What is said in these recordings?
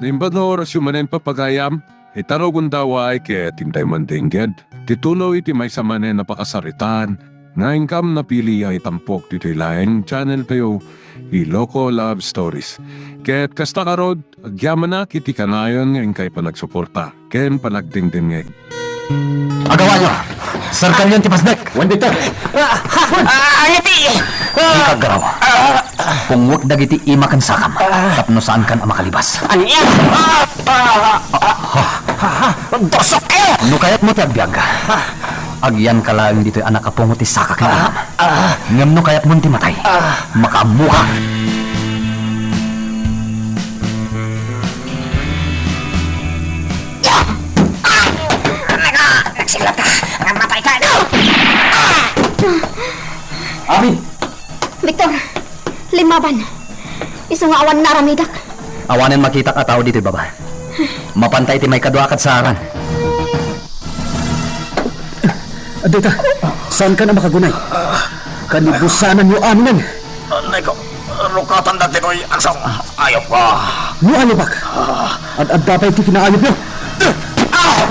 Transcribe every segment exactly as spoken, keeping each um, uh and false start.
Naimbag nga orasyo manen, papagayam, ita rugonda, way ket intay man dengged ti tulo iti maysa manen a pakasaritaan nga inkam napili a itampok ditoy laeng channel tayo, Iloko Love Stories. Ket kasta ngarud, agyamanak iti kanayon nga inkay panagsuporta ken panagdengdengngeg. Agawayo! Serkanyon ti pasdek! Wen, Victor! Ah, ah, ah, iti! Dika aggaraw. Pungwek dagiti ima ken sakam tapno saankan a makalibas. Ania? Ah, ah, ah, ah, ah, ah, Dorsok kayo! No kayatmo ti agbiag, agyanka laeng ditoy a nakapungo ti saka ken imam. Ngem no kayatmon ti matay, makaammoka. Ah! Ah! Aray ko! Nagsiglat ka! Namatay ka! Ah! Ami! Victor, limmaban. Isu nga awan naaramidak. Awanen makitak a tao ditoy baba. Mapanta iti maikadua a kadsaaran. Dayta, saankan a makagunay. Kanibusananyo aminen. Nay ko, rukatan dagitoy agsong. Ayop ko. No ayabak, ad-adda pay ti kinaayupyo. Ah!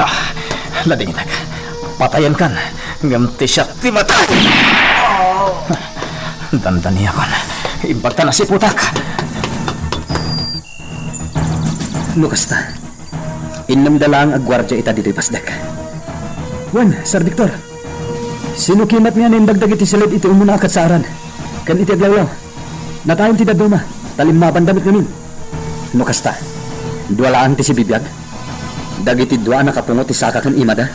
Ah, ladingitnak. Patayenkan, ngem ti siak ti matay. Dandaniakon. Imbagta nasiputak. No kasta, innemda laeng a guardia ita ditoy pasdek. Wen, Sir Victor, sino ki met nga naimbag dagiti siled iti umuna a kadsaaran ken iti aglawlaw? Natayon ti dadduma, ta limmabanda met ngamin. No kasta, dua laeng ti sibibiag dagiti dua a nakapungo ti saka ken imada.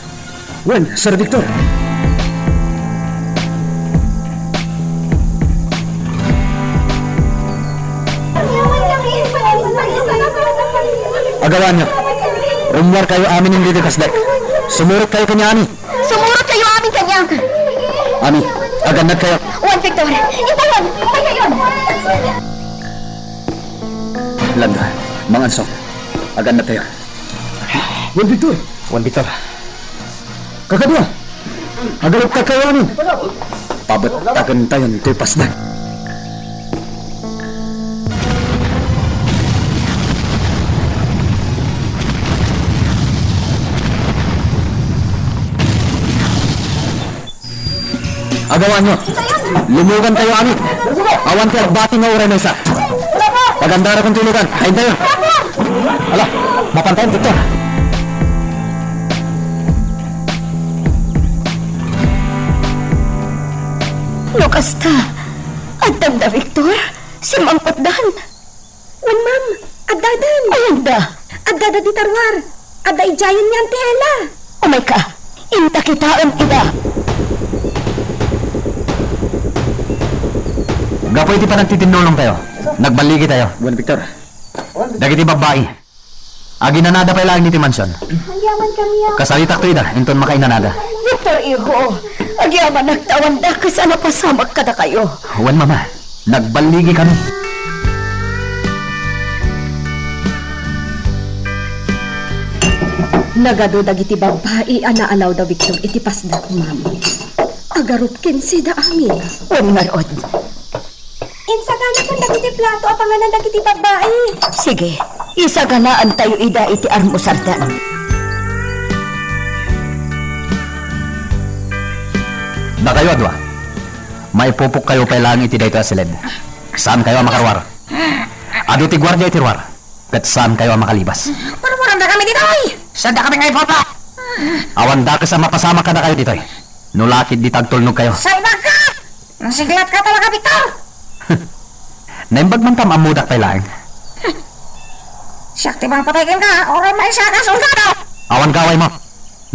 Wen, Sir Victor. Agawanyo. Rummuarkayo amin ditoy pasdek. Sumurotkayo kaniami. Sumurotkayo amin kaniak. Ami, agannadkayo. Wen, Victor. Intayon. Intayon. Landa, mangansok. Agannadtayo. Wen, Victor. Wen, Victor. Kakadua. Agaruptakkayo amin. Pabettaken tayon toy pasdek. Agawanyo. Lumugantayo amin. Awan ti agbati nga uray maysa. Pagandarakon ti lugan. Kaintayo. Ala, mapantayon, Victor. No kasta, addan da, Victor? Simmangpetdan. Wen, ma'am. Addadan. Ay, adda. Addada dita ruar. Adda idiayen ni Auntie Ella. Umayka. Inta kitaen ida. Gapu iti panagtitinnulongtayo, nagballigitayo. Wen, Victor. Dagiti babbai, aginanada pay laeng ditoy mansion. Kasaritakto ida inton makainanada. Victor, iho, agyamanak ta awan dakes a napasamak kadakayo. Wen, mama, nagballigikami. Nagadu dagiti babbai a naalaw da Victor iti pasdek, ma'am. Agarup kensi da amin. Wen ngarud. Insaganakon dagiti plato a panganan dagiti babbai. Sige, isaganaantayo ida iti armusardan. Dakayo a dua, maipupokkayo pay laeng iti daytoy a siled. Saankayo a makaruar. Adu ti guardia iti ruar, ket saankayo a makalibas. Parparan dakami ditoy! Saandak kami nga ipopo! Awan dakes a mapasamak kadakayo ditoy. No lakid dita agtulnogkayo. Salbagka! Nasiglatka talaga, Victor! Naimbag man ta ammodak pay laeng. Siak ti mangpatay kenka, uray maisaka, soldado! Awan gawaymo.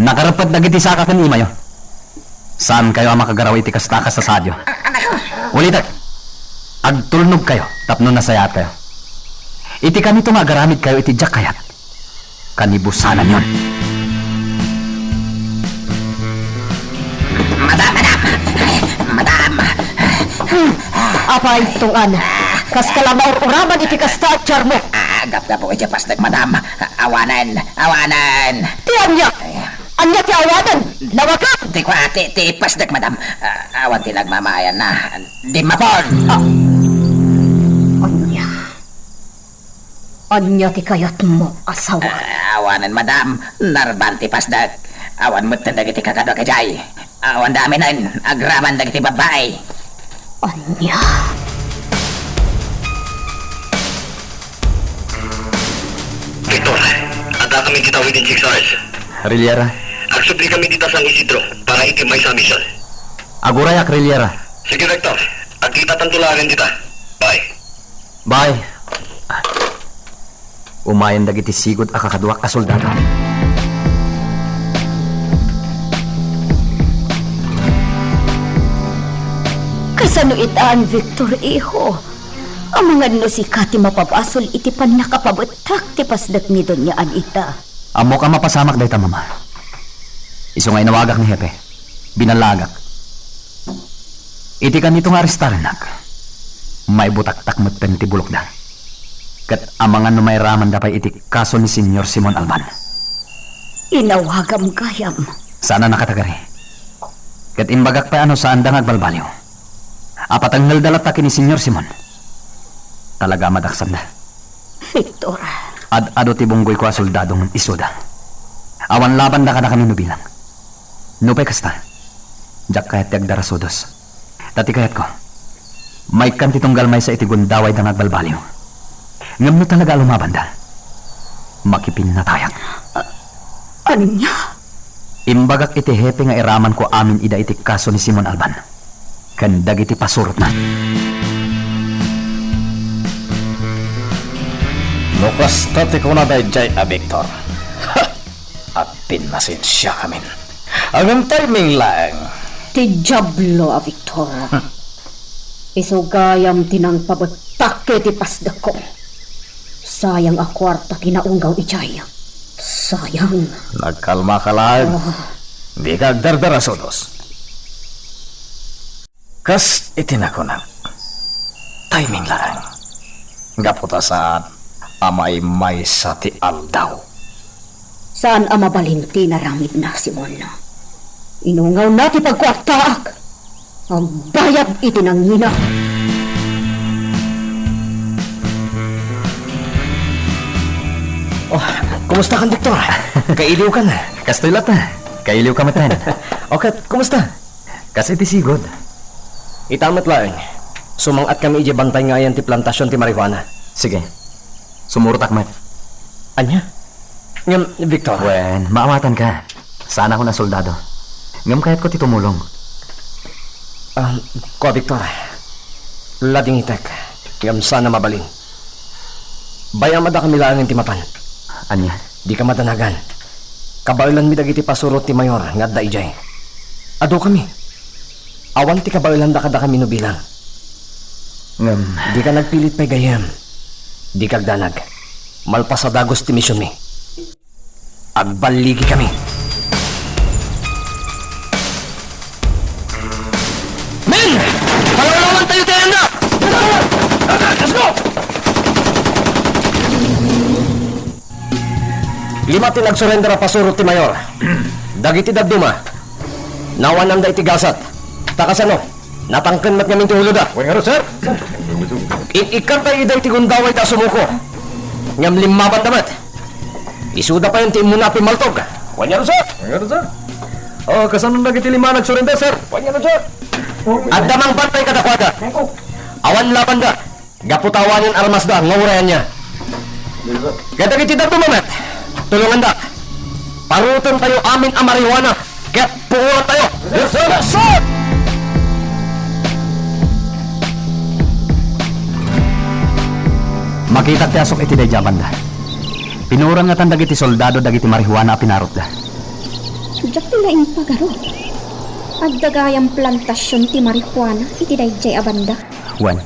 Nakarepet dagiti saka ken imayo. Saankayo a makagaraw iti kasta a kasasaadyo. A-, anak ko. Ulitek, agtulnogkayo tapno nasayaatkayo. Iti kanito nga agaramidkayo iti diak kayat, kanibusananyon. Madam, madam! Madam! Apay, Tong-an, kaska la maur-uraman iti kasta a tiarmo. Ah, gapgapu iti pasdek, madam. Awanen, awanen. Ti ania? Ania ti awanen? Nawagan! Ti kua, ti, ti pasdek, madam. Ah, awan ti nagmamayanna. Dimmapon! Ah. Ania ti kayatmo, asawa? Ah, awanen, madam. Narban ti pasdek. Awan metten dagiti kakaduak idiay. Awan daminen. Agraman dagiti babbai. Ania? Victor, adda kami dita within six hours. Riliera. Agsubli kami dita San Isidro para iti maysa a mission. Agurayak, Riliera. Sige, Victor. Agkitatanto laengen dita. Bye. Bye. Umayen dagiti sigud a kakaduak a soldado. Kasano itan, Victor, iho? Amangan no sika ti mapabasol iti pannakapabettak ti pasdek ni Doña Anita. Ammok a mapasamak dayta, Mama. Isu nga inawagak ni Hepe. Binallaagak. Iti kanito nga arestarennak, maibutaktak metten ti bulokda. Ket amangan no mairamanda pay iti kaso ni Señor Simon Alban. Inawagam gayam. Saan a nakatagari. Ket imbagak pay a no saanda nga agbalbaliw, a patengngelda latta ken ni Señor Simon. Talaga a madaksanda. Victor. Ad-adu ti bunggoyko a soldado ngem isuda. Awan labanda kadakami no bilang. Nupay kasta, diak kayat ti agdara sudos. Ta ti kayatko, maikkan ti tunggal maysa iti gundawayda nga agbalbaliw. Ngem no talaga a lumabanda, makipinnatayak. A-, ania? Imbagak iti hepe nga iramanko amin ida iti kaso ni Simon Alban ken dagiti pasurotna. No kasta ti kuna daydiay a Victor, ha! Agpinnasensiakamin. Ngem timing laeng. Ti Diablo a Victor. Hmm. Isu gayam ti nangpabettak iti pasdekko. Sayang a kuarta ti naungaw idiay. Sayang. Nagkalmaka laeng. Ah. Dika agdardara sudos. Kas iti nakunak, timing laeng. Gapu ta saan a maymaysa ti aldaw. Saan a mabalin ti inaramidna, Simon. Inungawna ti pagkuartaak. Agbayad iti nangina. Oh, kumusta kan, Victor? Kailiwkan. Kastoy latta. Kailiwka metten. O ket, kumusta? Kas iti sigud. Ita met laeng. Sumang-atkami idiay bantay nga ayan ti plantasion ti marijuana. Sige. Sumurotak met. Ania? Ngem, Victor. Wen, maawatanka. Saanakon a soldado. Ngem kayatko ti tumulong. Ah, kua, Victor. Ladingitek. Ngem saan a mabalin. Bay-am a dakami laengen ti mapan. Ania? Dika madanagan. Kabaelanmi dagiti pasurot ti mayor nga adda idiay. Adukami. Awan ti kabaelanda kadakami no bilang. Ngem. Dika nagpilit pay gayyem. Dika agdanag. Malpas a dagus ti misionmi. Agballigikami. Men! Palaulawantayo ti ayanda! Let's go! Lima ti nagsurrender a pasurot ti mayor. Dagiti dadduma, nawananda iti gasat. Ta kasano? Natangken met ngamin ti uloda. Wen ngarud, sir. In-ikkanta ida iti gundaway ta sumuko. Ngem limmabanda met. Isuda payen ti immuna a pimmaltog. Wen ngarud, sir. Wen ngarud, sir. Oh, kasano dagiti lima a nagsurrender, sir? Wen ngarud, sir. Adda mangbantay kadakuada. Awan labanda. Gapu ta awanen armasda nga urayanda. Ket dagiti dadduma met, tulongandak. Parutentayo amin a marijuana ket puorantayo. Yes, sir! Yes, sir! Makitak ti asuk iti daydiay a banda. Pinuoran ngatan dagiti soldado dagiti marijuana a pinarutda. Diak ti laeng pagarup. Adda gayam plantasion ti marijuana iti daydiay a banda. Wen,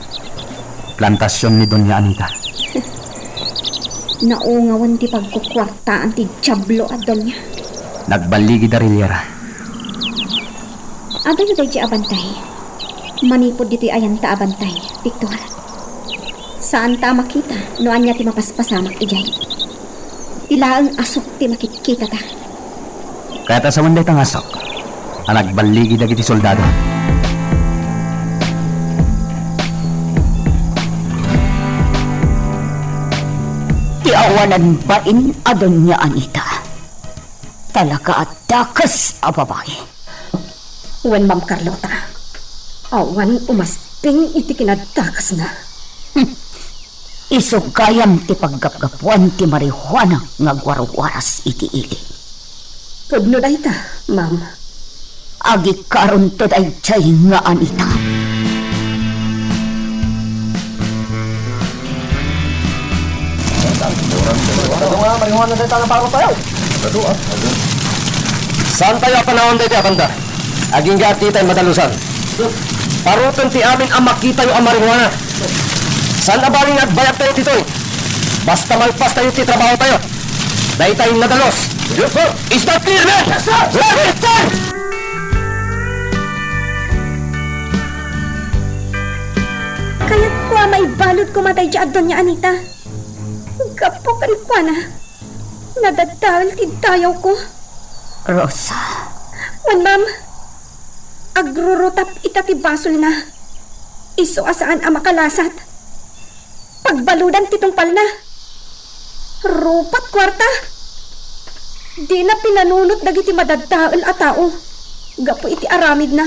plantasion ni Doña Anita. Naungawen ti pagkukuartaan ti Diablo a Doña. Nagballigida, Riliera. Adayo daydiay a bantay. Manipud ditoy ayanta a bantay, Victor. Saanta a makita no ania ti mapaspasamak idiay. Ti laeng asuk ti makitkitata. Kayat a sawen dayta nga asuk a nagballigi dagiti soldado. Awanan bain a Doña Anita. Talaga a dakes a babai. Wen, Ma'am Carlota, awan umasping iti kinadakesna. Isu gayam ti paggapgapuan ti marijuana nga agwarwaras iti ili. Pudno dayta, ma'am. Agikaronto daydiay nga Anita. Adu nga marijuana dayta nga paro tayo. Adu, ah. Saan tayo a panawan dayta a banda? Agingga ti tay madalusan. Paruton ti amin a makitayo a marijuana. Saan a bali nga agbayad tayo ditoy? Basta malpas tayo ti trabaho tayo. Daytay nadalus. Yes, sir. Is that clear, man? Yes, sir. Yes, sir. Kayatko a maibalud koma daydiay a Doña Anita. Gapu kenkuana, nadadael ti dayawko. Rosa. Wen, ma'am. Agrurutap ita ti basolna. Isu a saan a makalasat. Pagbaludan ti tungpalna. Rupat kuarta. Dina pinanunot dagiti madadael a tao gapu iti aramidna.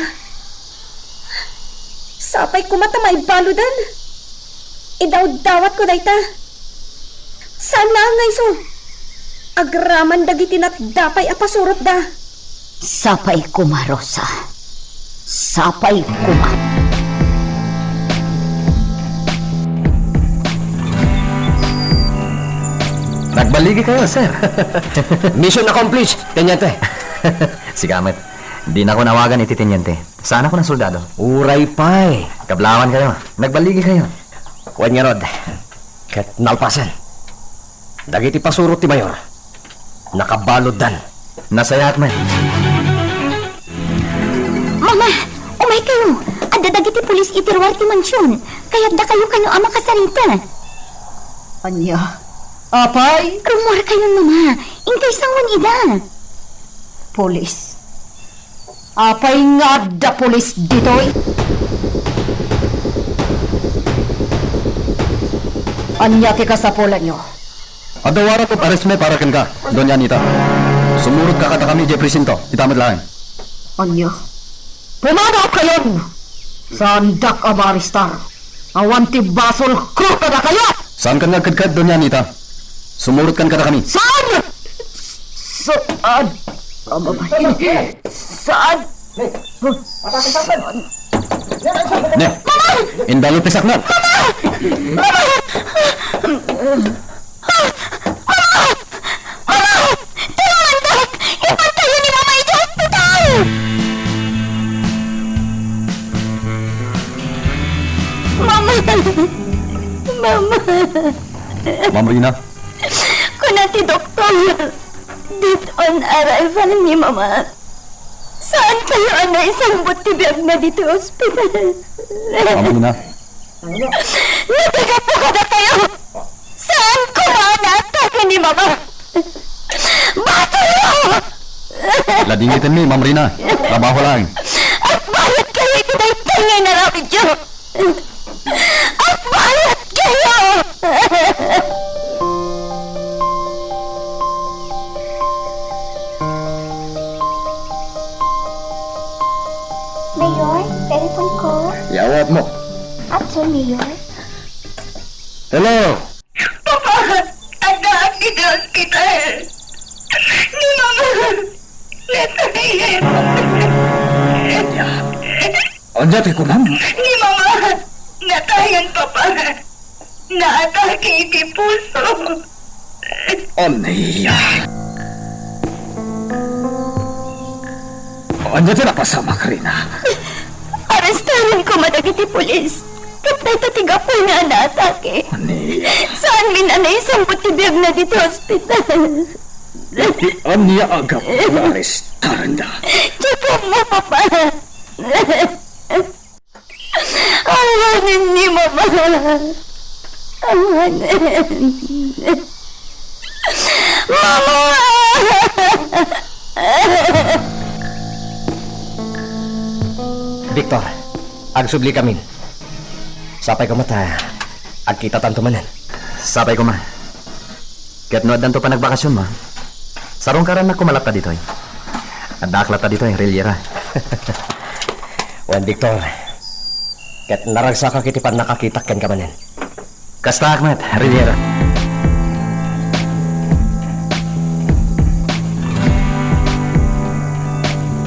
Sapay koma ta maibaludan. Idawdawatko dayta. Saan laeng nga isu. Agraman dagiti natdapay a pasurotda. Sapay koma, Rosa. Sapay koma. Nagbaligi kayo, sir. Mission accomplished, teniente. Sigamet. Dinako nawagan iti teniente. Saanakon a soldado. Uray pay. Kablawan kayo. Nagbaligi kayo. Wen ngarud, ket nalpasen. Dagiti pasurot ti mayor, nakabaluddan. Nasayaat met. Mama, umay kayo. Adda dagiti pulis iti ruar ti mansion. Kayatda kayo kano a makasarita. Ania? Apay? Rummuar kayon, Mama. Inkay sangoen ida. Pulis. Apay nga adda pulis ditoy? Ania ti kasapulanyo? Adda warrant of arrest met para kenka, Doña Anita. Sumurotka kadakami idiay presinto, ita met laeng. Ania? Pumanaw kayon! Saandak a maarestar. Awan ti basolko kadakayo! Saankan nga agkedked, Doña Anita. Sumurotkan kadakami. Saan? Saan? Ababay. Saan? Saan? Ne. Indalupisak na. Mama! Mama! Mama! Tulungandak! Ipantayo ni Mama idiay ospital! Mama! Mama! Ma'am Rina? Kuna ti doktor, dead on arrival ni Mama. Saantayo a naisambut ti biagna ditoy ospital. Ma'am Rina? Nagagapu kadatayo! Saan koma a naatake ni Mama? Basolyo! Ladingitenmi, Ma'am Rina. Trabaho laeng. Agbayad kayo iti daytoy nga inaramidyo! Agbayad kayo! Mayor, telephone ko. Yawat mo. Ato, Mayor. Hello. Papa, addaak iti hospital. Ni Mama, natayen. Ania? Ania ti kunam? Ni Mama, natayen, Papa. Naatake iti puso. Ania? Ania ti napasamak, Rina? Arestaren koma dagiti pulis. Ket dayta ti gapuy nga naatake. Ania? Saanmin a naisambut ti biagna ditoy ospital. Iti ania a gapu nga arestarenda? Diak ammo, Papa. Awanen ni Mama. Awanen. Mama! Victor, agsubli kamin. Sapay koma ta agkitatanto manen. Sapay koma. Ket no addanto panagbakasionmo, sarungkarannak koma latta ditoy. Addaak latta ditoy, Riliera. Wen, Victor, ket naragsakak iti pannakakitak kenka manen. Kastaak met, Riliera.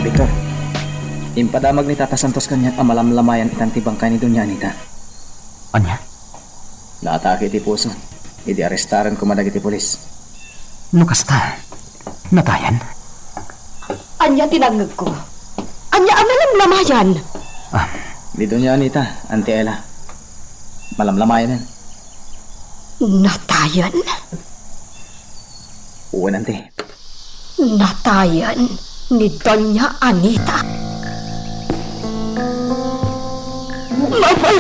Victor, impadamag ni Tata Santos kaniak a malamlamayan itan ti bangkay ni Doña Anita. Ania? Naataak iti puson idi arestaren koma dagiti pulis. No kasta, natayan? Ania ti nangngegko? Ania a malamlamayan? Ah. Ni Doña Anita, Auntie Ella. Malamlamayanen. Natayan? Wen, Auntie. Natayan ni Doña Anita. Mama!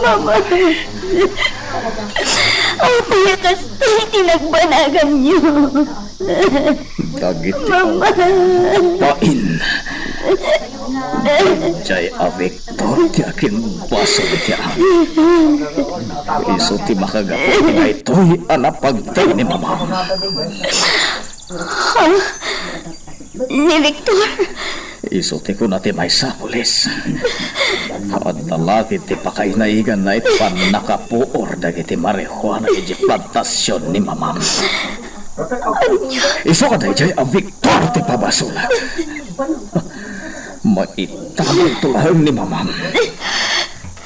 Mama! Apay a kasta iti nagbanaganyo? Dagiti Mama! Bain. Jay a Victor ti akinbasol iti amin. Isu ti makagapu iti daytoy a napagdeng ni Mamam. Ni Victor? Isu ti kuna ti maysa a pulis. Adda la ket ti pakainaiganna iti pannakapuor dagiti marijuana iti plantasion ni Mamam. Isu kadaydiay a Victor ti pabasolak. Maitanto laeng ni Mamam.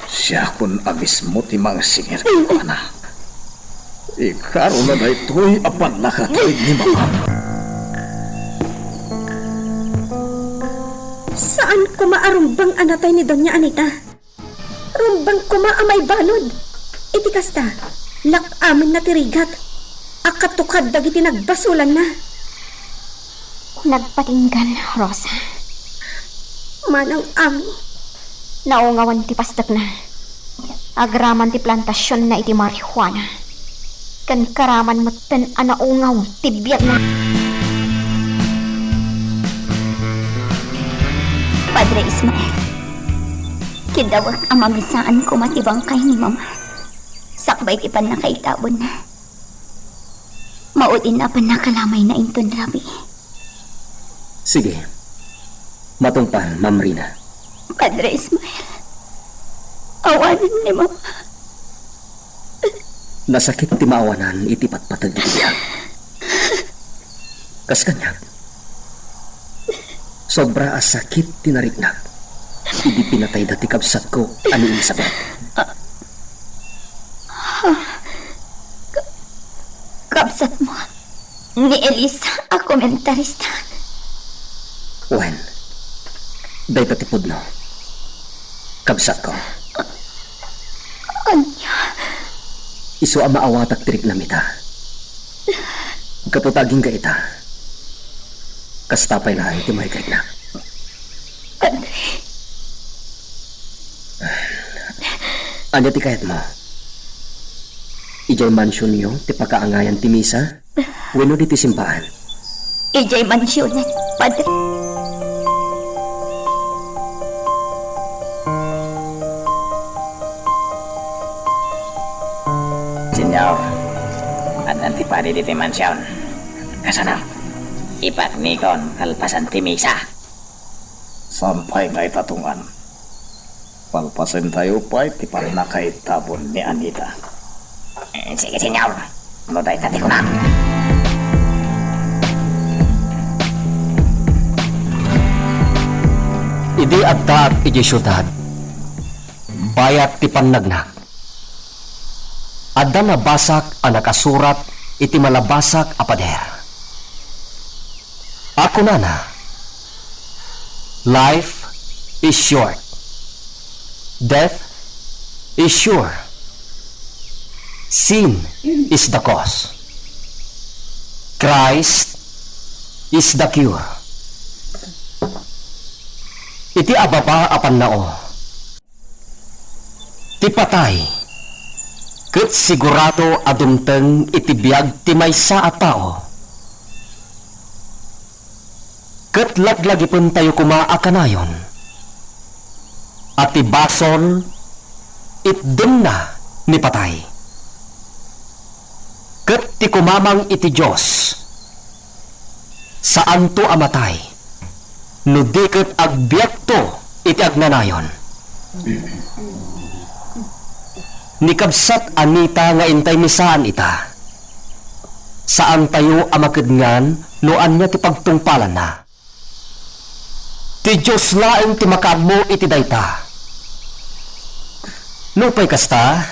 Siakon a mismo ti mangsingir kenkuana. Ikaruna daytoy a pannakatawid ni Mamam. Saan koma a rumbeng a natay ni Doña Anita. Rumbeng koma a maibalud. Iti kasta, lak-amenna ti rigat a katukad dagiti nagbasolanna. Nagpatinggan, Rosa. Manang Ami. Naungawan ti pastekna. Agraman ti plantasionna iti marijuana. Ken karaman metten a naungaw ti biagna. Padre Ismael, kidawek a mamisaan koma ti bangkay ni Mama sakbay ti pannakaitabonna. Maudin a pannakalamayna inton rabii. Sige. Matungpal, Ma'am Rina. Padre Ismael, awanen ni Mama. Nasakit ti maawanan iti patpateg iti biag. Kas kaniak, sobra a sakit ti nariknak idi pinatayda ti kabsatko a ni Elizabeth. Kabsatmo ni Elisa a komentarista. Wen, dayta ti pudno. Kabsatko. Ania? Isu a maawatak ti riknam ita. Gapu ta agingga ita, kasta pay laeng ti maikariknak. Padre. Ania ti kayatmo? Idiay mansionyo ti pakaangayan ti misa wenno ditoy simbahan? Idiay mansionen, Padre. Señor, addan ti padi ditoy mansion. Kasano? Ipatnikon kalpasan ti misa. Saan pay nga itatungan? Palpasentayo pay ti pannakaitabon ni Anita. Eh, sige, Señor. No dayta ti kunam. Idi addaak idiay siudad, bayat ti pannagnak, adda nabasak a nakasurat iti malabasak a pader a kunana, "Life is short. Death is sure. Sin is the cause. Christ is the cure." Iti ababa a pannao, ti patay ket sigurado a dumteng iti biag ti maysa a tao. Ket laglagipentayo koma a kanayon a ti basol itdemna ni patay. ket ti kumamang iti Dios, saanto a matay, no di ket agbiagto iti agnanayon. Ni kabsat Anita nga intay mi saan ita, saantayo a makedngan no ania ti pagtungpalanna. Ti Dios laeng ti makaammo iti dayta. Nupay kasta,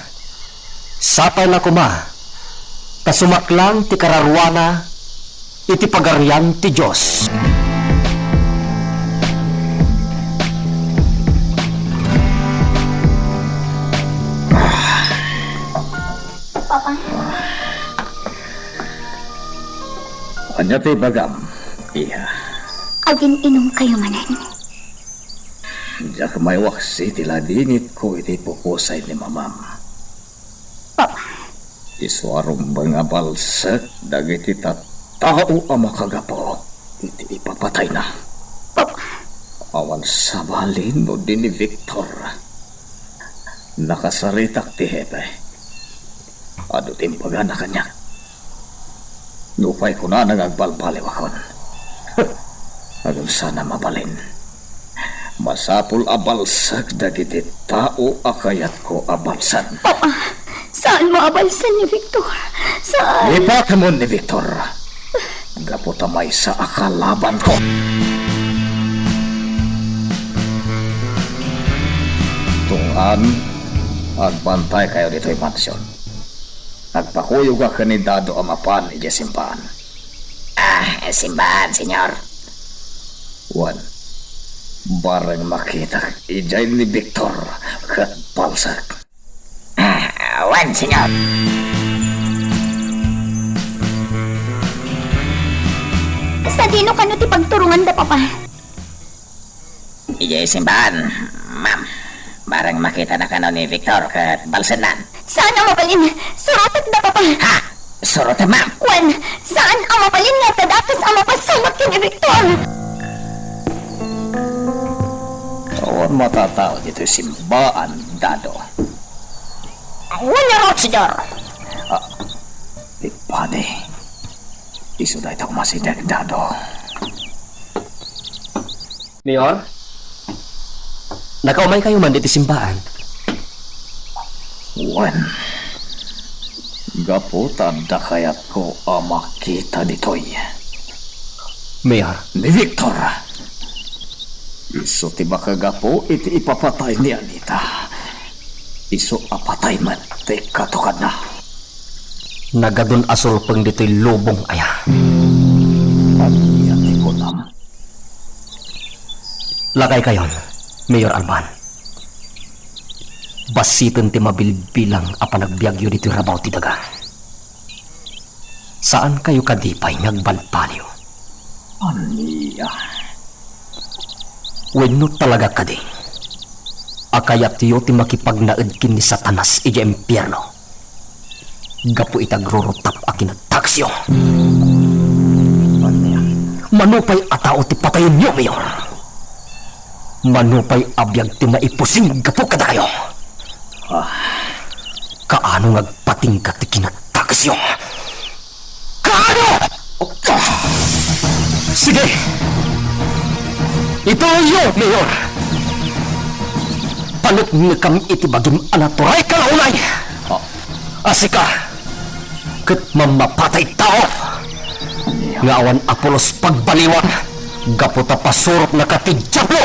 sapay la koma ta sumaklang ti kararuana iti Pagarian ti Dios. Papa. Ania ti ibagam, iha? Agin-inumkayo manen. Diak maiwaksi ti ladingitko iti pukusay ni mamam. Papa. Isu a rumbeng a balsek dagiti tattao a makagapu iti ipapatayna. Papa. Awan sabali no di ni Victor. Nakasaritak ti hepe. Adu ti imbagana kaniak. Nupay kunana nga agbalbaliwakon, agam sana mabalin. Masapul a balsek dagiti tao a kayatko a balsen. Papa, saanmo a balsen ni Victor. Saan? Lipatmo ni Victor. Gapu ta maysa a kalabanko. Tungad, agbantaykayo ditoy mansion. Agpakuyogak ken ni Dado a mapan idiay simbaan. Ah, simbaan, Señor. Wen, bareng makitak idiay ni Victor ket balsek. Ah, wen, Señor. Sadino kano ti pagturonganda, Papa? Idiay simbaan, ma'am. Bareng makitana kano ni Victor ket balsennan. Saan a mabalin. Surotekda, Papa. Ha? Surotem, ma'am? Wen, saan a mabalin nga adda dakes a mapasamak ken ni Victor. Awan matatao ditoy simbaan, Dado. Wen ngarud, Señor. Ah, ti padi. Isu dayta a masideg, Dado. Mayor, nakaumaykayo man ditoy simbaan. Wen, gapu ta adda kayatko a makita ditoy. Mayor. Ni Victor. Isu ti makagapu iti ipapatay ni Anita. Isu a patay met ti katukadna. Nagadun a sulpeng ditoy lubong aya. Ania ti kunam? Lakaykayon, Mayor Alban. Bassiten ti mabilbilang a panagbiagyo ditoy rabaw ti daga. Saankayo kadi pay nga agbalbaliw? Ania? Wenno talaga kadi a kayatyo ti makipagnaed ken ni Satanas idiay impierno? Gapu iti agrurutap a kinadakesyo. Ania? Mano pay a tao ti patayenyo, Mayor? Mano pay a biag ti maipusing gapu kadakayo? Ah. Kaano nga agpatingga ti kinadakesyo? Kaano? Sige! Ituloyyo, Mayor! Paneknekam iti bagim a naturay kalaunay! Ah. A sika, ket mammapatay tao nga awan a pulos pagbaliwan gapu ta pasurotnaka ti Diablo!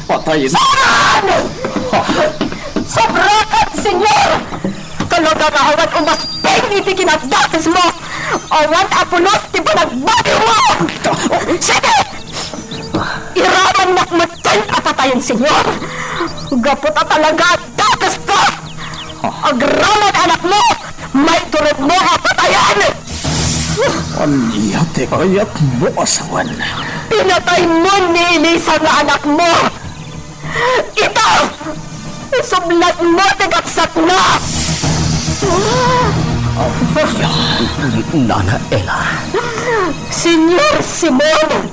Patayen. Saan! Sobrakan, Señor! Talaga nga awan umasping iti kinadakesmo! Awan a pulos ti panagbaliwmo! Sige! Iramannak metten a patayen, Señor! Gapu ta talaga a dakeska! Agraman, anakmo! Maituredmo a patayen! Ania ti kayatmo a sawen? Pinataymo ni Elisa nga anakmo! Ita! Isublatmo ti kabsatna! Nana Ella. Señor Simon!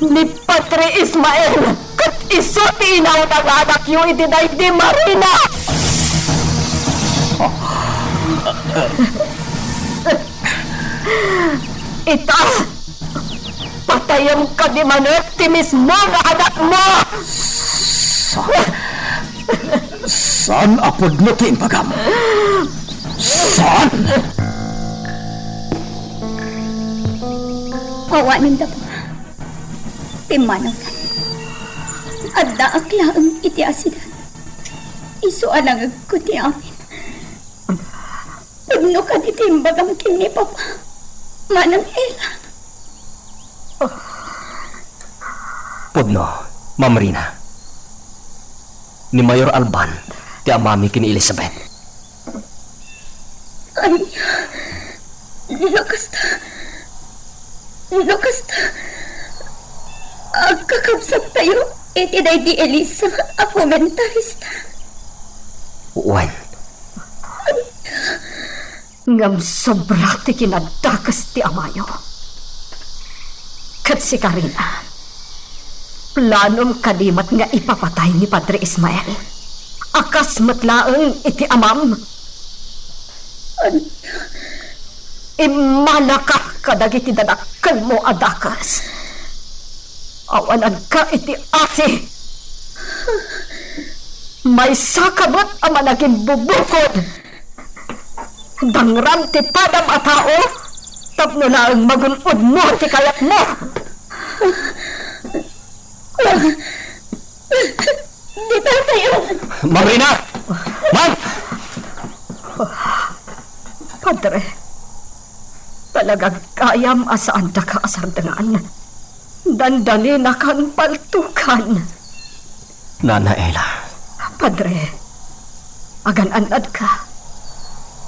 Ni Padre Ismael ket isu ti inawna nga anakyo iti daydi Marina! Ita, patayem kadi manen ti mismo nga anakmo! Sa-, saan a pudno ti imbagam? Saan? Awanen da, Papa. Pimmanaw. Addaak laeng iti asideg. Isu a nangegko ti amin. Pudno kadi ti imbagam ken ni Papa, Manang Ela? Pudno, Ma'am Rina. Ni Mayor Alban ti amami ken ni Elizabeth. Ania? No kasta, no kasta, agkakabsattayo iti daydi Elisa a komentarista. Wen. Ngem sobra ti kinadakes ti amayo. Ket sika, Rina, planom kadi met nga ipapatay ni Padre Ismael a kas met laeng iti amam? Ania? Immalaka kadagiti dadakkelmo a dakes. Awananka iti asi. Maysaka met a managimbubukod. Dangram ti padam a tao tapno laeng magun-odmo ti kayatmo. Dita tayo. Ma'am Rina! Ma'am! Padre, talaga gayam a saandaka a sardengan. Dandaninakan paltukan. Nana Ela. Padre, agan-annadka.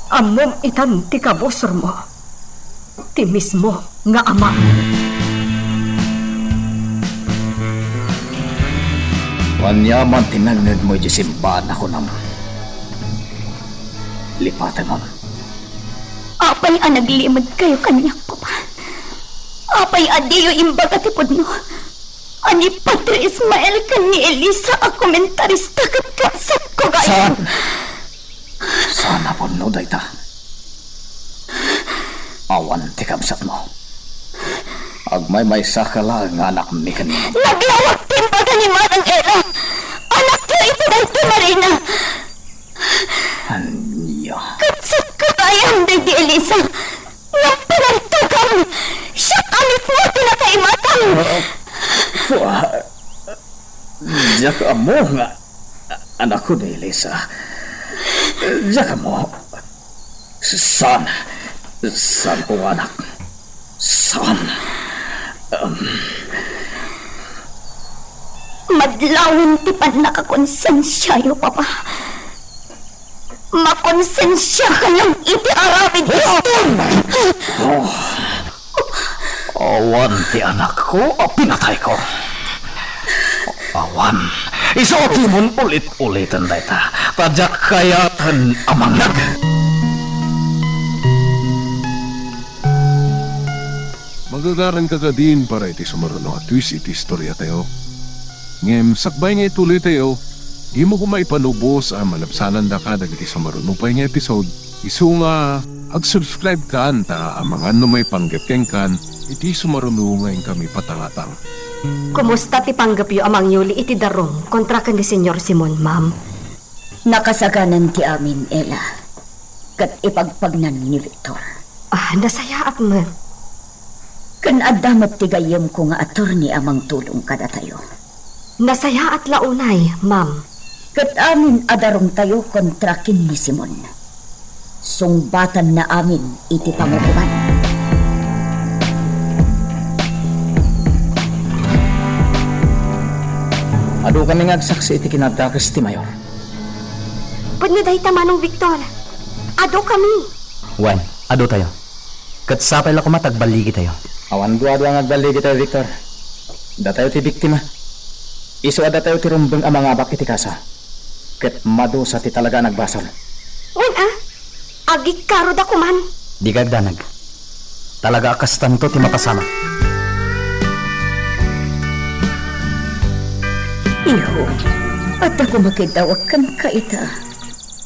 Ammom itan ti kabusormo. Ti mismo nga ama. Aniaman ti nangngegmo iti simbaan a kunam? Lipatemon. Apay a naglimedkayo kaniak, Papa? Apay a diyo imbaga ti pudno a ni Padre Ismael ken ni Elisa a komentarista ket kabsatko gayam? Saan? Saan a pudno dayta? Awan ti kabsatmo. Agmaymaysaka laeng nga anakmi ken ni Maria. Naglawag ti imbaga ni Manang Ela. Anakyo iti daytoy, Marina. Ania? Kabsatko gayam daydi Elisa. Ngem panagtukam, siak a mismo ti nakaimatang. Ah, pua-, diak ammo nga anakko ni Elisa. Diak ammo. Saan? Saanko nga anak? Saan? Um. Madlawen ti pannakakonsensiayo, Papa. Makonsensiakayam iti aramid. Huston! Oh. Awan ti anakko a pinatayko. Awan. Isu a dimon ulit-uliten dayta. Ta diak kayaten a mangngeg. Magagaranka kadin para iti sumaruno a twist iti istoriatayo. Ngem sakbay nga ituloytayo, dimo koma ipanubos a malabsanandaka dagiti sumaruno pay nga episode. Isu nga ag-subscribe kan ta amangan no maipanggep kenkan iti sumaruno nga inkami patangatang. Kumusta ti panggepyo a mangyuli iti darum kontra ken ni Señor Simon, ma'am? Nakasaganan ti amin, Ella, ket ipagpagnan ni Victor. Ah, nasayaat met. Ken adda met ti gayyemko nga attorney a mangtulong kadatayo. Nasayaat la unay, ma'am. Ket amin a darumtayo kontra ken ni Simon, sungbatanna amin iti pangukoman. Adu kami nga agsaksi iti kinadakes ti mayor. Pudno dayta, Manong Victor. Adu kami. Wen, adu tayo. Ket sapay la koma ta agballigitayo. Awan duadua nga agballigitayo, Victor. Datayo ti biktima. Isu a datayo ti rumbeng a mangabak iti kaso. Ket madusa ti talaga a nagbasol. Wen a, agikkaroda koman. Dika agdanag. Talaga a kastanto ti mapasamak. Iho, adda koma kiddawak kenka ita.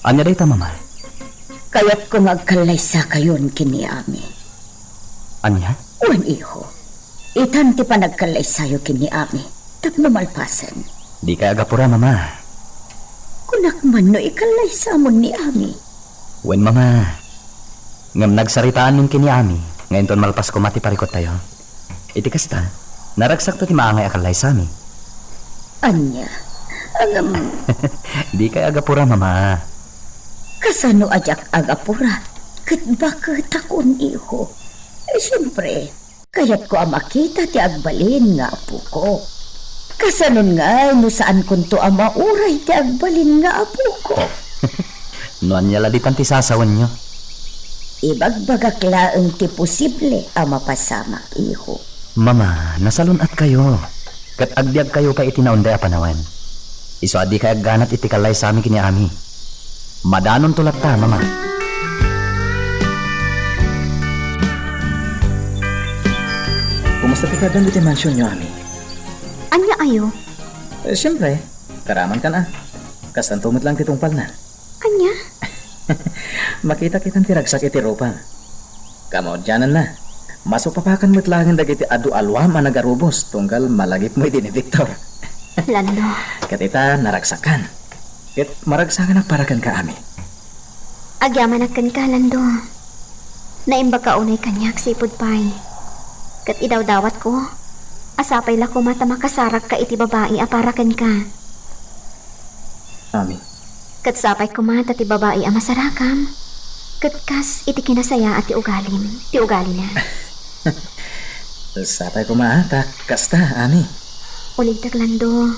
Ania dayta, Mama? Kayatko nga agkallaysakayon ken ni Ami. Ania? Wen, iho. Itan ti panagkallaysayo ken ni Ami tapno malpasen. Dikay agapura, Mama. Kunak man no ikallaysamon ni Ami. Wen, Mama. Ngem nagsaritaanmin ken ni Ami nga inton malpas koma ti parikuttayo. Iti kasta, naragsakto ti maangay a kallaysami. Ania? Ngem dikay agapura, Mama. Kasano a diak agapura ket baketakon, iho? Eh, siempre, kayatko a makita ti agbalin nga apoko. Kasanon ngay no saankonto a mauray ti agbalin nga apoko? No ania la ditan ti sasawenyo? Ibagbagak laeng ti posible a mapasamak, iho. Mama, nasalun-atkayo. Ket agbiagkayo pay iti naunday a panawen. Isu a dikay agganat iti kallaysami ken ni Ami. Madanonto latta, Mama. Kumusta ti kaaddan iti mansionyo, Ami? Ania ayo? Eh, siempre, karamankan a. Kastanto met laeng ti tungpalna. Ania? Makita-kitan ti ragsak iti rupam. Kamaudiananna, masupapakan met laeng dagiti adu a luam a nagarubos tunggal malagipmo idi ni Victor. Lando. Ket ita, naragsakan. Ket maragsakan a para kenka, Ami. Agyamanak kenka, Lando. Naimbagka unay kaniak sipud pay. Ket idawdawatko a sapay la koma ta makasaragka iti babai a para kenka. Ami. Ket sapay koma ta ti babai a masaragam, ket kas iti kinasayaat ti ugalim, ti ugalina. Sapay koma a ta kasta, Ami. Ulitek, Lando.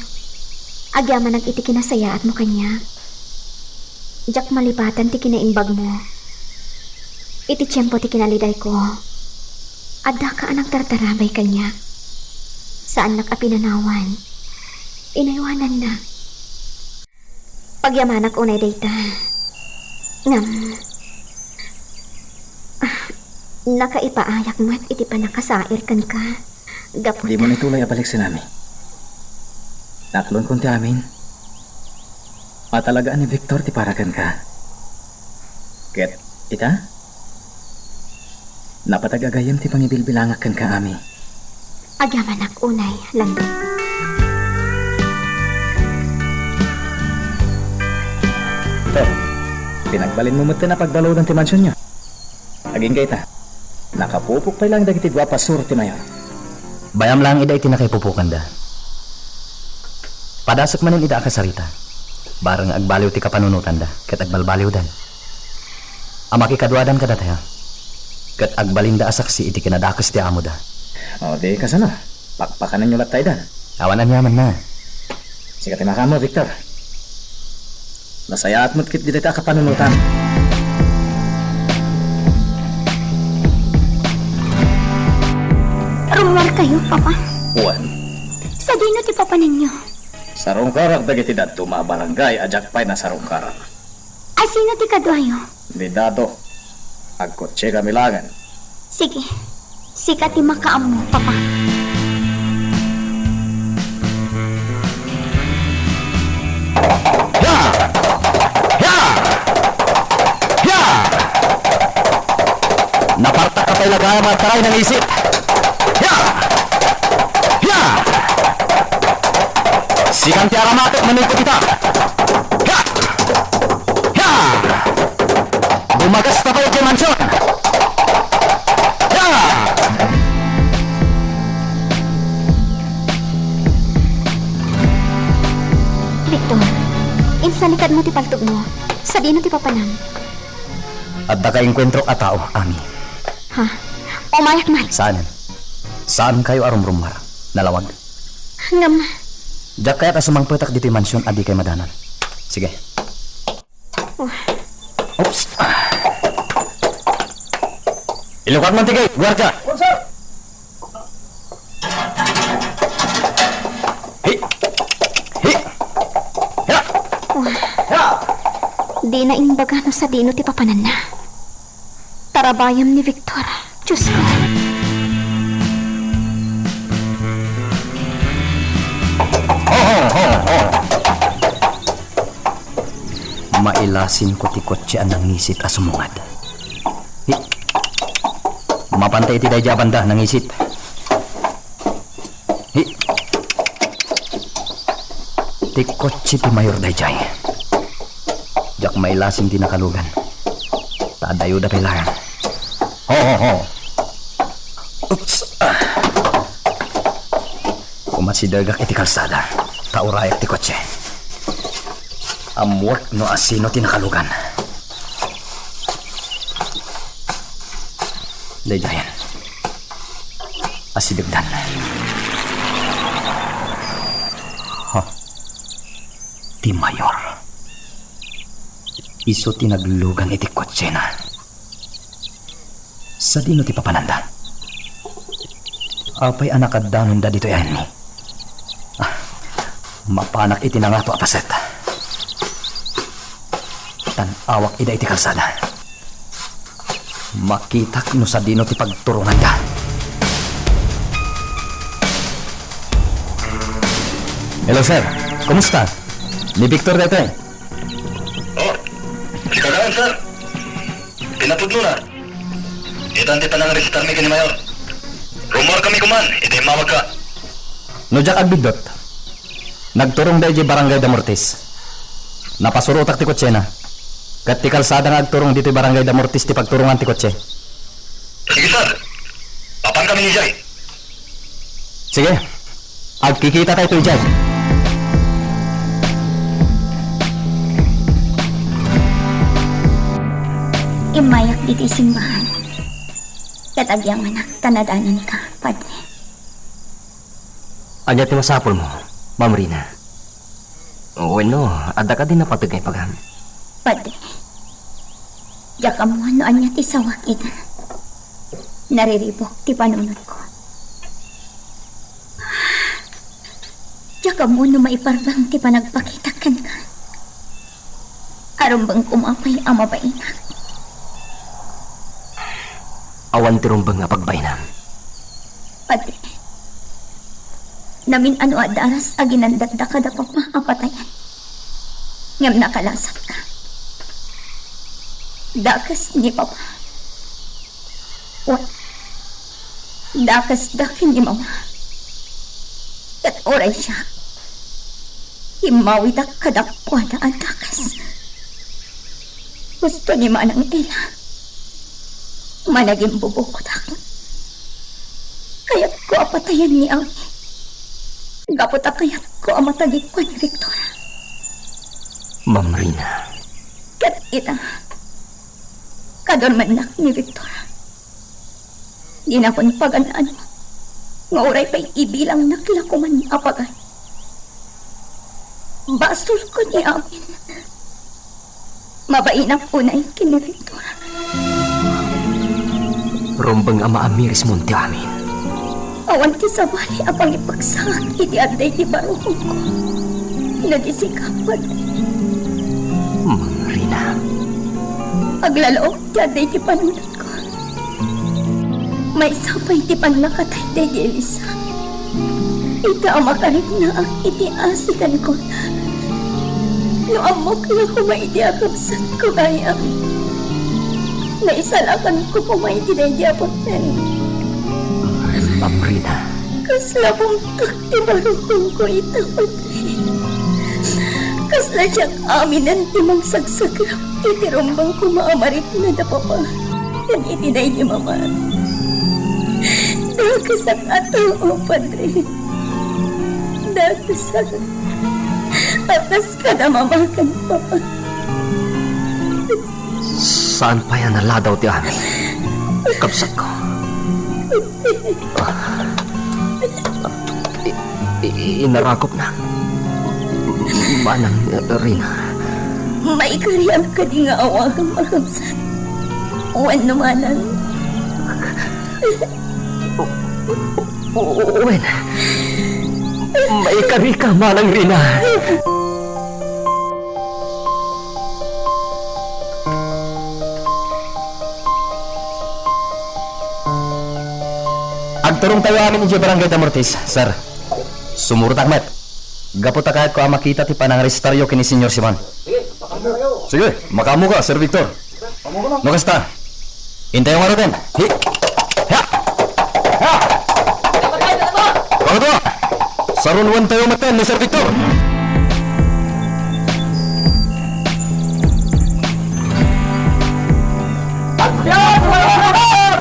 Agyamanak iti kinasayaatmo kaniak. Diak malipatan ti kinaimbagmo. Iti tiempo ti kinalidayko, addaka a nagtartarabay kaniak. Saannak a pinanawan. Inaywanannak. Pagyamanak unay dayta. Ngem, ah, nakaipaayak met iti pannakasair kenka. Gapu ta. Dimo ni tulay a baliksen, Ami. Naklonkon ti amin. Matalagaan ni Victor ti para kenka. Ket ita? Napatag a gayyem ti pangibilbilangak kenka, Ami. Agyamanak unay, Lando. Ito, pinagbalinmo met a pagbaludan ti mansionyo. Agingga ita, nakapupok pay laeng dagiti dua a pastor ti mayor. Bayam laeng ida iti nakaipupokanda. Padasek manen ida a kasarita. Bareng agbaliw ti kapanunotanda ket agbalbaliwdan. A makikaduadan kadatayo. Ket agbalinda a saksi iti kinadakes ti amoda. O, di kasano? Pakpakanenyo latta idan. Awan aniamanna. Sika ti makaammo, Victor. Nasayaat met ketdi dayta a kapanunotam. Rummuarkayo, Papa? Wen. Sadino ti papanenyo? Sarungkarak dagiti dadduma a barangay a diak pay nasarungkaran. A sino ti kaduayo? Ni Dado. Agkotse kami laengen. Sige. Sika ti makaammo, Papa. Ya! Ya! Ya! Napartak ka pay la gayam a agtaray nangisit. Ya! Ya! Sikan ti aramatek manipud ita. Ya! Ya! Dumagasta pay idiay mansion! Ya! Victor, insalikadmo ti paltogmo. Sadino ti papanam? Adda kaengkuentrok a tao, Ami. Ha? Umayak man. Saanen. Saankayo a rumrummuar. Nalawag. Ngem. Diak kayat a sumangpetak ditoy mansion a dikay madanon. Sige. Oops. Ilukatmo ti gate, guardia. Hi! Hi! Ya! Dina imbaga no sadino ti papananna. Tarabayam ni Victor. Diosko. Ho, ho, ho, ho. Mai-, Ilasinko ti kotse a nangisit a sumungad. Hi. Mapanta iti daydiay a banda, nangisit. Hi. Ti kotse ti mayor daydiay. Diak mailasin ti nakalugan. Ta adayoda pay laeng. Ho, ho, ho. Oops. Ah. Kumasidegak iti kalsada, ta urayak ti kotse. Ammoek no asino ti nakalugan. Daydiayen. Asidegdan. Ha? Ti mayor. Isu ti naglugan iti kotsena. Sadino ti papananda? Apay a nakaddanonda ditoy ayanmi? Ah, mapanak iti nangato a paset. Tan-awak ida iti kalsada. Makitak no sadino ti pagturonganda. Hello, sir. Kumusta? Ni Victor daytoy. Oh, sika laeng, sir. Pinapudno na. Itan ti panangaregistarmi ken ni Mayor. Rummuar kami kuman, iti immawagka. No diak agbiddut, nagturongda idiay Barangay Damortis. Napasurotak ti kotsena. Ket ti kalsada nga agturong ditoy Barangay Damortis ti pagturongan ti kotse. Sige, sir. Apan kami idiay. Sige. Agkikita tayo idiay. Immayak ditoy simbahan. Ket agyamanak ta nadanonka, Padre. Ania ti masapulmo, Ma'am Rina? Wenno, adda kadi napateg nga ibagam? Padre, diak ammo no ania ti sawak ita. Nariribuk ti panunotko. Diak ammo no maiparbeng ti panagpakitak kenka. Arumbeng koma pay a mabainak. Awan ti rumbeng a pagbainam. Padre, namin-ano a daras a ginandatda kada papa a patayen. Ngem nakalasatka. Dakes ni papa. Wen, dakesda ken ni mama. Ket uray siak, immawidak kadakuada a dakes. Husto ni Manang Ela, managimbubukodak. Kayatko a patayen ni Ami. Gapu ta kayatko a matagikua ni Victor. Ma'am Rina. Ket ita, kadormennak ni Victor. Dinakon pagan-ano nga uray pay ibilangnak la koman a pagan. Basolko ni Amin. Mabainak unay ken ni Victor. Rumbeng a maamirismon ti amin. Awan ti sabali a pangipagsaak iti adda iti barukongko. No di sika, Padre. Ma'am Rina. Aglalaok ti adda iti panunotko. Maysa pay ti pannakatay daydi Elisa. Ita a makariknaak iti asi kenkuana. No ammok la koma iti akabsatko gayam, naisalakanko koma iti daydi a puteng. Ma'am Rina. Kasla bumtak ti barukongko ita, Padre. Kasla siak aminen ti mangsagsagrap iti rumbeng koma a marikna da papa ken iti daydi mama. Dakesak a tao, Padre. Dakesak a kas kada mama ken papa. Saan pay a naladaw ti amin, kabsatko? I-, i-, inarakopna, Manang Rina. Maikariam kadi nga awagam a kabsat? Wenno manang? O-, o-, wen, maikarika, Manang Rina. Agturongtayo amin idiay Barangay Damortis, sir. Sumurotak met. Gapu ta kayatko a makita ti panangarestaryo ken ni Señor Simon. Sige, makaammoka, Sir Victor. No kasta, intayo ngaruden. Hi. Ha. Ha. Pakadua. Sarunuantayo met ni Sir Victor. Agyan! Agyan!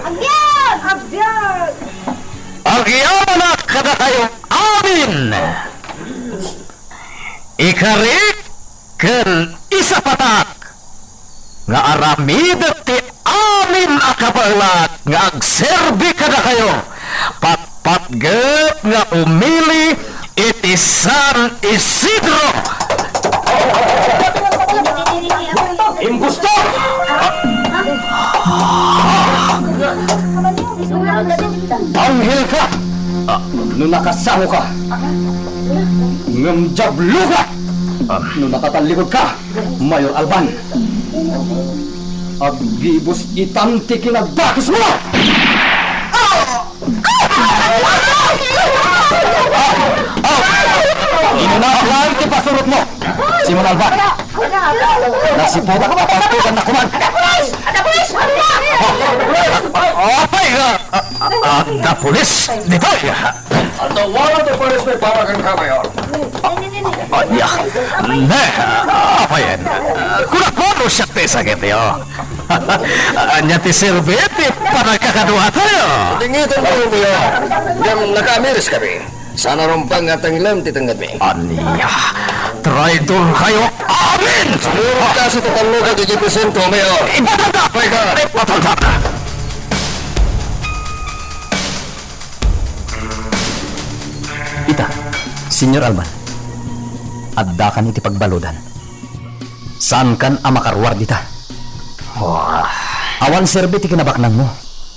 Agyan! Agyan! Agyamanak kadakayo amin! Ikarik ken isapatak nga aramidek ti amin a kabaelak nga agserbi kadakayo, patpatgep nga umili iti San Isidro. Impostor! Anghel ka! No nakasango ka! Ngem diablo ka! No nakatallikod ka, Mayor Alban! Aggibus itan ti kinadakesmo! Inuna laeng ti pasurotmo, Simon Alban. Nasiputak a papantugan na kuman. Apay nga, a, a, adda pulis ditoy. Adda warrant of arrest para kenka, Mayor. Ania? Ne, apayen. Kunak mo no siak ti sakit, yo. Ania ti serbi ti panagkakaduatayo? Dingitan mo, Mayor. Ngem nakaamiris kami. Saan a rumbeng nga tenglem ti tengngedmi. Ania? Traidor kayo amin! Siguro kasi tatallo ka di presento, Mayor. Ipatanda! Mayor! Ipatanda! Ita, Señor Alban, addakan iti pagbaludan. Saankan a makaruar dita. Wah. Awan serbi ti kinabaknangmo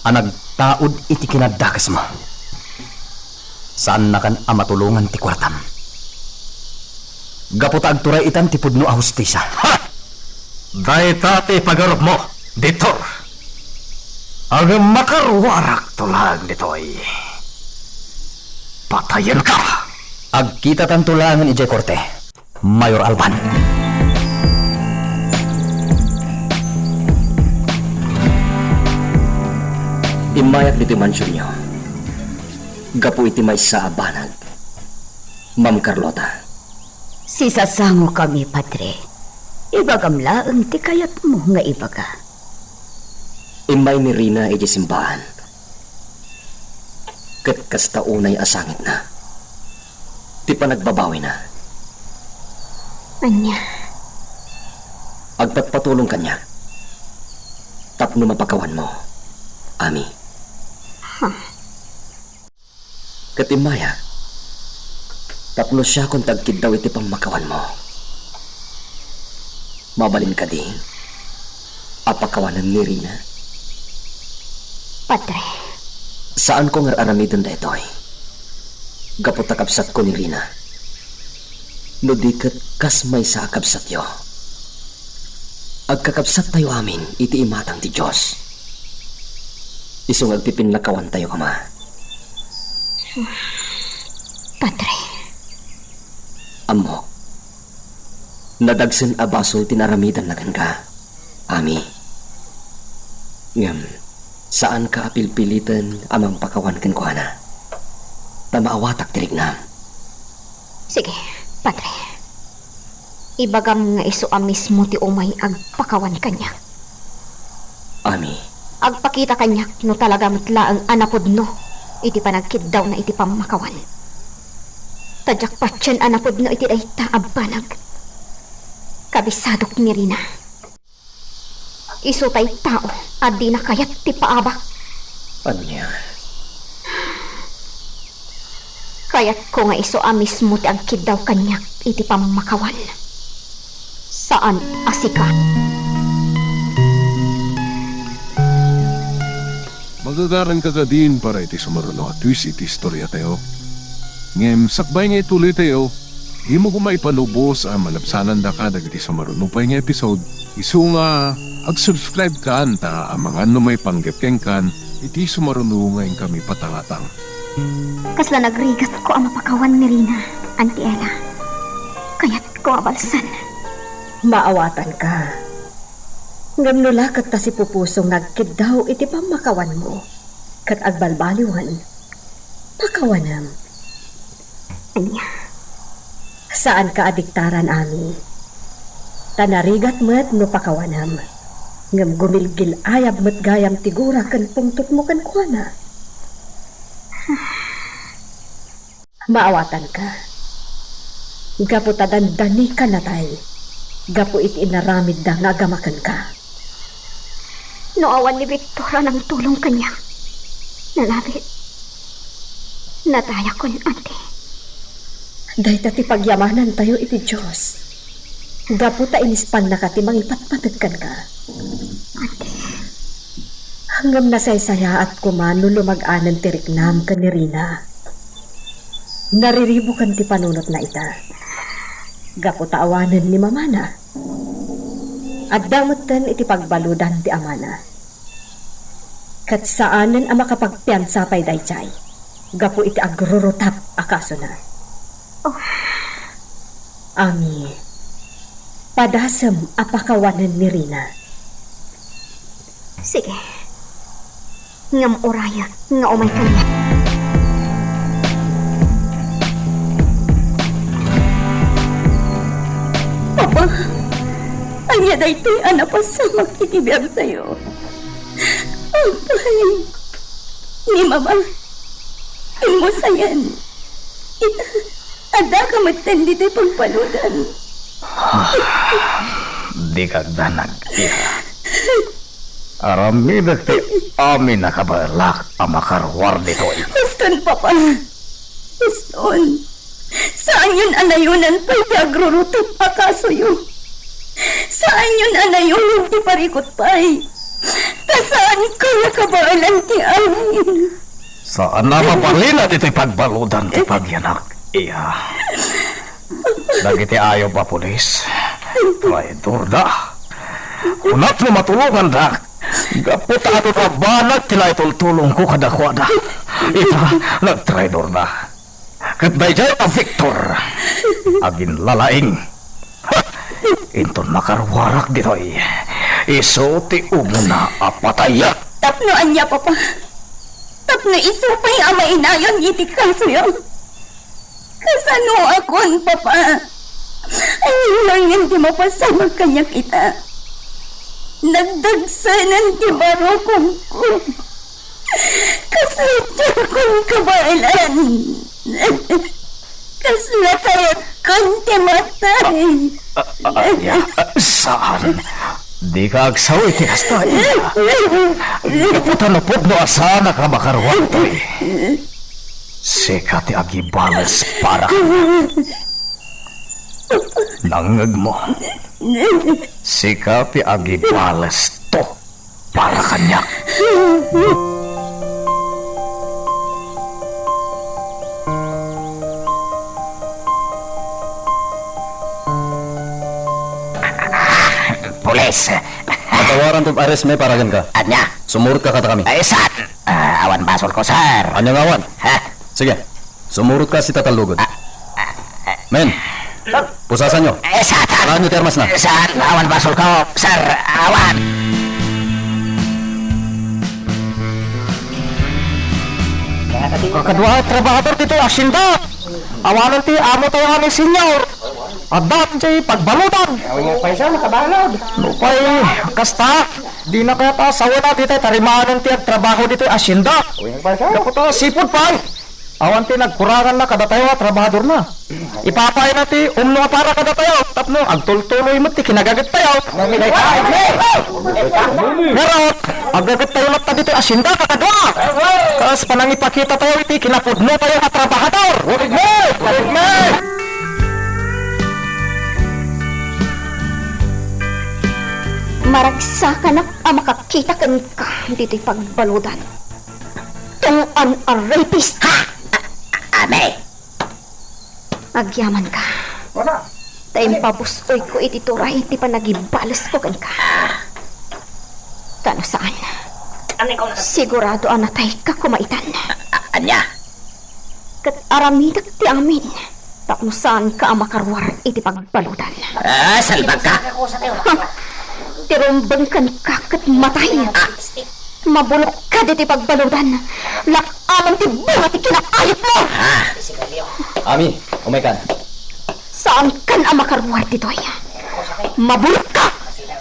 a nagtaud iti kinadakesmo. Saannakan a matulongan ti kuartam. Gapu ta agturay itan ti pudno a hustisia. Ha! Dayta ti pagarupmo, Victor. Ngem makaruarakto laeng ditoy. Patayenka! Agkitatanto laengen idiay korte, Mayor Alban. Immayak ditoy mansionyo gapu iti maysa a banag, Ma'am Carlota. Sisasangokami, Padre. Ibagam laeng ti kayatmo nga ibaga. Immay ni Rina idiay simbaan, ket kasta unay a sangitna ti panagbabawina. Ania? Agpatpatulong kaniak tapno mapakawanmo, Ami. Ha? Ket immayak tapno siakon ti agkiddaw iti pammakawanmo. Mabalin kadi a pakawanem ni Rina? Padre. Saanko nga ar-aramiden daytoy gapu ta kabsatko ni Rina. No di ket kas maysa a kabsatyo, agkakabsattayo amin iti imatang ti Dios. Isu nga agpipinnakawantayo koma. Padre. Ammok, nadagsen a basol ti naaramidanna kenka, Ami. Ngem, saanka a pilpiliten a mangpakawan kenkuana, ta maawatak ti riknam. Sige, Padre. Ibagam nga isu a mismo ti umay agpakawan kaniak. Ami. Agpakita kaniak no talaga met laeng a napudno iti panagkiddawna iti pammakawan. Ta diak patien a napudno iti dayta a banag. Kabisadok ni Rina. Isu tay tao a dina kayat ti paabak. Ania? Kayatko nga isu a mismo ti agkiddaw kaniak iti pammakawan. Saan a sika. Magagaranka kadin para iti sumaruno a twist iti istoriatayo. Ngem sakbay nga ituloytayo, dimo koma ipalubos a malabsanandaka dagiti sumaruno pay nga episode. Isu nga ag-subscribe kan ta amangan no maipanggep kenkan iti sumaruno nga inkami patangatang. Kasla nagrigatko a mapakawan ni Rina, Auntie Ella. Kayatko a balsen. Maawatanka. Ngem no la ket ta sipupuso nga agkiddaw iti pammakawanmo, ket agbalbaliwen, pakawanem. Ania? Saanka a diktaran, Ami. Ta narigat met no pakawanem, ngem gumilgil-ayab met gayam ti gura ken pungtotmo kenkuana. Maawatanka. Gapu ta dandani ka natay, gapu iti inaramidda nga agama kenka. No awan ni Victor a nangtulong kaniak, nalabit, natayakon, Auntie. Dayta ti pagyamanantayo iti Dios. Gapu ta inispannaka ti mangipatpateg kenka. Auntie. Ngem nasaysayaat koma no lumag-anen ti riknam ken ni Rina. Nariribuken ti panunotna ita. Gapu ta awanen ni mamana. Adda metten iti pagbaludan ti amana. Ket saanen a makapagpiansa pay daydiay gapu iti agrurutap a kasona. Oh. Ami, padasem a pakawanen ni Rina. Sige. Ngem urayek nga umay kaniak. Papa, ania daytoy a napasamak iti biagtayo? Apay, ni Mama, immusayan. Ita, adda ka metten ditoy pagbaludan. Dika agdanag, iha. Aramidek ti amin a kabaelak a makaruar ditoy. Huston, Papa. Huston. Saanyon a nayonan pay ti agrurutap a kasoyo. Saanyon a nayonan ti parikut pay. Ta saankayo a kabaelan ti amin. Saan a mabalina ditoy pagbaludan ti pagyanak, iha. Dagiti ayup a pulis, traidorda. Kunak no matulongandak, gapu ta adu a banag ti naitultulongko kadakuada. Ita, nagtraidorda. Ket daydiay a Victor, aginlalaing. Ha! Inton makaruarak ditoy, isu ti umuna a patayak. Tapno ania, Papa? Tapno isu pay a mainayon iti kasoyo? Kasanoakon, Papa? Ania laengen ti mapasamak kaniak ita? Nagdagsenen ti barukongko. Kasla diakon kabaelan. Kasla kayatkon ti matay. A-, a-, ania? Saan. Dika agsaw iti kasta, ina. Gapu ta no pudno a saanka a makaruar ditoy, sika ti agibales para kaniak. Nangngegmo? Sika ti agibales to para kaniak. Pulis! Natawaran ti arrest mi para kenka. Ania? Sumurot ka kadakami. Ay, saan? Ah, awan basolko, sir. Ania nga awan? Ha? Sige. Sumurot ka, sika ti tallugod. Ah, ah, ah. Men, pusasanyo. Eh, saan? Alaenyo ti armasna. Saan? Awan basolko, sir. Awan. Kakadua a trabahador ditoy asyenda. Awanen ti amo tayo nga ni Senyor. Adda ti pagbaludan. Awan nga paysa, makabalud. Nupay kasta, dina kayat a sawena ditoy tarimanen ti agtrabaho ditoy asyenda. Awan nga paysa. Gapu ta sipud pay. Awan ti nagkuranganna kadatayo a trabahadorna. Ipapayna ti umno a para kadatayo tapno agtultuloy met ti kinagagettayo. Ngarud, agagettayo latta ditoy asyenda, kakadua. Kas panangipakitatayo iti kinapudnotayo a trabahador. Maragsakanak a makakita kenka ditoy pagbaludan. Tungpaan a rapist! Ha? A-, a-, Ami! Agyamanka. Wala. Ta impabus-oyko iti turay ti panagibalesko kenka. Ah. Ta no saan, sigurado a natayka koma itan. A-, a-, ania? Ket aramidek ti amin. Tapno saanka a makaruar iti pagbaludan. Ah, salbagka! Ha! Ti rumbengka ket matay. Ah! Mabulokka ditoy pagbaludan. Lak-amem ti bunga ti kinaayupmo! Ah! Ami, umaykan. Saankan a makaruar ditoy. Mabulokka!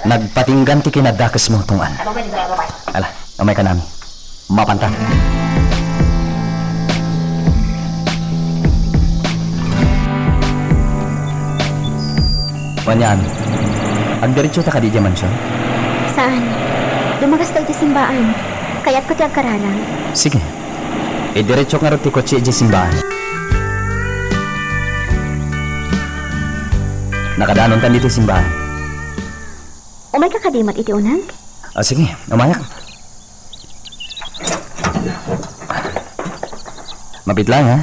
Nagpatinggan ti kinadakesmo, Tong-an. Ala, umaykan, Ami. Mapantan. Wen, Ami, agdiretsota kadi idiay mansion? Saan. Dumagasta idiay simbaan. Kayatko ti agkararag. Sige. Idiretsok ngarud ti kotse idiay simbaan. Nakadanontan ditoy simbaan. Umayka kadi met iti uneg? Ah, sige, umayak. Mabit lang, ha?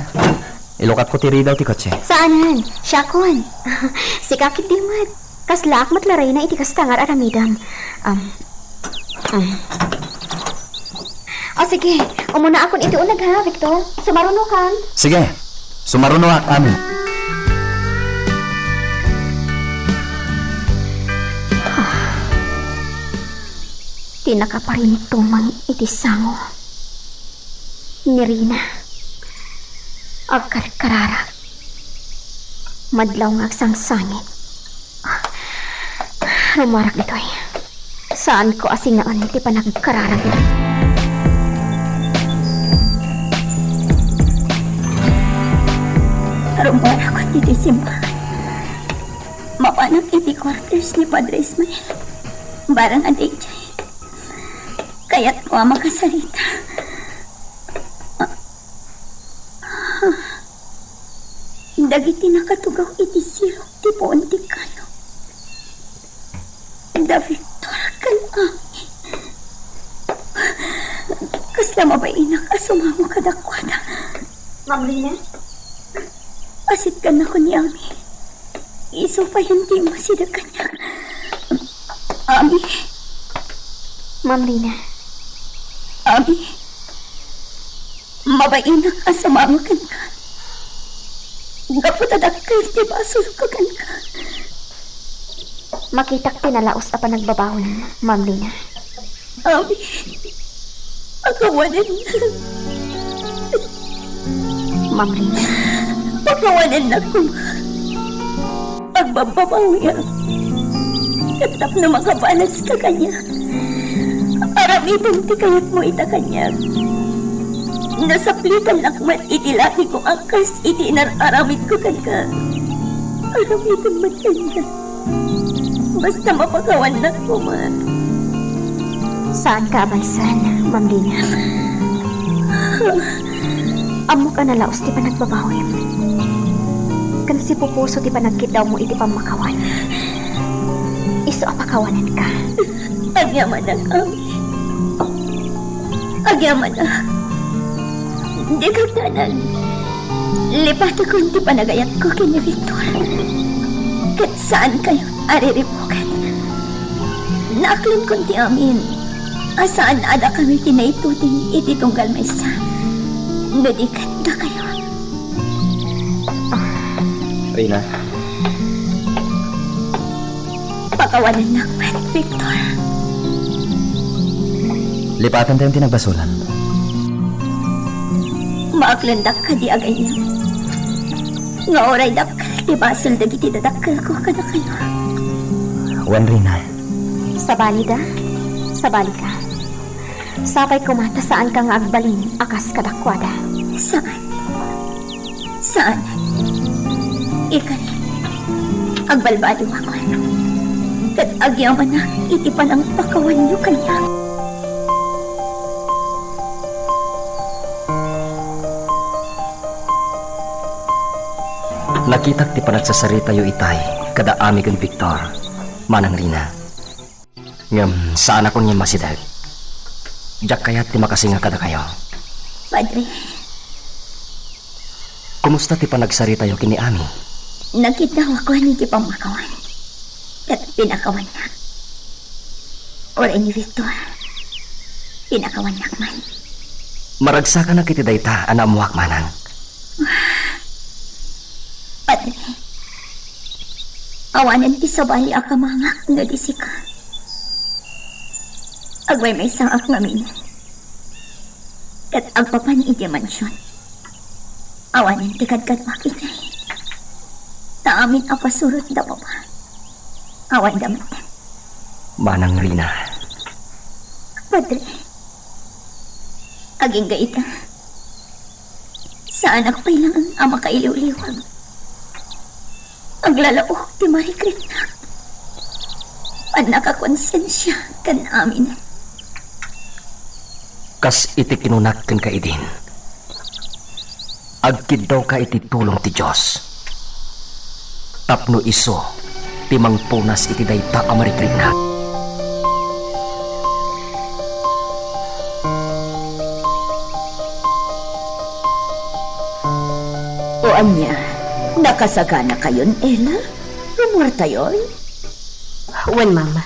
Ilukatko ti ridaw ti kotse. Saanen, siakon. Sika ketdi met. Kaslaak met la, Reyna, iti kasta nga ar-aramidem. Um, um. O sige, umunaakon iti uneg, ha, Victor? Sumarunokan? Sige, sumarunoak, Ami. Ti nakaparintumeng iti sango ni Reyna. Agkarkararag. Madlaw nga agsangsangit. Rumarak ditoy. Saanko a sinaen ti panagkararag. Rumarak ditoy simbahan. Mapanak iti quarters ni Padre Ismael. Barang adaydiay. Kayatko a makasarita. Dagiti nakatugaw iti sirok ti puon ti kayo. Da Victor ken Ami. Kasla mabainak a sumamo kadakuada. Ma'am Rina? Asitkannakon ni Ami. Isu payen ti immasideg kaniak. Ami. Ma'am Rina. Ami. Mabainak a sumama kenka. Gapu ta dakkel ti basolko kenka. Makitak ti nalaus a panagbabawem, Ma'am Rina. Ami, pakawanennak. Ma'am Rina. Pakawanennak koma. Agbabbabawiak. Ket tapno makabalas ka kaniak, aramidem ti kayatmo ita kaniak. Nasaplitannak met iti latigo a kas iti inar-aramidko kenka. Aramidem met kaniak. Basta mapakawannak koma. Saanka a balsen, Ma'am Rina. Ammok a nalaus ti panagbabawem. Ken sipupuso ti panagkiddawmo iti pammakawan. Isu a pakawanenka. Agyamanak, Ami. Agyamanak. Dika agdanag. Lipatekon ti panagayatko ken ni Victor. Ket saankayo a riribuken. Naaklenkon ti amin a saan a dakami ti naituding iti tunggal maysa. No di ket dakayo. Rina. Pakawanennak met, Victor. Lipatentayon ti nagbasolan. Maaklendak kadi a gayam nga uray dakkel ti basol dagiti dadakkelko kadakayo. Wen, Rina. Sabali da, sabali ka. Sapay koma ta saanka nga agbalin a kas kadakuada. Saan? Saan? Ikari, agbalbaliwakon. Ket agyamanak iti panangpakawanyo kaniak. Nakitak ti panagsasaritayo itay kada Ami ken Victor, Manang Rina. Ngem saanakon nga immasideg. Diak kayat ti makasinga kadakayo. Padre. Kumusta ti panagsaritayo ken ni Ami? Nagkiddawakon iti pammakawan. Ket pinakawannak. Uray ni Victor, pinakawannak man. Maragsakanak iti dayta a naammoak, manang. Pat Awanen ti sabali a kamangak no di sika. Agmaymaysaak ngamin. Ket agpapan idiay mansion. Awanen ti kadkaduak idiay. Ta amin a pasurotda, Papa. Awanda met. Manang Rina. Padre, agingga ita. Saanak pay laeng a makailiwliwag. Aglalaok ti marikritnak. Pannakakonsensia ken amin. Kas iti kinunak kenka idin, agkiddawka iti tulong ti Dios tapno isu ti mangpunas iti dayta a marikritnak. O ania, nakasaganakayon, Ella? Rumuartayon? Wen, Mama.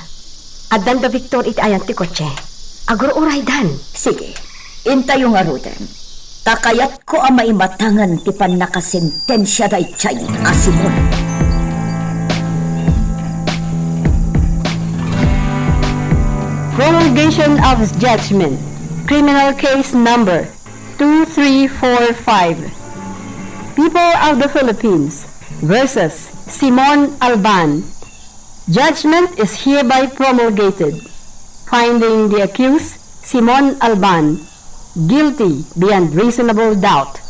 Addan da Victor iti ayan ti kotse. Agur-uraydan. Sige, intayo ngaruden. Ta kayatko a maimatangan ti pannakasentensia daydiay a Simon. Promulgation of judgment. Criminal case number two three four five. People of the Philippines versus Simon Alban. Judgment is hereby promulgated, finding the accused, Simon Alban, guilty beyond reasonable doubt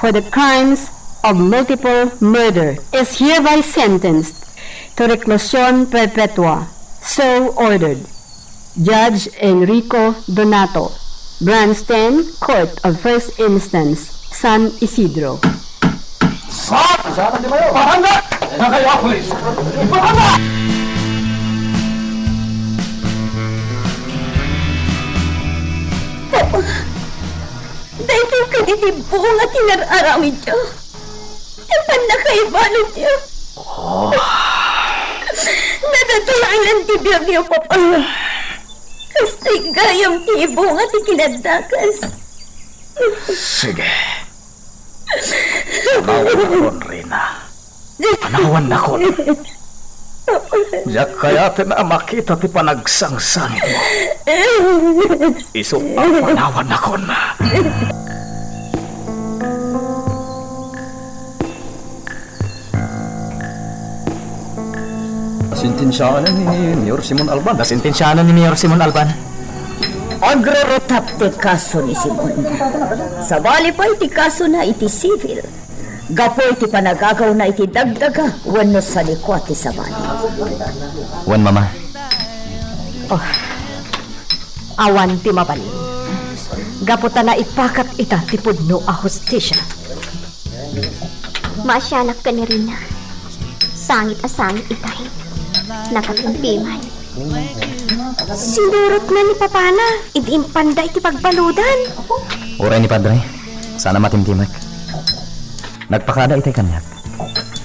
for the crimes of multiple murder, is hereby sentenced to reclusion perpetua. So ordered. Judge Enrico Donato, Branch ten, Court of First Instance, San Isidro. Sir! Saan di mayo? Barangay! Barangay, ah, police! Barangay! Papa, daytoy kadi ti bunga ti nar-aramidyo. Ti pannakaibaludyo. Oh. Nadatoy lang ti biagyo, Papa. Kastoy gayam ti ibunga ti kinaddakas. Sige. Panawannakon, Rina. Panawannakon. Diak kayaten a makita ti panagsangsangitmo. Isu a panawannakon. Nasentensiaan ni Mayor Simon Alban. Nasentensiaan ni Mayor Simon Alban. Agrurutak ti kaso ni Simon. Sabali pay ti kasona iti sivil. Gapu iti panagagawna iti dagdaga wenno sanikua ti sabali. Wen, Mama. Oh. Awan ti mabalin. Gapu ta naipakat ita ti pudno a hustisia. Maasianak ken ni Rina. Sangit a sangit itay. Nakatimpiman. Sinurotna ni papana idi impanda iti pagbaludan. Uray ni Padre, saan a matimtimek. Nagpakada itay kaniak.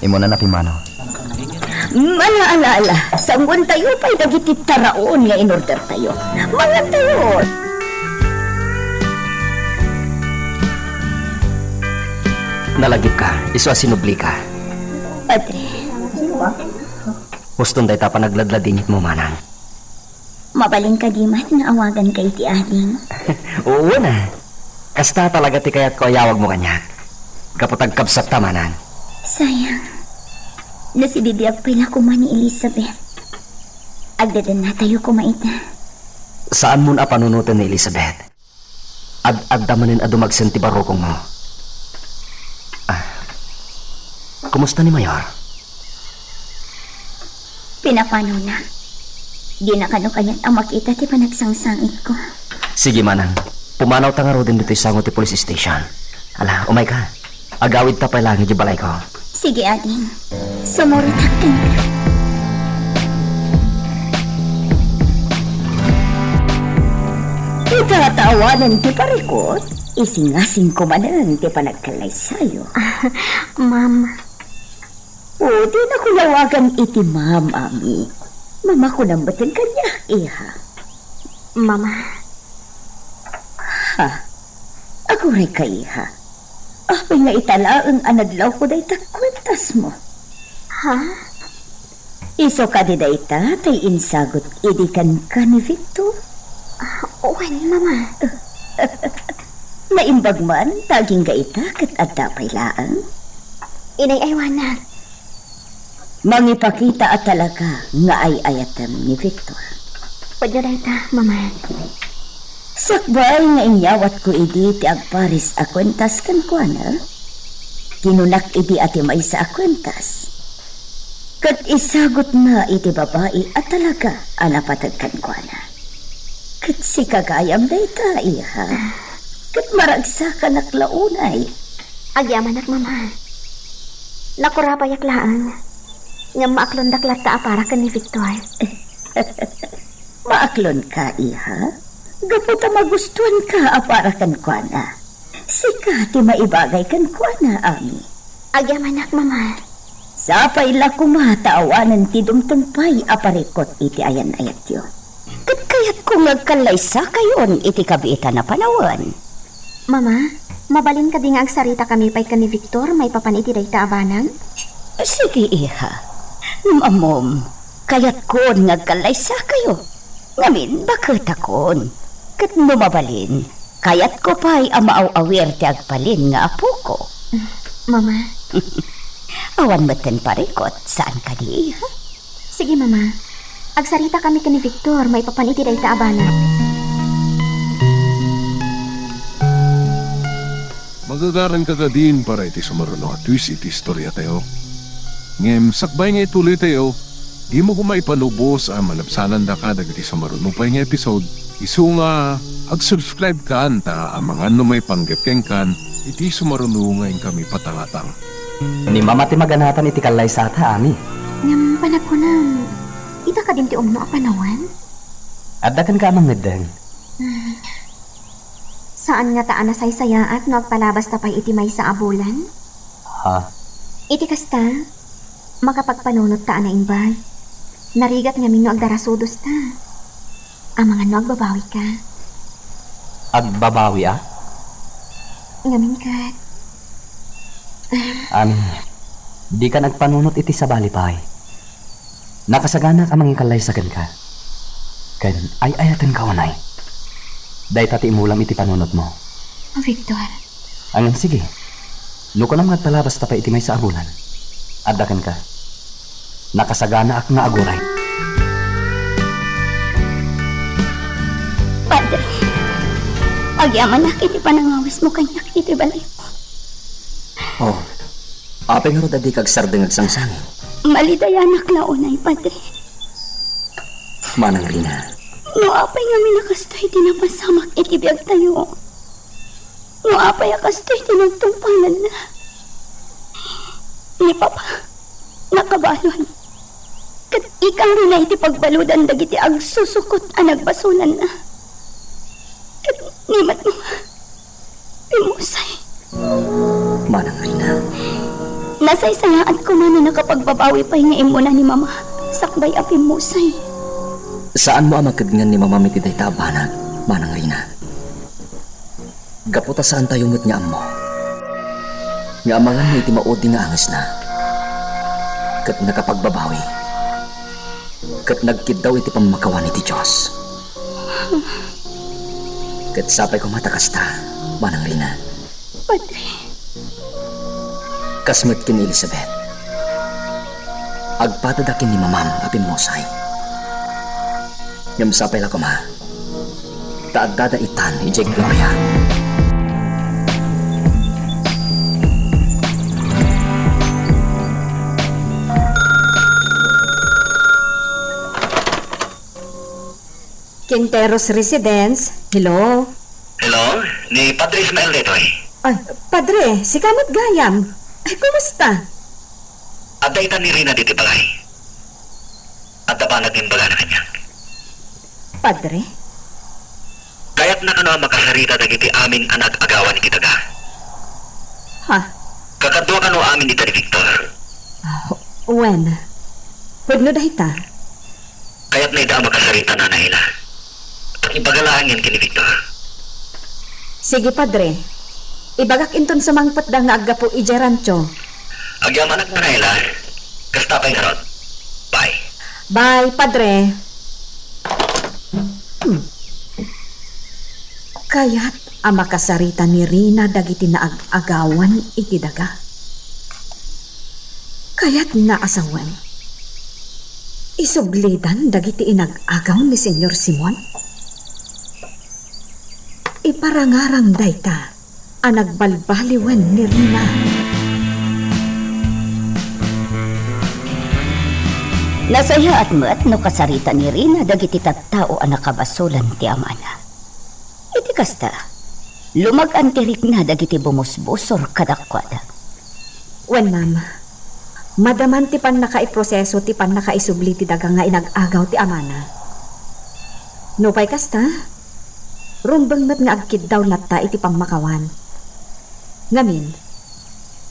Immunan a pimmanaw. Ala, ala, ala, sangoentayo pay dagiti taraon nga inordertayo. Mangantayo. Nalagipka, isu a sinublika. Padre. Huston dayta panagladladingitmo, manang. Mabalin kadi met nga awaganka iti ading? Uuna. Kasta talaga ti kayatko a yawagmo kaniak. Gapu ta agkabsatta, manang. Sayang. Nasibibiag pay la koma ni Elizabeth. Agdedennatayo koma ita. Saanmon a panunoten ni Elizabeth. Ad-adda manen a dumagsen ti barukongmo. Ah. Kumusta ni Mayor? Pinapanawna. Dina kano kaniak a makita ti panagsangsangitko. Sige, manang. Pumanawta ngaruden ditoy sango ti police station. Ala, umayka. Agawidta pay laeng idiay balayko. Sige, ading. Sumurotak kenka. Ita ta awanen ti parikut, isingasingko manen ti panagkallaysayo. Ma'am. O, dinako lawagan iti ma'am, Ami. Mama ko nambaten kaniak, iha. Mama. Ha? Aguray ka, iha. Apay nga ita laeng a nadlawko dayta kuentasmo? Ha? Isu kadi dayta ti insagut idi kenka ni Victor? Ah, wen, Mama. Naimbag man ta agingga ita ket adda pay laeng. Inay-aywanak. Mangipakita a talaga nga ay-ayatem ni Victor. Pudno dayta, Mama. Sakbay nga inyawatko idi ti agparis a kuentas kenkuana, kinunak idi a ti maysa a kuentas, ket isagutna iti babai a talaga a napateg kenkuana. Ket sika gayam dayta, iha. Ket maragsakanak la unay. Agyamanak, Mama. Nakurapayak laeng. Ngem maaklondak latta a para ken ni Victor. Maaklonka, iha? Gapu ta magustuanka a para kenkuana. Sika ti maibagay kenkuana, Ami. Agyamanak, Mama. Sapay la koma ta awanen ti dumteng pay a parikut iti ayan-ayatyo. Ket kayatko nga agkallaysakayon iti kabiitan a panawen. Mama, mabalin kadi nga agsaritakami pay ken ni Victor maipapan iti dayta a banag? Sige, iha. Ngem ammom, kayatkon nga agkallaysakayo. Ngamin, baketakon. Ket no mabalin, kayatko pay a maaw-awir ti agbalin nga apoko. Mama. Awan metten parikut, saan kadi, ha? Sige, Mama. Agsaritakami ken ni Victor maipapan iti dayta a banag. Magagaranka kadin para iti sumaruno a twist iti istoriatayo. Ngem sakbay nga ituloytayo, dimo koma ipalubos a malabsanandaka dagiti sumaruno pay nga episode. Isu nga ag-subscribe kan ta amangan no maipanggep kenkan iti sumaruno nga inkami patangatang. Ni Mama ti maganatan iti kallaysata, Ami. Ngem panagkunam, ita kadin ti umno a panawen? Adda kenka a mangeddeng. Hmm. Saan ngata a nasaysayaat no agpalabasta pay iti maysa a bulan? Ha? Iti kasta, makapagpanunotta a naimbag. Narigat ngamin no agdarasudosta. Amangan no agbabawika. Agbabawiak? Ngamin ket. Ami, dika agpanunot iti sabali pay. Nakasaganaak a mangikallaysa kenka. Ken ay-ayatenka unay. Dayta ti imulam iti panunotmo. Victor. Ngem sige. No kunam nga agpalabasta pay iti maysa a bulan, adda kenka. Nakasaganaak nga aguray. Padre, agyamanak iti panangawismo kaniak iti balaymo. Oh, apay ngarud a dika agsardeng agsangsangi? Malidayanak la unay, Padre. Manang Rina. No apay ngamin a kastoy ti napasamak iti biagtayo? No apay a kastoy ti nagtungpalanna? Ni Papa, nakabalon. Ket ikarina iti pagbaludan dagiti agsusukot a nagbasolanna. Ket ni met, Mama, pimmusay. Manang Rina. Nasaysayaat koma no nakapagbabawi pay nga immuna ni Mama sakbay a pimmusay. Saanmo a makedngan ni Mamam iti dayta a banag, Manang Rina. Gapu ta saantayo met nga ammo nga amangan no iti maudi nga angesna ket nakapagbabawi ket nagkiddaw iti pammakawan iti Dios. Ket sapay koma ta kasta, Manang Rina. Padre. Kas met ken ni Elizabeth, agpadadak ken ni Mamam a pimmusay. Ngem sapay la koma ta addada itan idiay gloria. Quinteros Residence, hello? Hello, ni Padre Ismael daytoy. Ay, Padre, sika met gayam. Ay, kumusta? Adda itan ni Rina ditoy balay. Adda banag nga imbagana kaniak. Padre? Kayatna kano a makasarita dagiti amin a nag-agawan iti daga? Ha? Kakadua kano amin ita ni Victor? Ah, wen. Pudno dayta. Kayatna ida a makasarita, Nanay Ila. Ibaga laengen ken ni Victor. Sige, Padre. Ibagak inton sumangpetda nga aggapu idiay rancho. Agyamanak, Nanay Ila. Kasta pay ngarud. Bye. Bye, Padre. Hmm. Kayat a makasarita ni Rina dagiti naag-agawan iti daga. Kayatna a sawen, isublidan dagiti inag-agaw ni Señor Simon? Iparangarang dayta a nagbalbaliwen ni Rina. Nasayaat met no kasarita ni Rina dagiti tattao a nakabasolan ti amana. Iti kasta, lumag-an ti rikna dagiti bumusbusor kadakuada. Wen, ma'am, madaman ti pannakaiproseso ti pannakaisubli ti daga nga inag-agaw ti amana. Nupay kasta, rumbeng met nga agkiddaw latta iti pammakawan. Ngamin,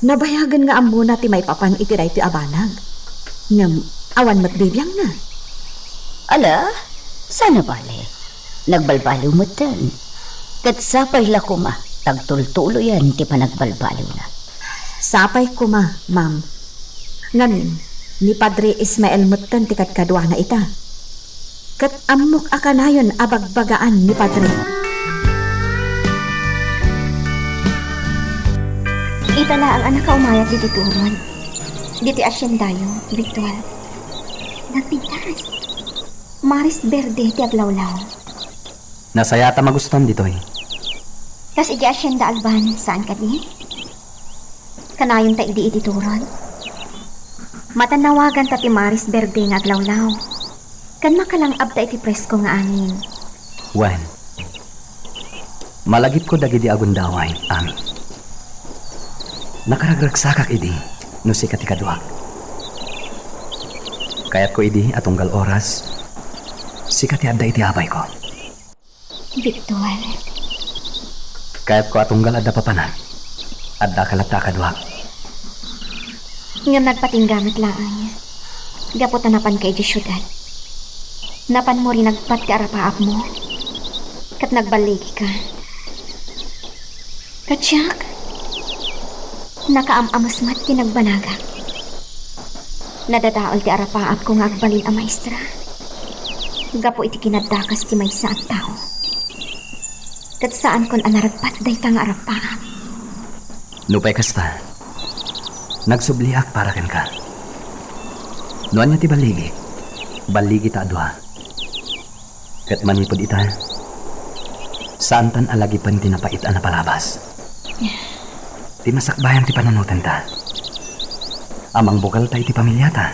nabayagen nga ammona ti maipapan iti daytoy a banag. Ngem awan met bibiangna. Ala, saan a bale. Nagbalbaliw metten. Ket sapay la koma, tagtultuloyen ti panagbalbaliwna. Sapay koma, ma'am. Ngamin, ni Padre Ismael metten ti kadkaduana ita. Ket ammok a kanayon a bagbagaan ni Padre. Ita laeng a nakaumayat ditoy turon. Ditoy asiendayo, Victor. Nagpintas. Maris Verde ti aglawlaw. Nasayaat a magustom ditoy. Kas idiay Asienda Alban, saan kadi? Kanayonta idi iti turon. Matannawaganta ti Maris Verde nga aglawlaw. Ken makalang-abta iti presko nga angin. Wen, malagipko dagidi agundaway, Ami. Nakaragragsakak idi no sika ti kaduak. Kayatko idi a tunggal oras, sika ti adda iti abayko. Victor. Kayatko a tunggal adda papanak, addaka latta a kaduak. Ngem nagpatingga met laeng, gapu ta napanka idiay siudad. Napanmo rinagpat ti arapaapmo, ket nagballigika. Ket siak, nakaam-ames met ti nagbanagak. Nadadael ti arapaapko nga agbalin a maestra. Gapu iti kinaddakas ti maysa a tao. Ket saankon a naragpat dayta nga arapaap. Nupay kasta, nagsubliak para kenka. No ania ti balligik, balligita a dua. Ket manipud ita, saantan a lagipen ti napait a napalabas. Ti masakbayan ti panunotenta. Amangbukelta iti pamiliata.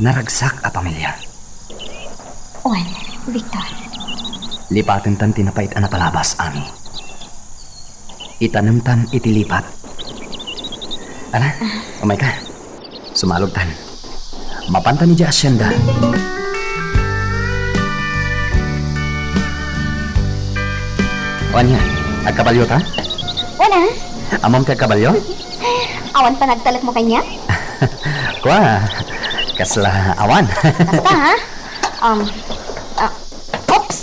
Naragsak a pamilia. Wen, Victor. Lipatentan ti napait a napalabas, Ami. Itanemtan iti lipat. Ala, umayka. Sumalogtan. Mapantan idiay asienda. O ania, agkabalyota? Wen a. Ammom ti agkabalyo? Awan panagtalekmo kaniak? Kua, kasla awan. Basta, ha? Um, ah, oops!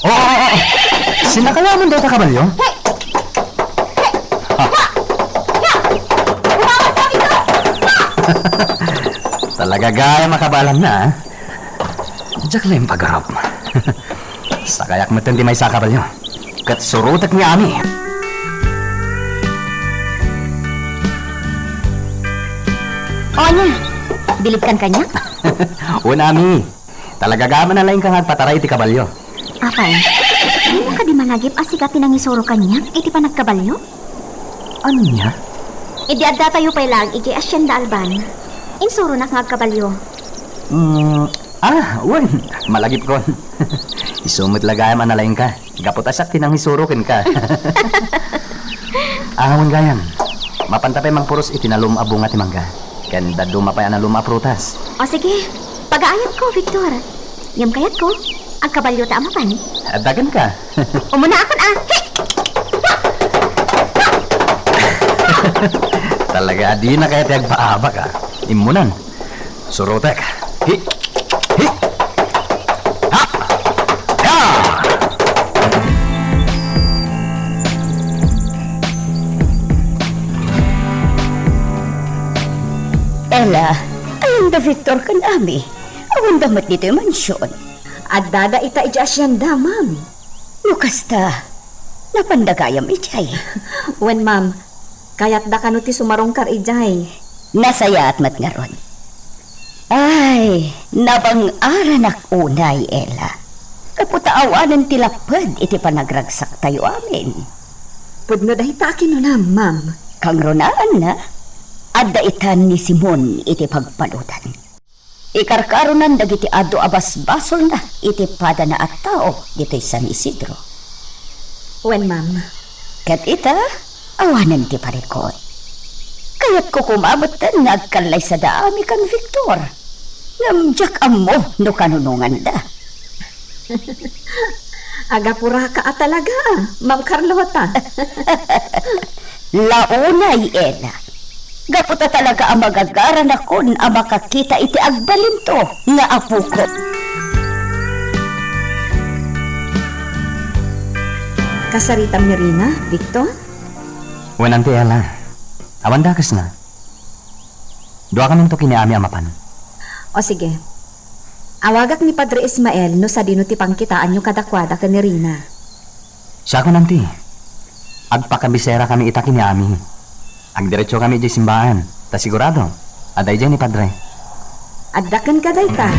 Oo, oo, oo. Sinakayaman dayta kabalyo? Hey! Hey! Ha! Ha! Umawat kami to! Ha! Talaga gayam a kabaelanna, ah. Diak laeng pagarup. Sakayak metten ti maysa a kabalyo. Ket surotek ni Ami. O ania, bilibkan kaniak? Wen, Ami. Talaga gayam a nalaingka nga agpataray iti kabalyo. Apay, dimo kadi malagip a sika ti nangisuro kaniak iti panagkabalyo? Ania? Idi addatayo pay laeng idiay Asienda Alban, insuronak nga agkabalyo. Mm, ah, wen, malagipkon. Isu met la gayam a nalaingka. Gapu ta siak ti nangisuro kenka. Ah, wen gayam, mapanta pay mangpuros iti nalum a bunga ti mangga, ken dadduma pay a nalum a prutas. O sige, pagaayatko, Victor. Ngem kayatko, agkabalyota a mapan. Adda kenka. Umunaakon, ah. Hey! Talaga, adina kayat ti agpaabak, ah. Immunan. Surotek. Hi! Hi! Ha! Ya! Ella, Awan da Victor ken Ami. Awan da met ditoy mansion. Addada ita idiay asienda, ma'am. No kasta, napanda gayam idiay. Wen, ma'am. Kayatda kano ti sumarungkar idiay. Nasayaat met ngarud. Ay, nabang-aranak unay, Ella. Gapu ta awanen ti lapped iti panagragsaktayo amin. Pudno dayta a kinunam, ma'am. Kangrunaanna, adda itan ni Simon iti pagpaludan. Ikarkaronan dagiti adu a basbasolna iti padana a tao ditoy San Isidro. Wen, ma'am. Ket ita, awanen ti parikut. Kayatko koma metten nga agkallaysada Ami ken Victor. Ngem diak ammo no kanunonganda. Agapuraka a talaga, Ma'am Carlota. Launay, Ella. Gapu ta talaga a magagaranakon a makakita iti agbalinto nga apoko. Kasaritam ni Rina, Victor? Wen, Auntie Ella. Awan dakesna. Duakaminto ken ni Ami a mapan. O sige. Awagak ni Padre Ismael no sadino ti pangkitaanyo kadakuada ken ni Rina. Siakon, Auntie. Agpakabiserakami ita ken ni Ami. Agdiretsokami idiay simbaan, ta sigurado, adda idiay ni Padre. Adda kenka dayta.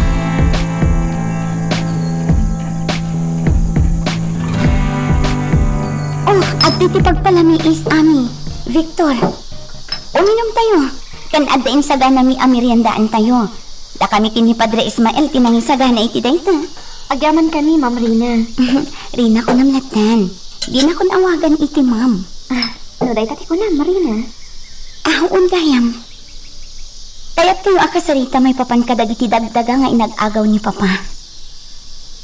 Oh, adtoy ti pagpalamiis, Ami. Victor, uminomtayo. Ken adda insaganami a meriendaentayo. Dakami ken ni Padre Ismael ti nangisagana iti dayta. Agyamankami, Ma'am Rina. Rina, kunam lattan. Dinakon awagan iti ma'am. Ah, no dayta ti kunam, Rina. Ah, wen gayam. Kayatkayo a kasarita maipapan kadagiti dagdaga nga inag-agaw ni Papa.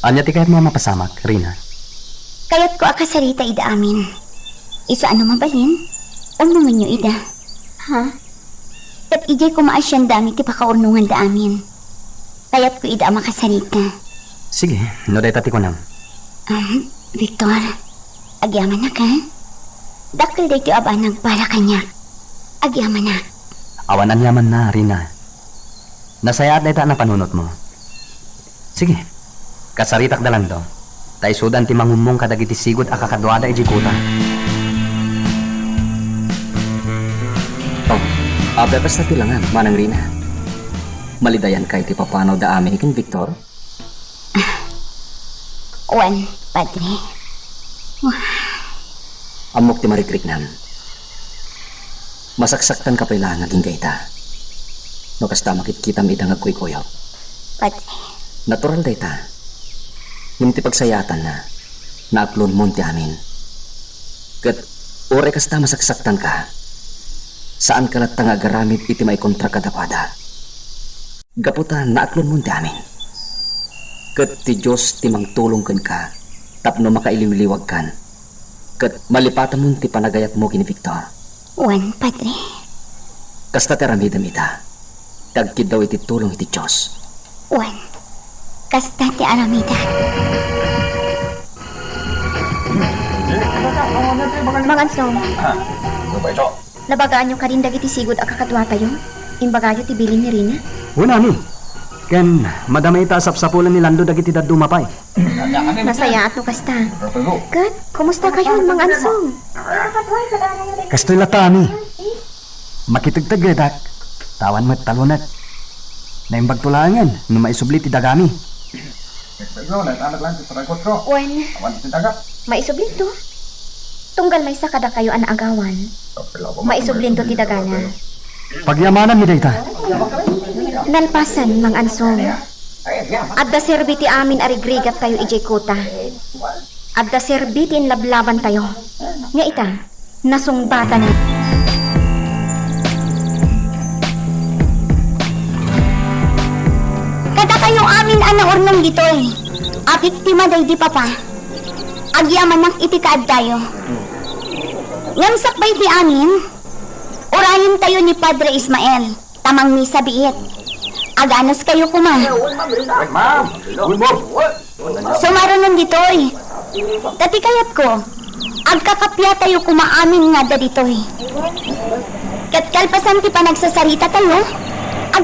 Ania ti kayatmo a mapasamak, Rina? Kayatko a kasarita ida amin. Isu a no mabalin, umnomenyo ida. Ha? Ket idiay koma a siendami ti pakaurnonganda amin. Kayatko ida a makasarita. Sige, no dayta ti kunam. Um, Victor, agyamanak, ha? Dakkel daytoy a banag para kaniak. Agyamanak. Awan aniamanna, Rina. Nasayaat dayta a napanunotmo. Sige, kasaritak da lanto, ta isudan ti mangummong kadagiti sigud a kakaduada idiay kuta. Oh, apay a kasta ti langan, Manang Rina? Malidayanka iti papanawda Ami ken Victor? Wen, Padre. Ammok ti marikriknam. Masaksaktanka pay laeng agingga ita. No kasta, makitkitam ida nga agkuykuyog. Padre. Natural dayta. Ngem ti pagsayaatanna, naaklonmon ti amin. Ket uray kasta masaksaktanka, saanka latta nga agaramid iti maikontra kadakuada. Gapu ta naaklonmon ti amin. Ket ti Dios ti mangtulong kenka tapno makailiwliwagkan. Ket malipatamon ti panagayatmo ken ni Victor. Wen, Padre. Kasta ti aramidem ita, ti agkiddaw iti tulong iti Dios. Wen, kasta ti aramidem. Mangansong. Ah, ano ba ito? Nabagaanyo kadin dagiti sigud a kakaduatayo? Imbagayo ti bilin ni Rina? Wen, Ami. Ken madama ita a sapsapulen ni Lando dagiti dadduma pay. Nasayaat no kasta. Ket, kumusta kayo, Mangansong? Kastoy latta, Ami. Makitegtegedak, ta awan met talonat. Naimbagto laengen no maisubli ti dagami. Wen, maisublinto. Tunggal maysa kadakayo a naagawan, maisublinto ti dagana. Pagyamananmi dayta. Nalpasen, Mangansong. Adda serbi ti amin a rigrigattayo idiay kuta. Adda serbi ti inlablabantayo. Nga ita, nasungbatan. Kadakayo amin a naurnong ditoy a biktima daydi Papa, agyamanak iti kaaddayo. Ngem sakbay ti amin, urayentayo ni Padre Ismael ta mangmisa biit. Aganuskayo koma. Ma'am, good morning. Sumarunon ditoy. Ta ti kayatko, agkakapiatayo koma amin nga adda ditoy. Ket kalpasan ti panagsasaritatayo,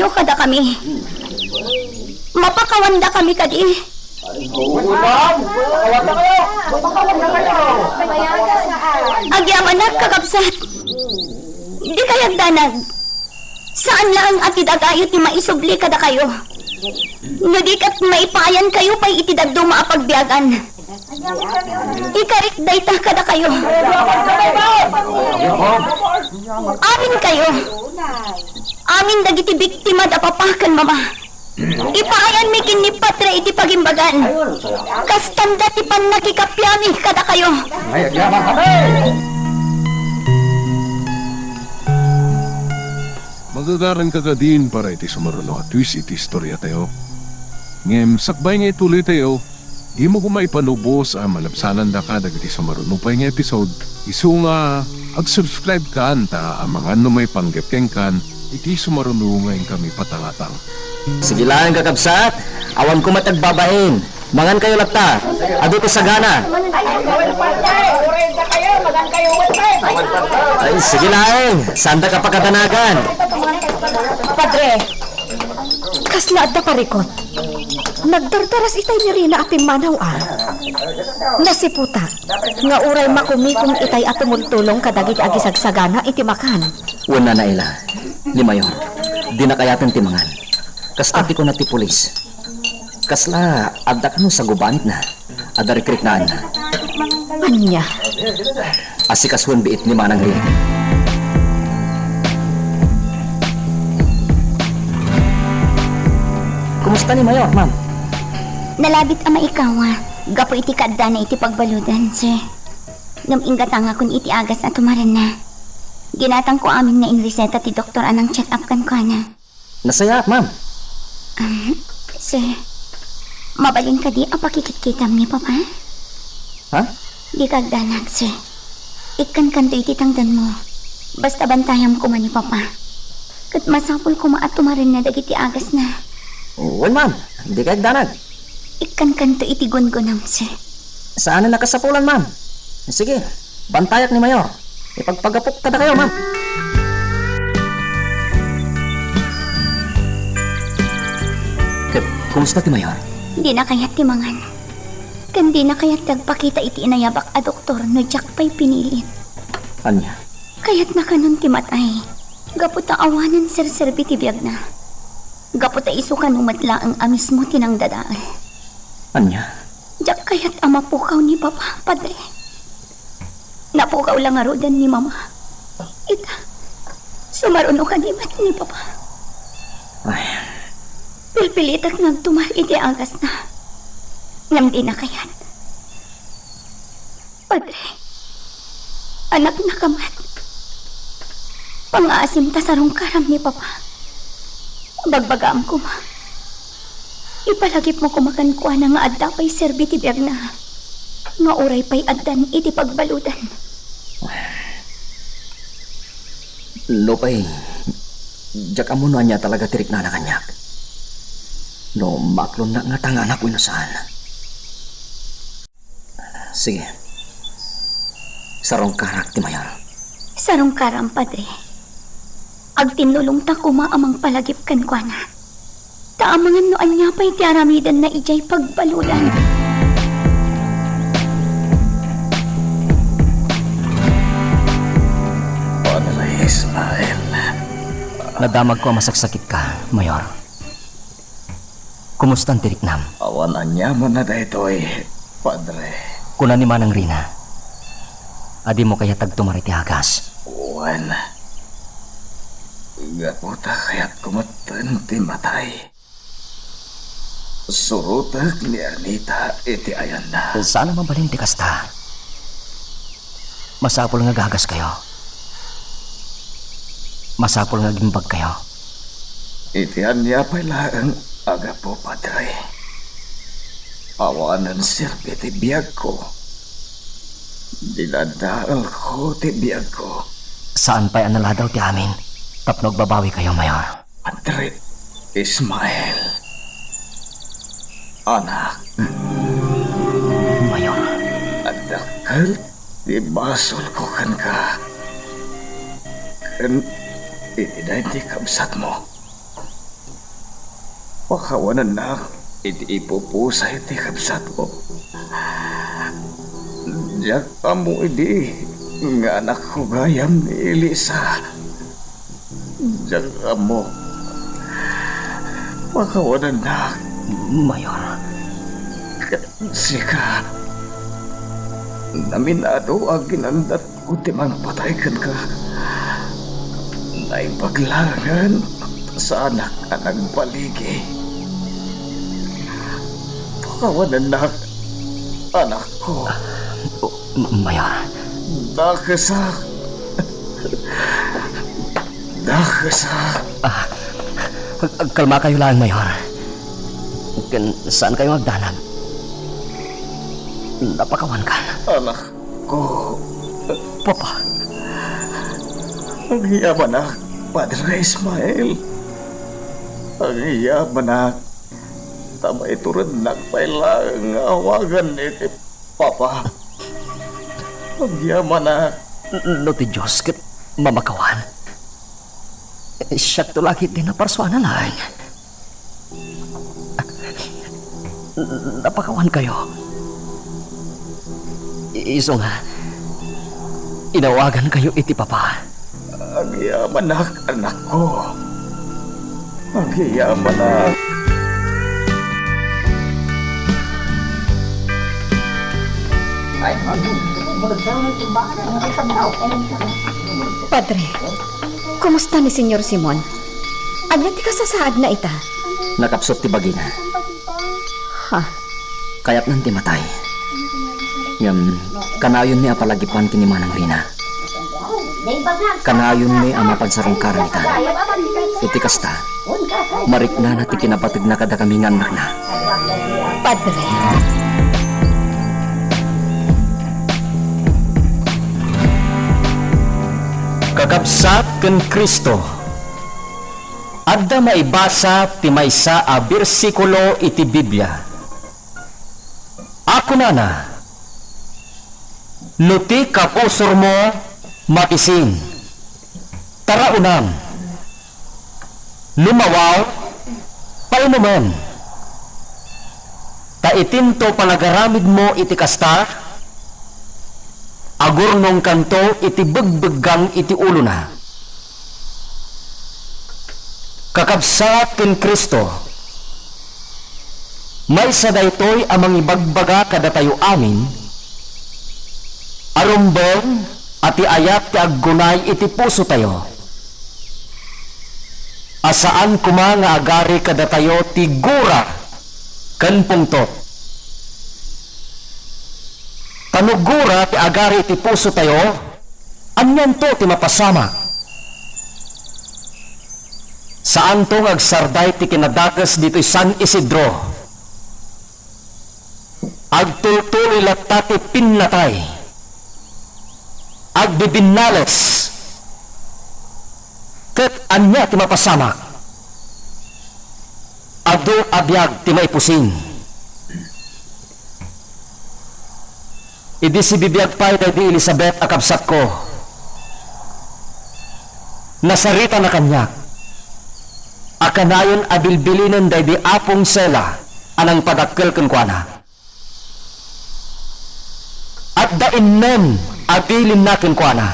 pagpakaasinyo kadakami. Mapakawandakami kadi. Agyamanak, kakabsat. Dikay agdanag. Saan laeng a ti dagayo ti maisubli kadakayo. No di ket maipayankayo pay iti dadduma a pagbiagan. Ikarik dayta kadakayo. Aminkayo. Amin dagiti biktima da papa ken mama. Ipaayanmi ken ni Padre iti pagimbagan. Kastanda ti pannakikappami kadakayo. Magagaranka kadin para iti sumaruno a twist iti istoriatayo. Ngem sakbay nga ituloytayo, dimo koma ipanubos a malabsanandaka dagiti sumaruno pay nga episode. Isu nga ag-subscribe kan ta amangan no maipanggep kenkan iti sumaruno nga inkami patangatang. Sige laeng, kakabsat, awan koma ti agbabain. Mangankayo latta. Adu ti sagana. Ay, sige laeng. Saandaka pakadanagan. Padre, kasla adda parikut. Nagdardaras itay ni Rina a pimmanaw a. Nasiputak nga uray makumikom itay a tumultulong kadagiti agisagsagana iti makan. Wen, Nana Ela, ni Mayor, dina kayaten ti mangan. Kasta ti kuna ti pulis. Kasla adda kano sagubanitna. Adda rikriknaanna. Ania? Asikasuen biit ni Manang Rick. Kumusta ni Mayor, ma'am? Nalabit a maikawa gapu iti kaaddana iti pagbaludan, sir. Ngem inggatangakon iti agas a tumarenna. Ginatangko amin nga inreseta ti doktor a nang-check up kenkuana. Nasayaat, ma'am. Ah, sir, mabalin kadi a pakikitkitam ni Papa? Ha? Dika agdanag, sir. Ikkankanto iti tangdanmo. Basta bantayam koma ni Papa. Ket masapul koma a tumarenna dagiti agasna. Wen, ma'am. Dika agdanag. Ikkankanto iti gungunam, sir. Saanen a kasapulan, ma'am. Sige, bantayak ni Mayor. Ipagpagapok kadakayo, ma'am. Ket, kumusta ti Mayor? Dina kayat ti mangan. Ken dina kayat ti agpakita iti inayabak a doktor no diak pay pinilit. Ania? Kayatna kanon ti matay. Gapu ta awanen serserbi ti biagna. Gapu ta isu kano met laeng a mismo ti nangdadael. Ania? Diak kayat a mapukaw ni Papa, Padre. Napukaw la ngaruden ni Mama. Ita, sumaruno kadi met ni Papa. Ay. Pilpilitek nga agtumar iti agasna. Ngem dina kayat. Padre, anakna ka met. Pangaasim ta sarungkaram ni Papa. Bagbagaam koma. Ipalagipmo koma kenkuana nga adda pay serbi ti biagna nga uray pay addan iti pagbaludan. Nupay Diak ammo no ania talaga ti riknana kaniak. No maaklonnak ngata nga anak wenno saan. Sige. Sarungkarak ti mayor. Sarungkaram, Padre. Agtinnulongta koma a mangpalagip kenkuana. Ta amangan no ania pay ti aramidenna idiay pagbaludan. Padre Ismael. Nadamagko a masaksakitka, Mayor. Kumustan ti riknam? Awan aniamanna daytoy, Padre. Kuna ni Manang Rina, a dimo kayat agtumar iti agas. Wen, gapu ta kayatko metten ti matay. Surotek ni Anita iti ayanna. Saan a mabalin ti kasta. Masapul nga agagaskayo. Masapul nga agimbagkayo. Iti ania pay laeng a gapu, Padre. Awanen serbi ti biagko. Dinadaelko ti biagko. Saan pay a naladaw ti amin tapno agbabawikayo, Mayor. Padre Ismael. Anak. Mayor. Adakkel ti basolko kenka. Ken iti daydi kabsatmo. Pakawanennak iti ipupusay ti kabsatmo. Diak ammo idi nga anakko gayam ni Elisa. Diak ammo. Pakawanennak. Mayor. Ken sika, naminado a ginandatko ti mangpatay kenka. Naimbag laengen ta saanak a nagbaligi. Pakawanennak, anakko. Mayor. Dakesak. Dakesak. Ah, ag-, agkalmakayo laeng, Mayor. Ken saankayo nga agdanag. Napakawankan. Anakko. Papa. Agyamanak, Padre Ismael. Agyamanak. Ta maiturednak pay laeng nga awagan iti Papa, agyamanak. No ti Dios ket mamakawan, siakto la ketdi naparsuana laeng. Napakawankayo. Isu nga, inawagankayo iti Papa. Agyamanak, anakko. Agyamanak. Padre, kumusta ni Señor Simon? Ania ti kasasaadna ita? Nakapsut ti bagina. Ha? Kayatnan ti matay. Ngem, kanayonmi a palagipan ken ni Manang Rina. Kanayonmi a mapansarungkaran ita. Iti kasta, mariknana ti kinabategna kadakami nga annakna. Padre. Kakabsat ken Cristo, adda maibasa ti maysa a bersikulo iti Biblia. A kunana, "No ti kapusormo makisin, taraonam. No mawaw, painomem. Ta itinto panagaramidmo iti kasta, agurnongkanto iti begbeggang iti ulona." Kakabsat ken Cristo, maysa daytoy a mangibagbaga kadatayo amin a rumbeng a ti ayat ti aggunay iti pusotayo, a saan koma nga agari kadatayo ti gura ken pungtot. Ta no gura ti agari iti pusotayo, anianto ti mapasamak? Saanto nga agsarday ti kinadakes ditoy San Isidro. Agtultuloy latta ti pinnatay. Agbibinnales. Ket Ania ti mapasamak? Adu a biag ti maipusin. Idi sibibiag pay daydi Elizabeth a kabsatko, nasaritana kaniak a kanayon a bilbilinen daydi Apong Sela a nangpadakkel kenkuana. Adda innem a bilinna kenkuana.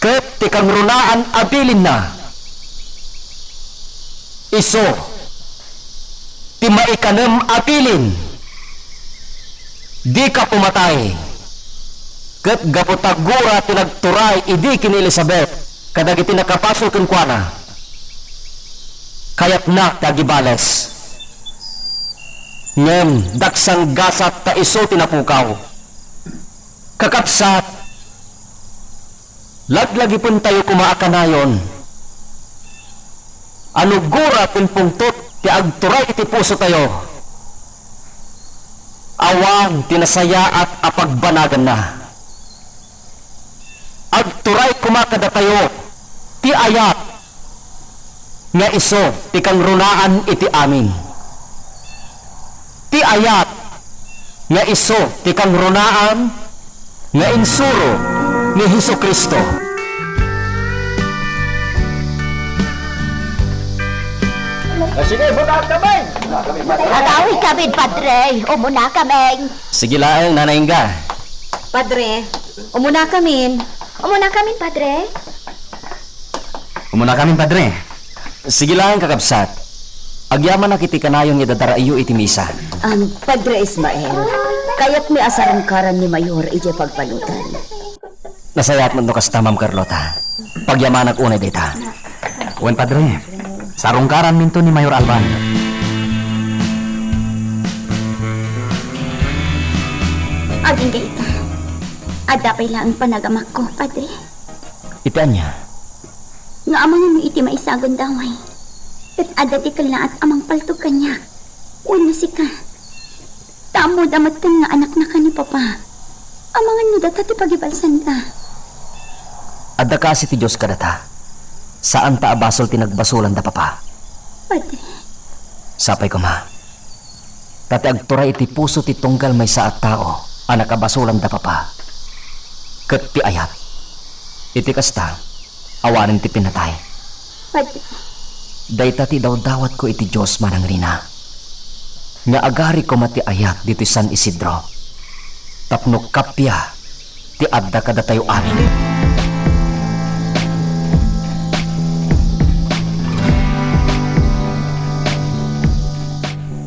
Ket ti kangrunaan a bilinna, isu ti maikanem a bilin, dika pumatay. Ket gapu ta gura ti nagturay idi ken ni Elizabeth kadagiti nakabasol kenkuana, kayatnak ti agibales. Ngem daksang gasat ta isu ti napukaw. Kakabsat, laglagipentayo koma a kanayon a no gura ken pungtot ti agturay iti pusotayo, awan ti nasayaat a pagbanaganna. Agturay koma kadatayo ti ayat nga isu ti kangrunaan iti amin. Ti ayat nga isu ti kangrunaan nga insuro ni Jesu-Cristo. Ah, sige, buta kami! Agawid kami, Padre. Umuna kami. Sige laeng, Nanay Inga. Padre, umuna kamin. Umuna kamin, Padre. Umuna kamin, Padre. Sige laeng, kakabsat. Agyamanak iti kanayon nga idadaraiyo iti misa. Am, Padre Ismael, kayatmi a sarungkaran ni Mayor idiay pagbaludan. Nasayaat met no kasta, Ma'am Carlota. Pagyamanak unay dayta. Wen, Padre. Sarungkaranminto ni Mayor Alban. Agingga ita. Adda pay laeng panagamakko, Padre. Iti ania? Nga amangan iti maisagun daway. Ket adda ti kellaat a mangpaltog kaniak. Wenno sika. Ta ammoda metten nga anaknaka ni Papa. Amangan no data ti pagibalsanda. Adda kaasi ti Dios kadata. Saanta a basol ti nagbasolan da Papa. Padre. Sapay koma. Ta ti agturay iti puso ti tunggal maysa a tao a nakabasolan da Papa. Ket ti ayat. Iti kasta, awanen ti pinatay. Padre. Dayta ti idawdawatko iti Dios, Manang Rina, nga agari koma ti ayat ditoy San Isidro tapno kappia ti adda kadatayo amin.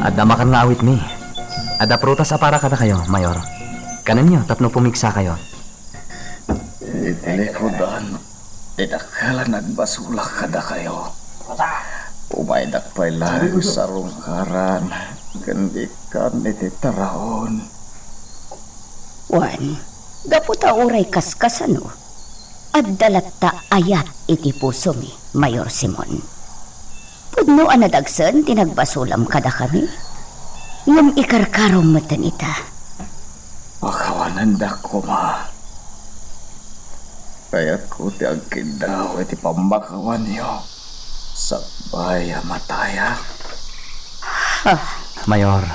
Adda makan nga awitmi. Adda prutas a para kadakayo, Mayor. Kanenyo tapno pumigsakayo. Iti likudan ti dakkel a nagbasolak kadakayo. Umaydak pay laeng sarungkaran ken ikkan iti taraon. Wen, gapu ta uray kaskasano, adda latta ayat iti pusomi, Mayor Simon. Pudno a nadagsen ti nagbasolam kadakami, ngem ikarkarom metten ita. Pakawanendak koma. Kayatko ti agkiddaw iti pammakawanyo sakbay a matayak. Ah. Mayor,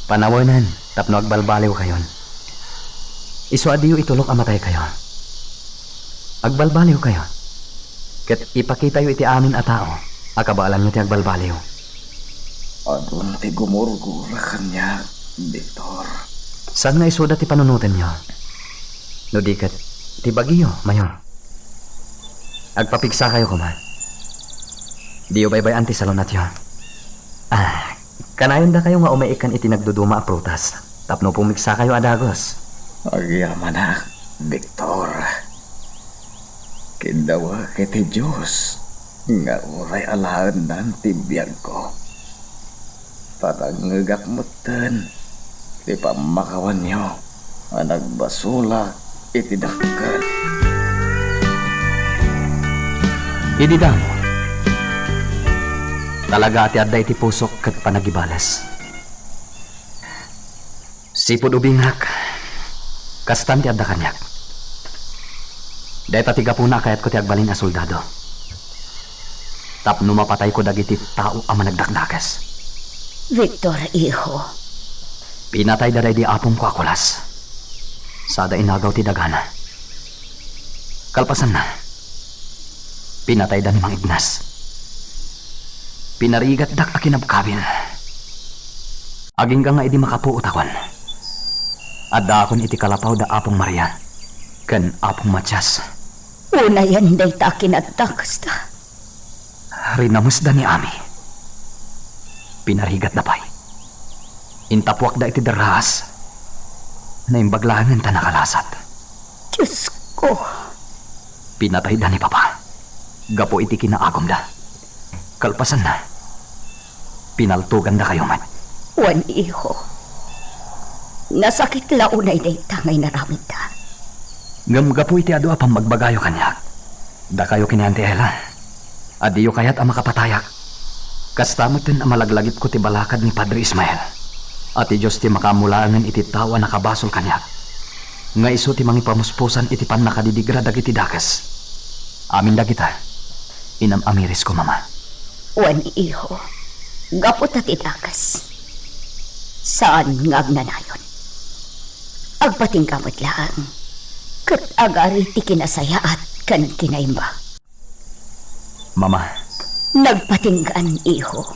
panawenen tapno agbalbaliwkayon. Isu a diyo itulok a mataykayo. Agbalbaliwkayo, ket ipakitayo iti amin a tao a kabaelanyo ti agbalbaliw. Adun ti gumurgura kaniak, Victor. Saan nga isuda ti panunotenyo? No di ket, ti bagiyo, Mayor. Agpapigsakayo koma. Diyo baybay-an ti salunatyo. Ah, kanayondakayo nga umay ikkan iti nagduduma a prutas tapno pumigsakayo a dagus. Agyamanak, Victor. Kiddawek iti Dios nga uray alaennan ti biagko. Panangngegak metten ti pammakawanyo a nagbasolak iti dakkel. Idi damo, talaga a ti adda iti pusok ket panagibales. Sipud ubingak, kastan ti adda kaniak. Dayta ti gapuna a kayatko ti agbalin a soldado. Tapno mapatayko dagiti tao a managdakdakes. Victor, iho. Pinatayda daydi apongko a kulas. Sada inagaw ti dagana. Kalpasanna, pinatayda ni Mang Ignas. Pinarigatdak a kinabkabil. Agingga nga idi makapuotakon, addaakon iti kalapaw da Apong Maria ken Apong Matias. Unayen dayta a kinadakesda. Rinamesda ni Ami. Pinarigatda pay. Intapuakda iti darraas. Naimbag laengen ta nakalasat. Diosko! Pinatayda ni Papa gapu iti kinaagumda. Kalpasanna, pinaltogandakayo met. Wen, iho. Nasakit la unay dayta nga inaramidda. Ngem gapu iti adu a pammagbagayo kaniak, dakayo ken ni Auntie Ella, a diyo kayat a makapatayak. Kasta metten a malaglagipko ti balakad ni Padre Ismael, a ti Dios ti makaammo laengen iti tao a nakabasol kaniak, nga isu ti mangipamuspusan iti pannakadidigra dagiti dakes. Amin dagita, inam-amirisko, Mama. Wen, iho, gapu ta ti dakes, saan nga agnanayon. Agpatingga met laeng, ket agari ti kinasayaat ken kinaimbag. Mama. Nagpatinggaan, iho.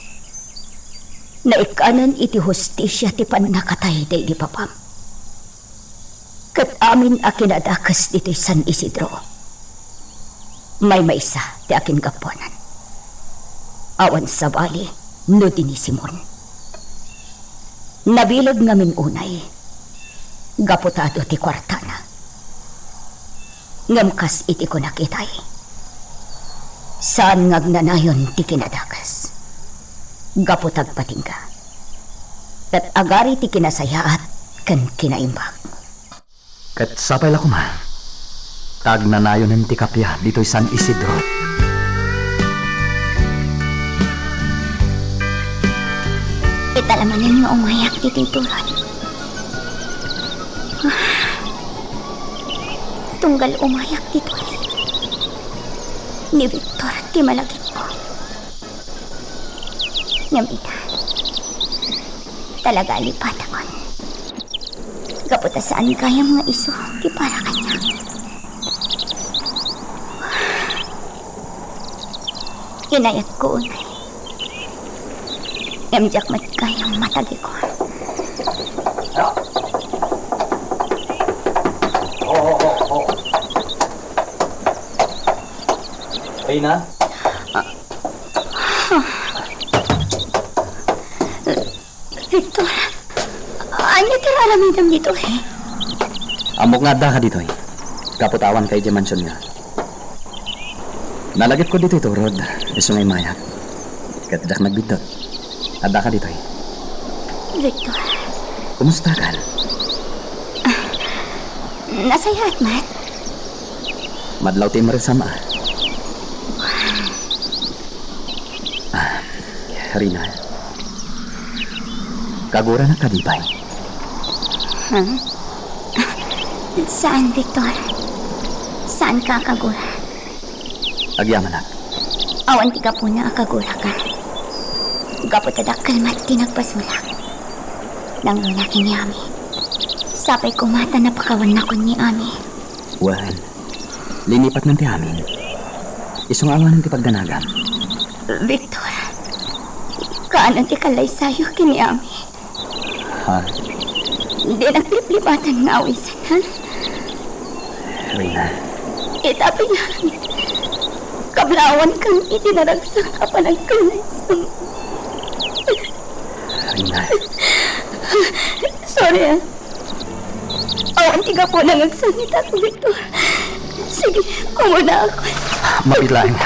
Naikkanen iti hustisia ti pannakatay daydi papam. Ket amin a kinadakes ditoy San Isidro, maymaysa ti akingapuanan. Awan sabali no di ni Simon. Nabileg ngamin unay, gapu ta adu ti kuartana. Ngem kas iti kunak itay, saan nga agnanayon ti kinadakes. Gapu ta agpatingga, ket agari ti kinasayaat ken kinaimbag. Ket sapay la koma, ta agnanayonen ti kappia ditoy San Isidro. Ita la manen nga umayak ditoy turod. Tunggal umayak ditoy, ni Victor ti malagipko. Ngem ita, talaga a lipatakon. Gapu ta saan gayam nga isu ti para kaniak. Inayatko unay. Ngem diak met gayam matagikon. Rina? Victor, ania ti aramidem ditoy? Ammok nga addaka ditoy. Gapu ta awanka idiay mansionyo. Nalagipko ditoy turod, isu nga immayak. Ket diak nagbiddut. Addaka ditoy. Victor. Kumustakan? Nasayaat met? Madlaw ti immarsam, a. Ah, Rina. Kaguranak kadi pay? Huh? Saan, Victor. Saanka a kagura. Agyamanak. Awan ti gapuna a kaguraka. Gapu ta dakkel met ti nagpasulak. Nangruna ken ni Ami. Sapay koma ta napakawannakon ni Ami. Wen, linipatnan ti amin. Isu nga awanen ti pagdanagam. Victor, kaano ti kallaysayo ken ni Ami? Ha? Dinak liplipatan nga awisen, ha? Rina. Ita pay laeng, kablawankan iti naragsak a panagkallaysam. Rina. Sorry, ah. Awan ti gapuna nga agsangitak, Victor. Sige, umunaak. Mabiit laeng.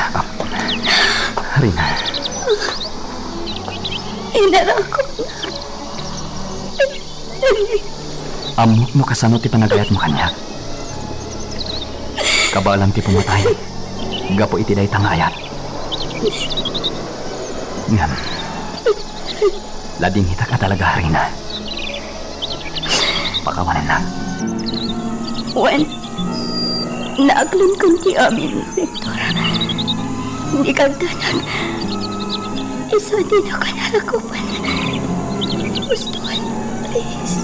Rina. Inarakop na. Ammok no kasano ti panagayatmo kaniak. Kabaelam ti pumatay gapu iti dayta nga ayat. Ngem, ladingitak a talaga, Rina. Pakawanennak. Wen, Naaklonkon ti amin, Victor. Di kagdanag. Isu a dinakon a rakupen. Gusto, please.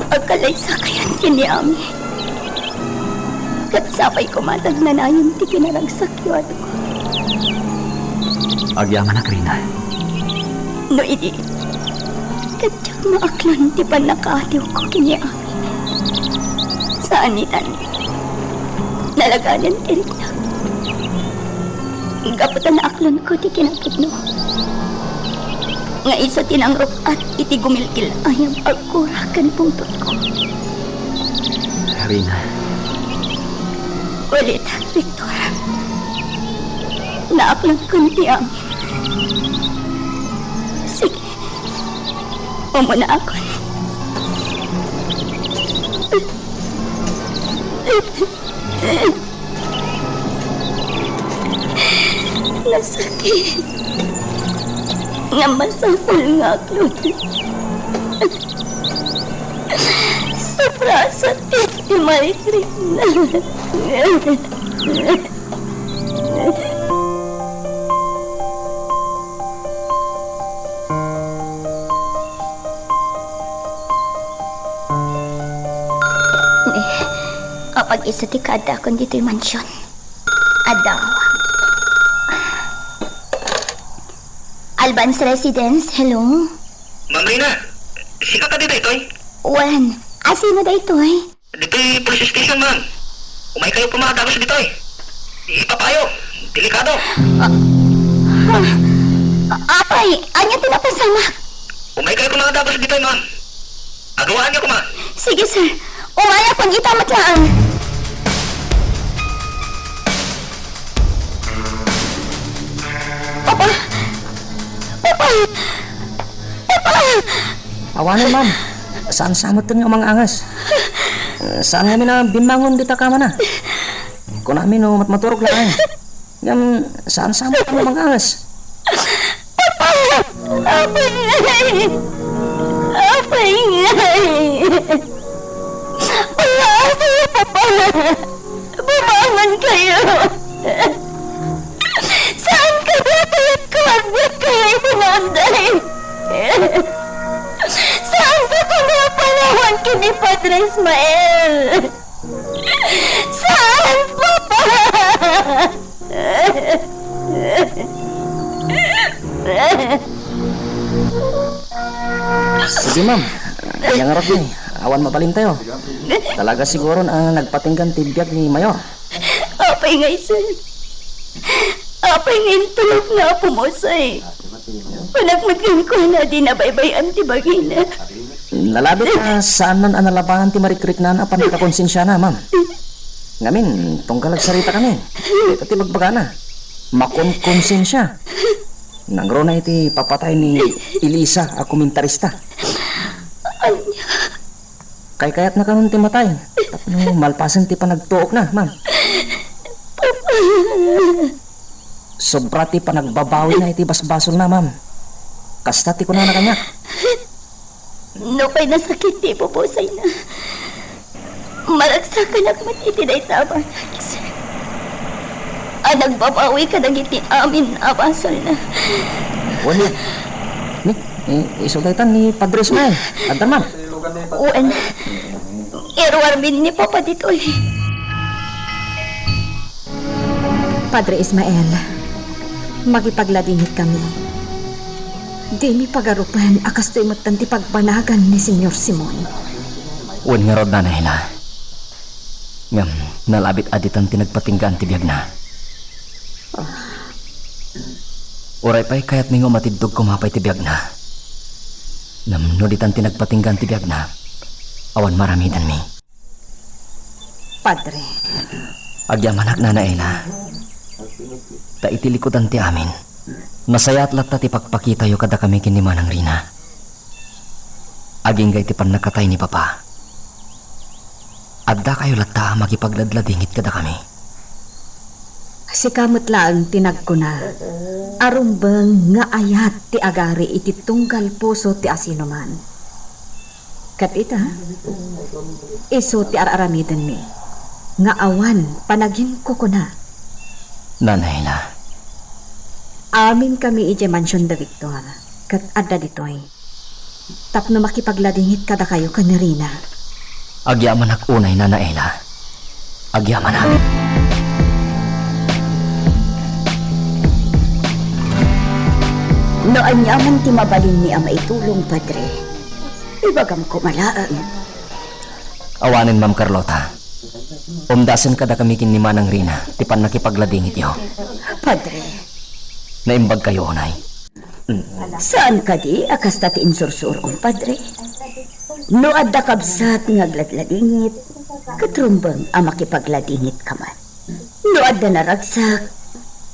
Agkalaysakayan ken ni Ami. Ket sapay koma ta agnanayon ti kinaragsakyo a dugo. Agyamanak, Rina. No idi, ket diak maaklon ti pannakaadiwko ken ni Ami. Saan itan, nalaganan ti rikna. Gapu ta naaklonko ti kinapudno nga isu ti nangruk-at iti gumilgil-ayab a gura ken pungtotko. Rina. Ulitek, Victor. Naaklonkon ti amin. Sige. Umunaakon. Nasakit. Nga masapul nga aklon. Sobra sa ti maligrina. Apag-isu ti kaaddakon ditoy mansion. Adda. Alban's Residence, hello? Ma'am Rina, sika kadi daytoy? Wen, asino daytoy? Ditoy police station, ma'am. Umaykayo pumadagus ditoy. Ipapayo, delikado. Ah, ah, apay, ania ti napasamak? Umaykayo pumadagus ditoy, ma'am. Agawaanyo koma. Sige, sir. Umayakon ita met laeng. Papa! Papa! Papa! Awanen, ma'am. Saan sa met nga umangangas? Saan ngamin a bimmangon dita kamana? Kunami no matmaturog laeng. Ngem saan sa met nga umangangas? Papa! Apay ngay! Apay ngay! Papa! Papa! Bumangon kayo! Saan kayo kayat ko agwat kayo itinanday? Saan ka kami panawan kini Padre Ismael? Saan, Papa? Sige, ma'am. Ania ngarud ni? Awan mabalintayo. Talaga siguron a nagpatinggan ti biag ni Mayor. Apay ngay, sir? Apay ngay intulog na Apo Musay? Kunak met kenkuana a di nabaybay-an ti bagina. Nalabit a saannan a nalabanan ti marikriknaan a pannakakonsensiana, ma'am. Ngamin, tunggal agsaritakami. Dayta ti bagbagana. Makonkonsensia. Nangruna iti papatay ni Elisa a komentarista. Ania? Kaykayatna kanon ti matay tapno malpasen ti panagtuokna, ma'am. Sobra ti panagbabawina iti basbasolna, ma'am. Kasta ti kunana kaniak. Nupay nasakit ti ipupusayna, maragsakanak met iti dayta a banag, sir. A nagbabawi kadagiti amin a basolna. Wen, ni, i-, isu dayta ni Padre Ismael. Adda, ma'am. Wen, iruarmin ni Papa ditoy. Padre Ismael, makipagladingit kami. Dimi pagarupen a kastoy metten ti pagbanagan ni Señor Simon. Wen ngarud, Nana Ela. Ngem nalabit a ditan ti nagpatinggaan ti biagna. Uray pay kayatmi nga umatiddog koma pay ti biagna. Ngem no ditan ti nagpatinggaan ti biagna, awan maaramidanmi. Padre. Agyamanak, Nana Ela. Ta iti likudan ti amin, nasayaat latta ti pakpakitayo kadakami ken ni Manang Rina. Agingga iti pannakatay ni Papa, addakayo latta a makipagladladingit kadakami. Sika met laeng ti nagkuna a rumbeng nga ayat ti agari iti tunggal puso ti asinoman. Ket ita, isu ti ar-aramidenmi nga awan panaginkukuna. Nanay la. Aminkami idiay mansion da Victor, ket adda ditoy tapno makipagladingit kadakayo ken ni Rina. Agyamanak unay, Nana Ella. Agyamanak. No aniaman ti mabalinmi a maitulong, Padre, ibagam koma laeng. Awanen, Ma'am Carlota. Umdasen kadakami ken ni Manang Rina ti pannakipagladingityo. Padre. Naimbagkayo unay. Saan kadi a kasta ti insursurom, Padre? No adda kabsat nga agladladingit, ket rumbeng a makipagladingit ka met. No adda naragsak,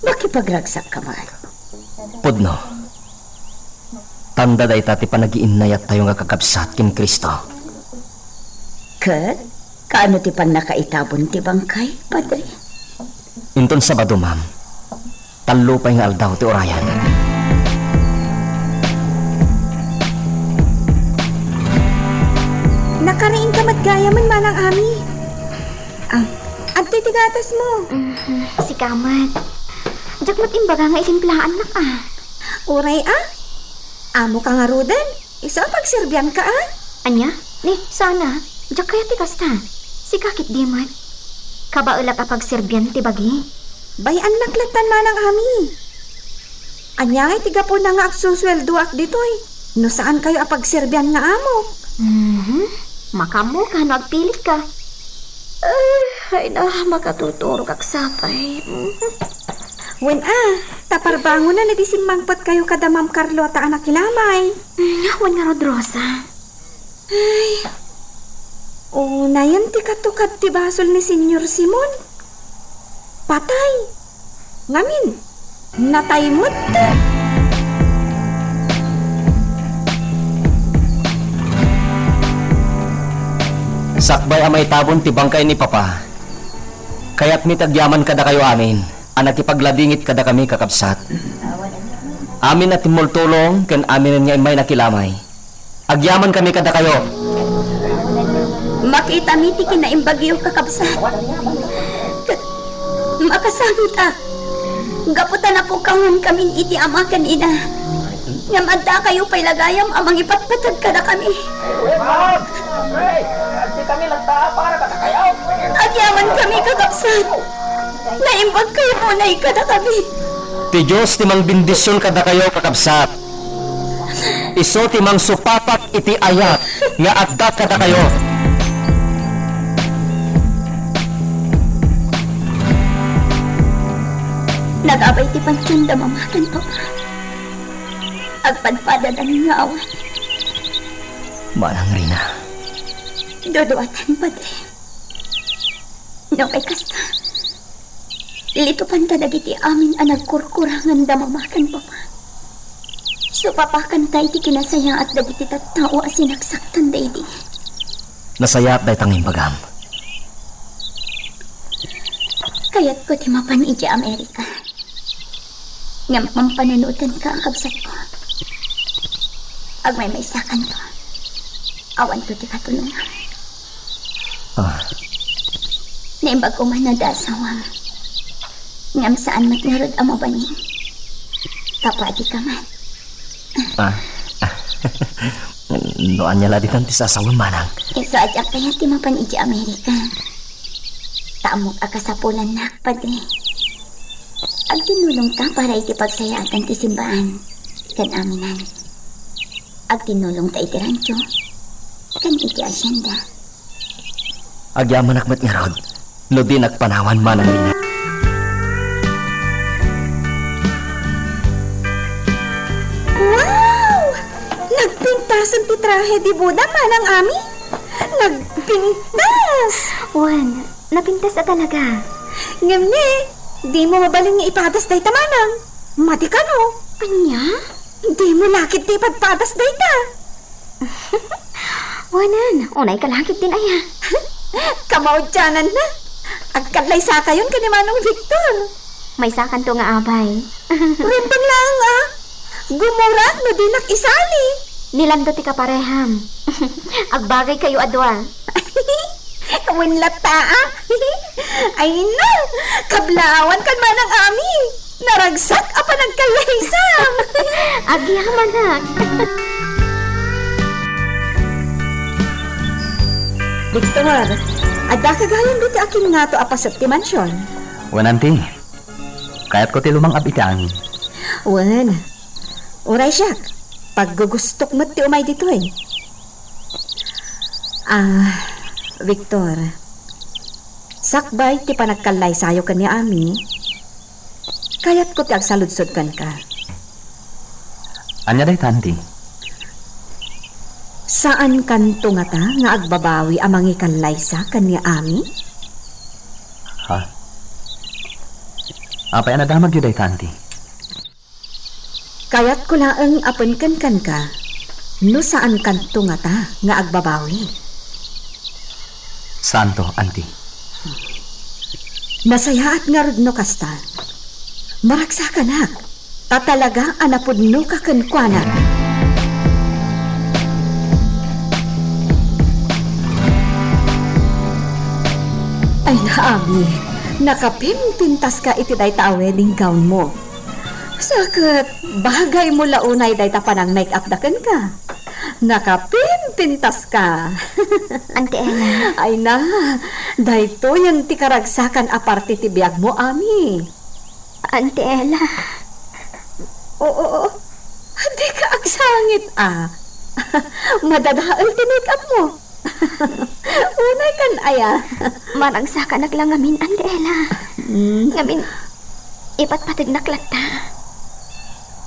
makipagragsak ka met. Pudno. Tanda dayta ti panagiinnayattayo nga kakabsat ken Cristo. Ket kaano ti pannakaitabon ti bangkay, Padre? Inton Sabado, ma'am. Tallo pay nga aldaw ti urayan. Nakariingka met gayamen, Manang Ami. Ah, adtoy ti gatasmo. Mhm, sika met. Diak met imbaga nga itimplaannak, a. Uray, a? Amoka ngaruden, isu a pagserbianka, a? Ania? Ni, saan a. Diak kayat ti kasta. Sika ketdi met. Kabaelak a pagserbian ti bagi. Bay-annak lattan, Manang Ami. Ania ngay ti gapuna nga agsusueldoak ditoy no saankayo a pagserbian nga amok? Mhm. Makaammoka no agpilitka. Ay, ay na, makatuturogak sapay. Mhm. Wen a, ta parbangonen idi simmangpetkayo kada Ma'am Carlota a nakilamay. Mm, wen ngarud, Rosa. Ay, unayen ti katukad ti basol ni Señor Simon. Patay. Ngamin, natay met. Sakbay a maitabon ti bangkay ni Papa, kayatmi ti agyaman kadakayo amin a nakipagladingit kadakami, kakabsat. Amin a timmultulong ken aminen nga immay nakilamay. Agyamankami kadakayo. Makitami ti kinaimbagyo, kakabsat. Ket makasangitak. Gapu ta napukawankamin iti ama ken ina. Ngem addakayo pay la gayam a mangipatpateg kadakami. Agyamankami, kakabsat. Naimbagkayo unay kadakami. Ti Dios ti mangbendision kadakayo, kakabsat. Isu ti mangsupapat iti ayat nga adda kadakayo. Nagabay ti pantion da Mama ken Papa. Agpadpadadan nga awan. Manang Rina. Duduatan, Padre. No kay kasta, litupanta dagiti amin a nagkurkurangan da Mama ken Papa. Supapakanta iti kinasayaat dagiti tattao a sinaksaktan daydi. Nasayaat dayta nga imbagam. Kayatko ti mapan idiay Amerika. Ngem pampanunotenka a kabsatko. Agmaymaysakanto. Awanto ti katulongam. Ah. Naimbag koma no adda asawam. Ngem saan met ngarud a mabalin. Papadika met. Ah. No ania la ditan ti sasawem, manang? Isu a diak kayat ti mapan idiay Amerika. Ta ammok a kasapulannak, Padre. Agtinulongta para iti pagsayaatan ti simbaan ken aminan. Agtinulongta iti rancho ken iti asienda. Agyamanak met ngarud no dinak panawan, Manang Rina. Wow! Nagpintasen ti trahe di boda, Manang Ami? Nagpintas! Wen, napintas a talaga. Ngem ne, dimo mabalin nga ipadas dayta, manang. Madi kano? Ania? Dimo la ketdi ipadpadas dayta. Wanan, unay ka la ketdin aya. Kamaudiananna. Agkallaysakayon ken ni Manong Victor. Maysakanto nga abay. Rumbeng laeng a. Gumurak no dinak isali. Ni Lando ti kapareham. Agbagaykayo a dua. Wen latta, a? Ay na, kablaawankan manang Ami. Naragsak a panagkallaysam. Agyamanak. Victor, addaka gayam ditoy a kinnato a paset ti mansion? Wen, anti. Kayatko ti lumang-ab iti angin. Wen. Uray siak, paggugustok met ti umay ditoy. Ah, Victor, sakbay ti panagkallaysayo ken ni Ami, kayatko ti agsaludsod kenka. Ania dayta, anti? Saankanto ngata nga agbabawi a mangikallaysa ken ni Ami? Ha? Apay a nadamagyo dayta, anti? Kayatko laeng a penken kenka no saankanto ngata nga agbabawi. Saanto, anti. Nasayaat ngarud no kasta. Maragsakanak, ta talaga a napudnoka kenkuana. Ay, Ami, nakapimpintaska iti dayta a wedding gown mo. Sa ket, bagaymo la unay dayta panang-make-up da kenka. Nakapimpintaska. Auntie Ella. Ay na, daytoyen ti karagsakan a parte ti biagmo, Ami. Auntie Ella. Oo, oo. Dika agsangit, a. Madadael ti make-up mo. Unay kan aya. Maragsakanak la ngamin, Auntie Ella. Mm. Ngamin, ipatpategnak latta.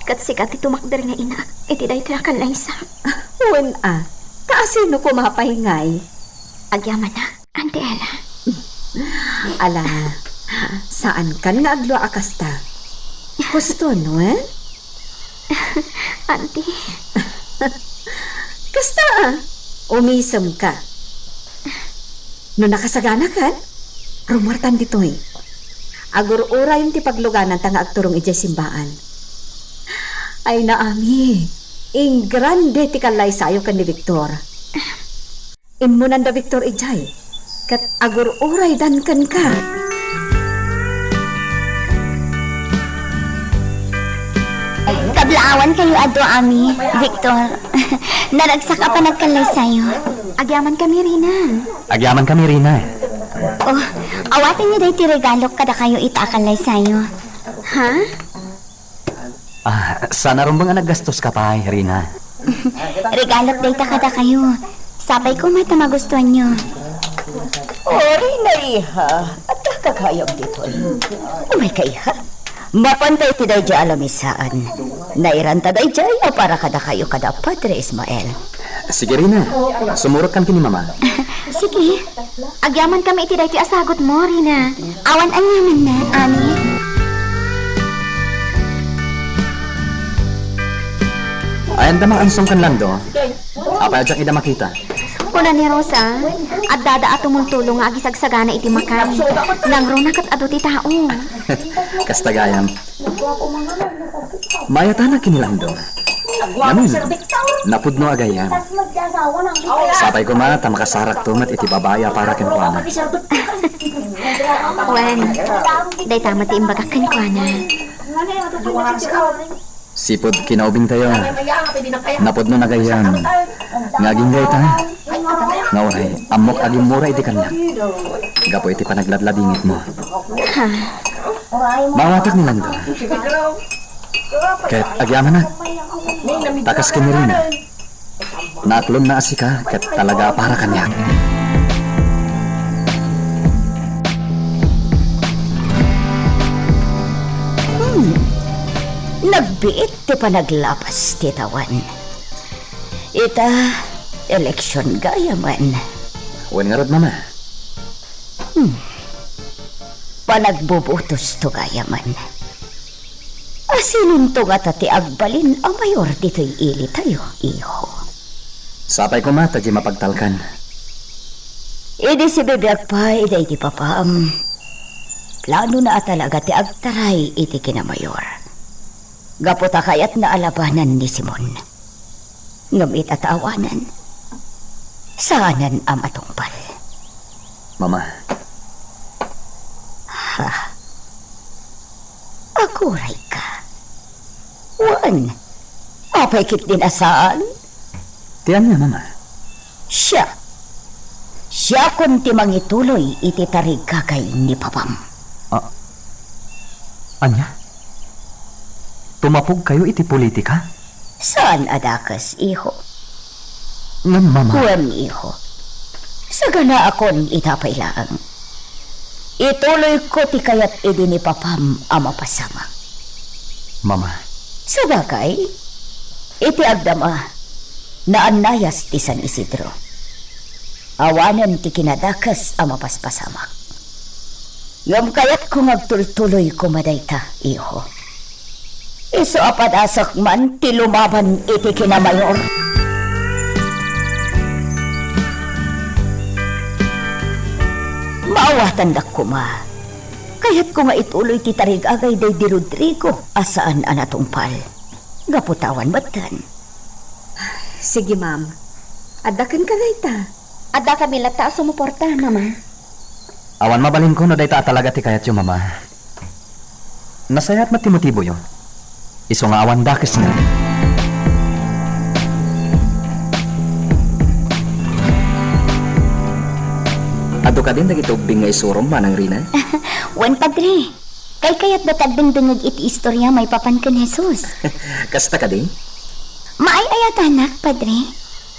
Ket sika ti tumakder nga inaak iti daytoy a kallaysa. Wen a, ta asino koma pay ngay? Agyamanak, Auntie Ella. Ala, saankan nga aglua a kasta. Husto, no, eh? Auntie. Kasta, a, umisemka. No nakasaganakan, rumuartan ditoy. Agur-urayen ti paglugananta nga agturong idiay simbaan. Ay, Ami, ingrande ti kallaysayo ken ni Victor. Immunanda Victor idiay, ket agur-uraydan kenka. Kablaawankayo a dua, Ami, Victor. Naragsak a panagkallaysayo. Agyamankami, Rina. Agyamankami, Rina. Oh, awatenyo daytoy regalok kadakayo ita a kallaysayo. Ha? Ah, saan a rumbeng a naggastoska pay, Rina. Regalok dayta kadakayo. Sapay koma ta magustuanyo. O, Rina, iha, addaka gayam ditoy. Umayka, iha. Mapanta iti daydiay a lamisaan. Nairanta daydiay a para kadakayo kada Padre Ismael. Sige, Rina. Sumurotkan ken ni Mama. Sige. Agyamankami iti daytoy a sagutmo, Rina. Awan aniamanna, Ami. Ay, anda maansong ken Lando? Apay a diak ida makita? Kuna ni Rosa, addada a tumultulo nga agisagsagana iti makan. Nangruna ket adu ti tao. Kasta gayam. Mayatana ken ni Lando. Ngamin, napudno a gayyem. Sapay koma ta makasarakto met iti babai a para kenkuana. Wen, dayta met ti imbagak kenkuana. Sipud kinaubingtayo, napudno a gayyem nga agingga ita, nga uray ammok agimmura idi kaniak gapu iti panagladladingitmo. Ha? Maawatak ni Lando. Ket agyamanak, ta kas ken ni Rina, naaklonna a sika ket talaga a para kaniak. Hmm. Nagbiit ti panaglapas ti tawen. Ita, eleksion gayamen. Wen ngarud, Mama. Hmm. Panagbubutosto gayamen. Asinonto ngata ti agbalin a mayor ditoy ilitayo, iho? Sapay koma ta di mapagtalkan. Idi sibibiag pay daydi papaam, planona a talaga ti agtaray iti kinamayor. Gapu ta kayatna a labanan ni Simon. Ngem ita ta awanen, saanen a matungpal. Mama. Ha? Agurayka. Wen, apay ketdin a saan? Ti ania, Mama? Siak. Siakon ti mangituloy iti tarigagay ni papam. Ah, ania? Tumapogkayo iti politika? Saan a dakes, iho. Ngem, Mama. Wen, iho. Saganaakon ita pay laeng. Ituloyko ti kayat idi ni papam a mapasamak. Mama. Sabagay, iti agdama, naannayas ti San Isidro. Awanen ti kinadakes a mapaspasamak. Ngem kayatko nga agtultuloy koma dayta, iho. Isu a padasak man ti lumaban iti kinamayor. Maawatandak koma. Kayatko nga ituloy ti tarigagay daydi Rodrigo a saan a natungpal. Gapu ta awan metten. Sige, ma'am. Adda kenka dayta. Adda kami latta a sumuporta, Mama. Awan mabalinko no dayta a talaga ti kayatyo, Mama. Nasayaat met ti motiboyo. Isu nga awan dakesna. Adu kadin dagiti ubbing nga isurom, Manang Rina? Wen, Padre. Kaykayatda ti agdengdengngeg iti istoria maipapan ken Jesus. Kasta kadi? Maay-ayatanak, Padre.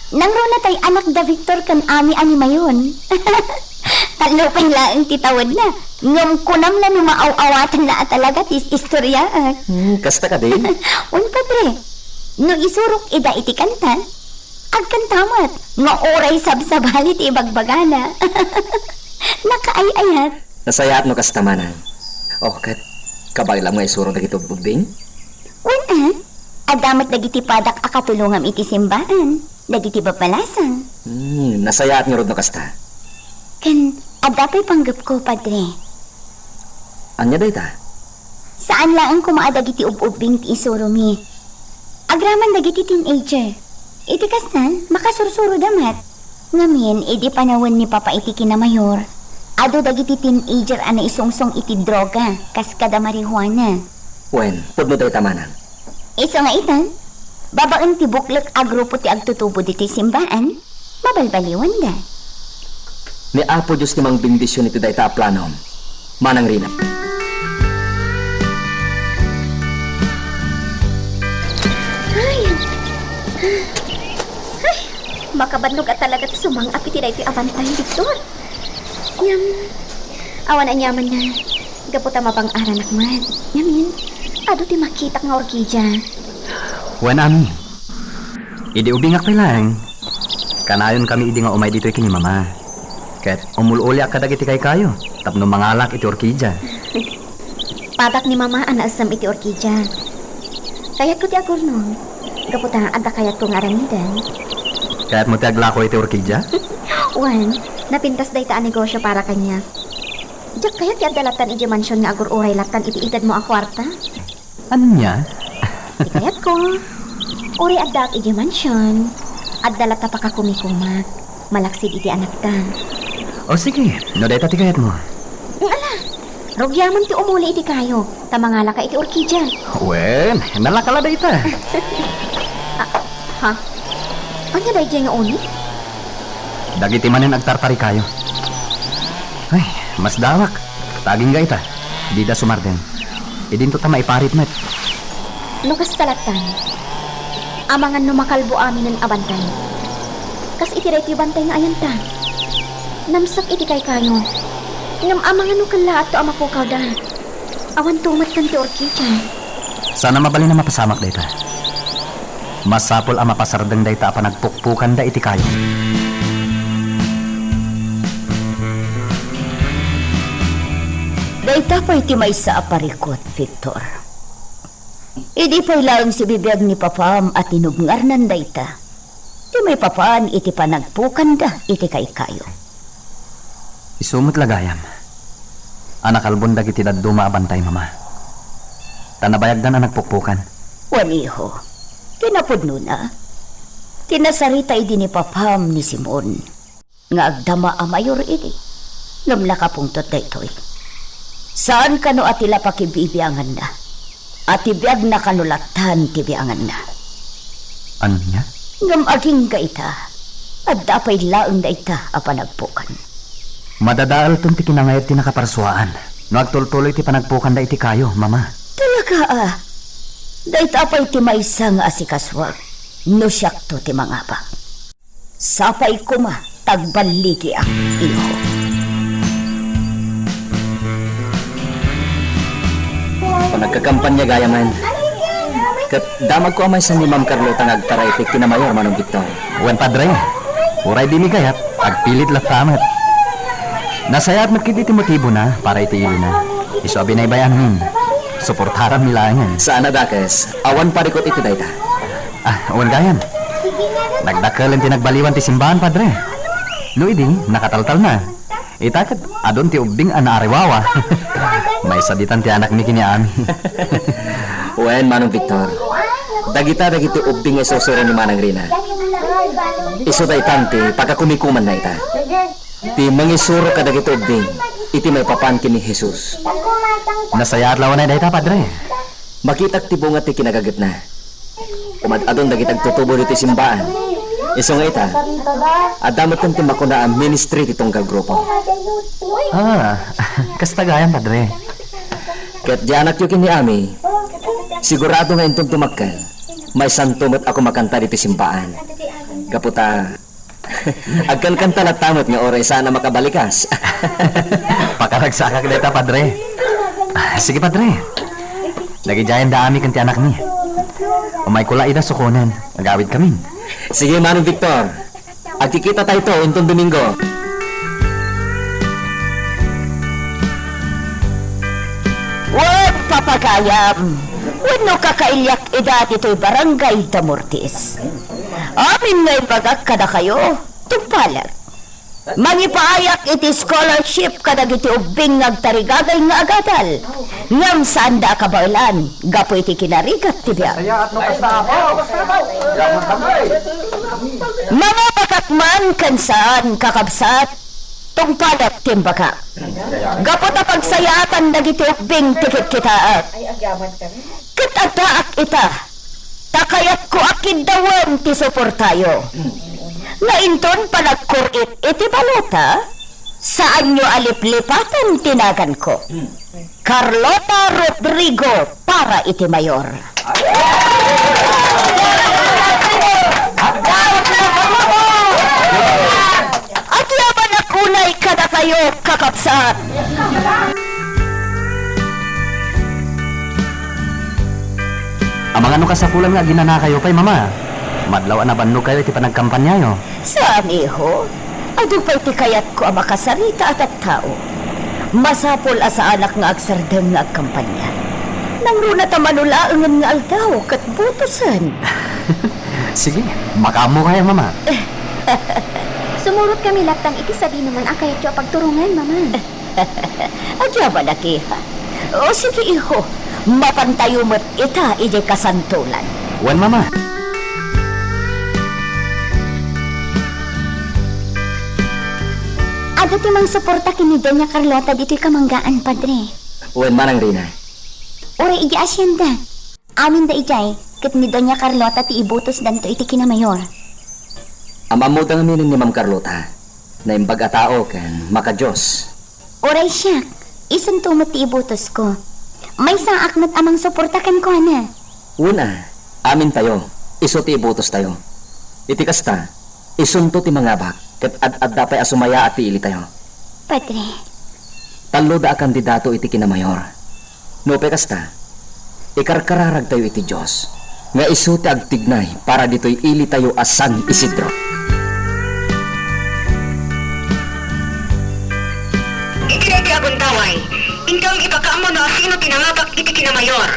Nangruna tay anak da Victor ken Ami a ni Mayon. Tallo pay laeng ti tawenna. Ngem kunam la no maaw-awatanna a talaga ti istoriaak. Hmm, kasta kadi? Wen, Padre. No isurok ida iti kanta, agkanta met nga uray sabsabali ti ibagbagana. Nakaay-ayat. Nasayaat no kasta, Manang. O, ket kabaelam nga isuro dagiti ubbing? Wen, a. Adda met dagiti padak a katulongam iti simbaan, dagiti babbalasang. Hmm, nasayaat ngarud no kasta. Ken adda pay panggepko, Padre. Ania dayta? Saan laeng koma a dagiti ub-ubbing ti isuromi. Agraman dagiti teenager. Iti kastan, makasursuroda met. Ngamin, idi panawen ni Papa iti kinamayor, adu dagiti teenager a naisungsong iti droga, kas kada marijuana. Wen, pudno dayta, Manang. Isu nga itan, babaen ti buklek a grupo ti agtutubo ditoy simbaan, mabalbaliwanda. Ni Apo Dios ti mangbendision iti dayta a planom, Manang Rina. Ay! Ay! Makabannog a talaga ti sumang-ap iti daytoy a bantay, Victor. Ngem, awan aniamanna, gapu ta mabang-aranak met. Ngamin, adu ti makitak nga orkidia. Wen, Ami. Idi ubingak pay laeng, kanayonkami idi nga umay ditoy ken ni Mama. Ket umul-uliak kadagiti kaykayo tapno mangalak iti orkidia. Padak ni Mama a naessem iti orkidia. Kayatko ti agurnong, gapu ta adda kayatko nga aramiden. Kayatmo ti aglako iti orkidia? Wen, napintas dayta a negosio para kaniak. Diak kayat ti adda lattan idiay mansion nga agur-uray lattan iti itedmo a kuarta. Ania? Ti kayatko, uray addaak idiay mansion, adda latta pakakumikumak, malaksid iti anakta. O sige, no dayta ti kayatmo. Ala, rugiaman ti umuli iti kayo, ta mangalaka iti orkidia. Wen, nalaka la dayta. Ah, ha? Ania daydiay nga uni? Dagiti manen agtartarikayo. Ay, masdawak. Ta agingga ita, dida sumardeng. Idinto ta maiparit met. No kasta lattan, amangan no makalbo aminen a bantay. Kas iti daytoy bantay nga ayanta. Namsek iti kaykayo. Ngem amangan no kellaatto a mapukawda. Awanto metten ti orkidia. Saan a mabalin a mapasamak dayta. Masapul a mapasardeng dayta a panagpukpokanda iti kayo. Dayta pay ti maysa a parikut, Victor. Idi pay laeng sibibiag ni Papam a tinubngarnan dayta, ti maipapan iti panagpukanda iti kaykayo. Isu met la gayam a nakalbon dagiti dadduma a bantay, Mama. Ta nabayagdan a nagpukpukan. Wen, iho, kinapudnona, Ti nasarita idi ni papam ni Simon nga agdama a mayor idi, ngem nakapungtot daytoy. Saan kano a ti la pakibibianganna, a ti biagna kano lattan ti bianganna. Ania? Ngem agingga ita, adda pay laeng dayta a panagpukan. Madadaelton ti kinangayab ti nakaparsuaan no agtultuloy ti panagpukanda iti kayo, Mama. Talaga a, dayta pay ti maysa nga asikasuak no siakto ti mangabak. Sapay koma ta agballigiak, iho. Nagkakampanya gayam. Ket damagko a maysa ni Ma'am Carlota nga agtara iti kinamayor, Manong Victor. Wen, Padre. Uray dimi kayat, agpilit latta met. Nasayaat met ketdi ti motibona para iti ilina. Isu a binaybay-anmin. Suportarammi laengen. Saan a dakes, awan parikut iti dayta. Ah, wen gayam. Nagdakkel ti nagbaliwan ti simbaan, Padre. No idi, nakataltalna. Ita ket adun ti ubbing a naariwawa. Maisaditan ti anakmi ken ni Ami. Wen, Manong Victor, dagita dagiti ubbing nga isusuro ni Manang Rina. Isu daytan ti pakakumikumanna ita. Ti mangisuro kadagiti ubbing iti maipapan ken ni Jesus. Nasayaat la unay dayta, Padre. Makitak ti bunga ti kinagagetna. Umad-adun dagiti agtutubo ditoy simbaan. Isu nga ita, adda metten ti makuna a ministry ti tunggal grupo. Ah, kasta gayam, Padre. Ket di anakyo ken ni Ami, sigurado nga inton dumakkel, maysanto met a kumakanta ditoy simbaan. Gapu ta, agkankanta latta met nga uray saan a makabalikas. Pakaragsakak dayta, Padre. Ah, sige, Padre. Dagidiayen da Ami ken ti anakmi. Umayko la ida sukonen. Agawidkamin. Sige, Manong Victor. Agkikita tayto inton Domingo. Wen, papagayam, wenno kakailiak ida ditoy Barangay Damortis. Amin nga imbagak kadakayo, tungpalek. Mangipaayak iti scholarship kadagiti ubbing nga agtarigagay nga agadal, ngem saanda a kabaelan gapu iti kinarigat ti biag. Mangabakak man ken saan, kakabsat, tungpalek ti imbagak. Gapu ta pagsayaatan dagiti ubbing ti kitkitaek. Ket addaak ita, ta kayatko a kiddawen ti suportayo. Nga inton panagkur-it iti balota, saanyo a liplipaten ti naganko. Carlota Rodrigo para iti mayor. Agyamanak unay kadakayo, kakabsat. Amangan no kasapulan nga aginanakayo pay, Mama. Madlaw a nabannog kayo iti panagkampanyayo. Saan, iho. Adu pay ti kayatko a makasarita a tattao. Masapul a saanak nga agsardeng nga agkampanya. Nangruna ta mano laengen nga aldaw ket botosen. Sige, makaammo kaya, Mama. Sumurotkami lattan iti sadinoman a kayatyo a pagturongen, Mama. Agyamanak, iha. O, sige, iho. Mapantayo met ita idiay kasantolan. Wen, Mama. Adu ti mangsuporta ken ni Doña Carlota ditoy kamanggaan, Padre. Wen, Manang Rina. Uray idiay asienda. Aminda idiay, ket ni Doña Carlota ti ibutosdanto iti kinamayor. Am-ammoda ngamin ni Ma'am Carlota. Naimbag a tao ken makadios. Uray siak, isunto met ti ibutosko. Maysaak met a mangsuporta kenkuana. Wen a, amintayo, isu ti ibutostayo. Iti kasta, isunto ti mangabak, ket ad-adda pay a sumayaat ti ilitayo. Padre. Talloda a kandidato iti kinamayor. Nupay kasta, ikarkararagtayo iti Dios nga isu ti agtignay para ditoy ilitayo a San Isidro. Iti daytoy a gundaway, intom ipakaammo no asino ti nangabak iti kinamayor.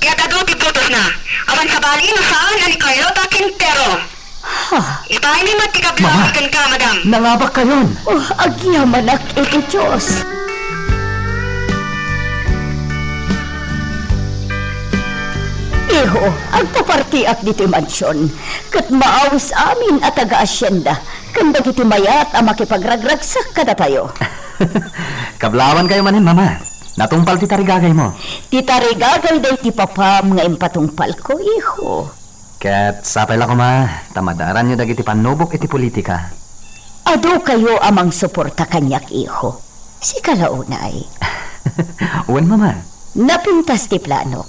Ti ad-adu ti butosna, awan sabali no saan a ni Carlota Quintero. Ha? Ipaaymi met ti kablaaw kenka, madam. Nangabak kayon! Oh, agyamanak iti Dios. Iho, agpapartiak ditoy mansion, ket maawis amin a taga-asienda ken dagiti mayat a makipagragragsak kadatayo. Kablawankayo manen, Mama. Natungpal ti tarigagaymo. Ti tarigagay daydi papam nga impatungpalko, iho. Ket sapay la koma ta madaranyo dagiti pannubok iti politika. Adukayo a mangsuporta kaniak, iho. Sika la unay. Wen, Mama. Napintas ti planok.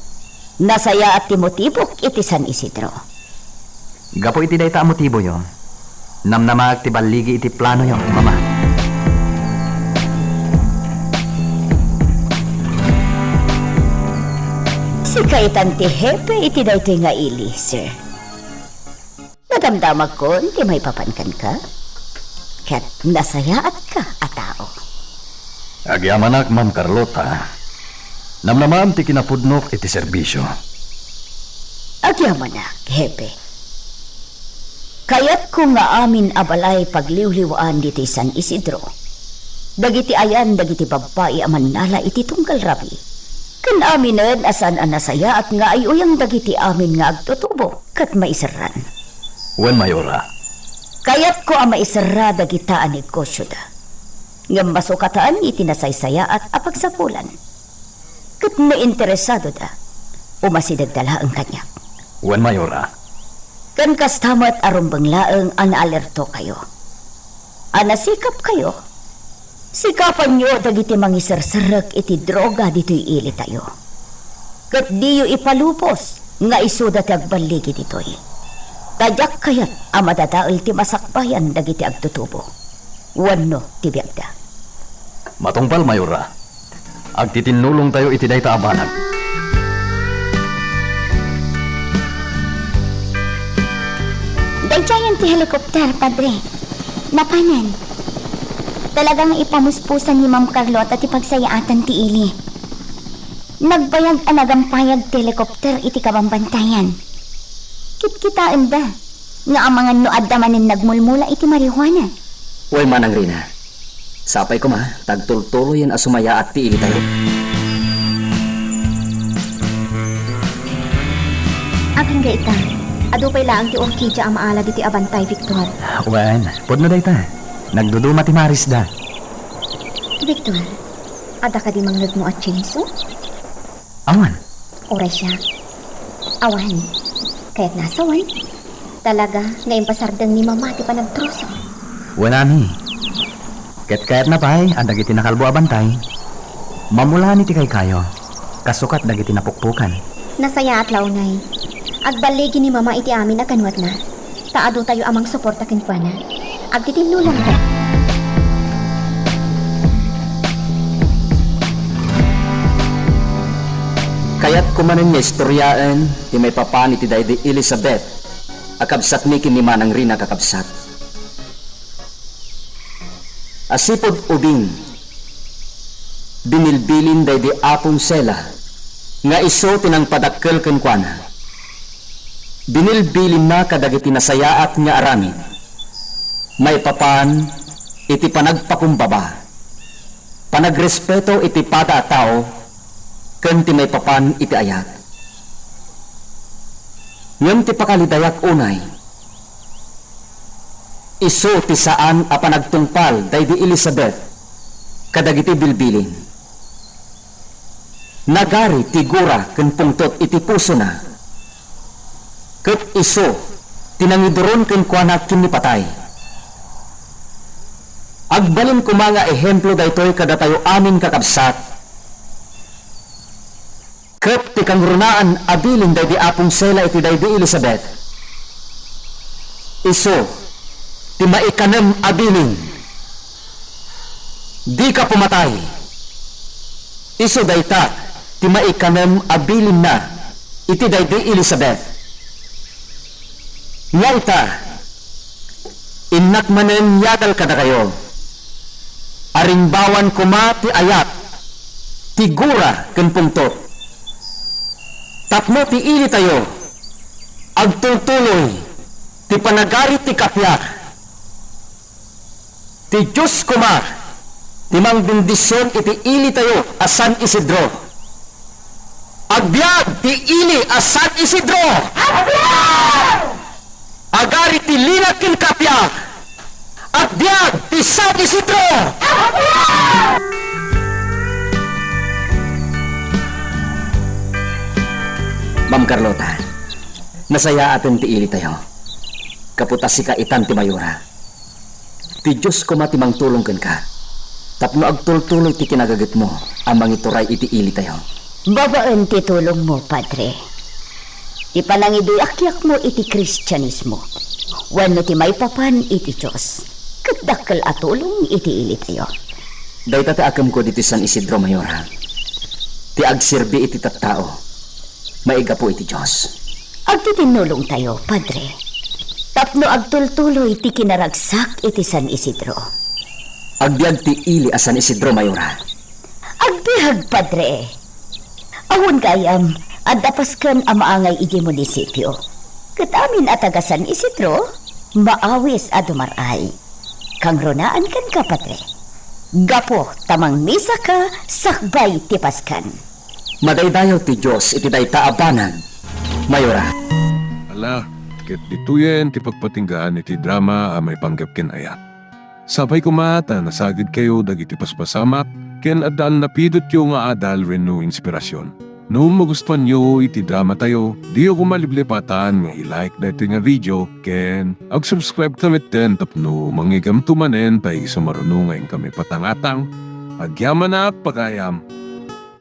Nasayaat ti motibok iti San Isidro. Gapu iti dayta a motiboyo, namnamaak ti balligi iti planoyo, Mama. Sika itan ti hepe iti daytoy nga ili, sir. Nadamdamagkon ti maipapan kenka, ket nasayaatka a tao. Agyamanak, Ma'am Carlota. Namnamaam ti kinapudnok iti serbisio. Agyamanak, Hepe. Kayatko nga amin a balay pagliwliwaan ditoy San Isidro, dagiti ayan dagiti babbai a mannala iti tunggal rabii, ken aminen a saan a nasayaat nga ay-uyang dagiti amin nga agtutubo ket maiserran. Wen, Mayora. Kayatko a maiserra dagita a negosioda, ngem masukatan iti nasaysayaat a pagsapulan. Ket no interesadoda, umasidegda laeng kaniak. Wen, Mayora. Ken kasta met a rumbeng laeng a naalertokayo, a nasikapkayo, sikapanyo dagiti mangiserserrek iti droga ditoy ilitayo. Ket diyo ipalubos nga isuda ti agballigi ditoy. Ta diak kayat a madadael ti masakbayan dagiti agtutubo wenno ti biagda. Matungpal, Mayora. Agtitinnulongtayo iti dayta a banag. Daydiayen ti helicopter, Padre. Napanan. Talaga nga ipamuspusan ni Ma'am Carlota ti pagsayaatan ti ili. Nagbayag a nagampayag ti helicopter iti kabambantayan. Kitkitaenda nga amangan no adda manen nagmulmula iti marijuana. Wen, Manang Rina. Sapay koma ta agtultuloyen a sumayaat ti ilitayo. Agingga ita, adu pay laeng ti orkidia a maala ditoy a bantay, Victor. Wen, pudno dayta. Nagduduma ti marisda. Victor, adda kadi mangngegmo a chainsaw? Awan. Uray siak. Awan. Kayatna a sawen, talaga nga impasardeng ni Mama ti panagtruso. Wen, Ami. Ket kayatna pay a dagiti nakalbo a bantay, mamulani ti kaykayo, kasukat dagiti napukpukan. Nasayaat la unay. Agballigi ni Mama iti amin a kanuatna. Ta adutayo a mangsuporta kenkuana. Agtitinnulongta. Kayatko manen nga istoriaen ti maipapan iti daydi Elizabeth a kabsatmi ken ni Manang Rina, kakabsat. A sipud ubing, binilbilin daydi Apong Sela nga isu ti nangpadakkel kenkuana. Binilbilinna kadagiti nasayaat nga aramid, maipapan iti panagpakumbaba, panagrespeto iti pada a tao, ken ti maipapan iti ayat. Ngem ti pakalidayak unay, isu ti saan a panagtungpal daydi Elizabeth kadagiti bilbilin. Nagari ti gura ken pungtot iti pusona, ket isu ti nangiduron kenkuana ken ni patay. Agbalin koma nga ehemplo daytoy kadatayo amin, kakabsat. Ket ti kangrunaan a bilin daydi Apong Sela iti daydi Elizabeth, isu ti maikanem a bilin. Dika pumatay. Isu dayta ti maikanem a bilinna iti daydi Elizabeth. Nga ita, innak manen yadal kadakayo. Aringbawan koma ti ayat, ti gura ken pungtot. Tapno ti ilitayo, agtultuloy ti panagari ti kappia. Ti Dios koma ti mangbendision iti ilitayo a San Isidro. Agbiag ti ili a San Isidro! Agari ti lina ken kappia! Agbiag ti San Isidro! Ma'am Carlota, nasayaaten ti ilitayo. Gapu ta sika itan ti mayora. Ti Dios koma ti mangtulong kenka tapno agtultuloy ti kinagagitmo a mangituray iti ilitayo. Babaen ti tulongmo, Padre, ti panangiduyakyakmo iti Kristianismo wenno ti maipapan iti Dios ket dakkel a tulong iti ilitayo. Dayta ti akemko ditoy San Isidro, Mayora, ti agserbi iti tattao maigapu iti Dios. Agtitinnulongtayo, Padre, tapno agtultuloy ti kinaragsak iti San Isidro. Agbiag ti ili a San Isidro, Mayora. Agbiag, Padre. Awan gayam, adda pasken a maangay idiay munisipio. Ket amin a taga San Isidro, maawis a dumar-ay. Kangrunaan kenka, Padre. Gapu ta mangmisaka sakbay ti pasken. Madaydayaw ti Dios iti dayta a banag, Mayora. Ala, ket ditoyen ti pagpatinggaan iti drama a maipanggep ken ayat. Sapay koma ta nasagidkayo dagiti paspasamak ken adda a napidotyo nga adal wenno inspirasyon. No magustuanyo iti dramatayo, diyo koma liplipatan nga i-like daytoy nga video ken ag-subscribe ta metten tapno mangngeggamto manen ta isu maruno nga inkami patangatang. Agyamanak, pagayam!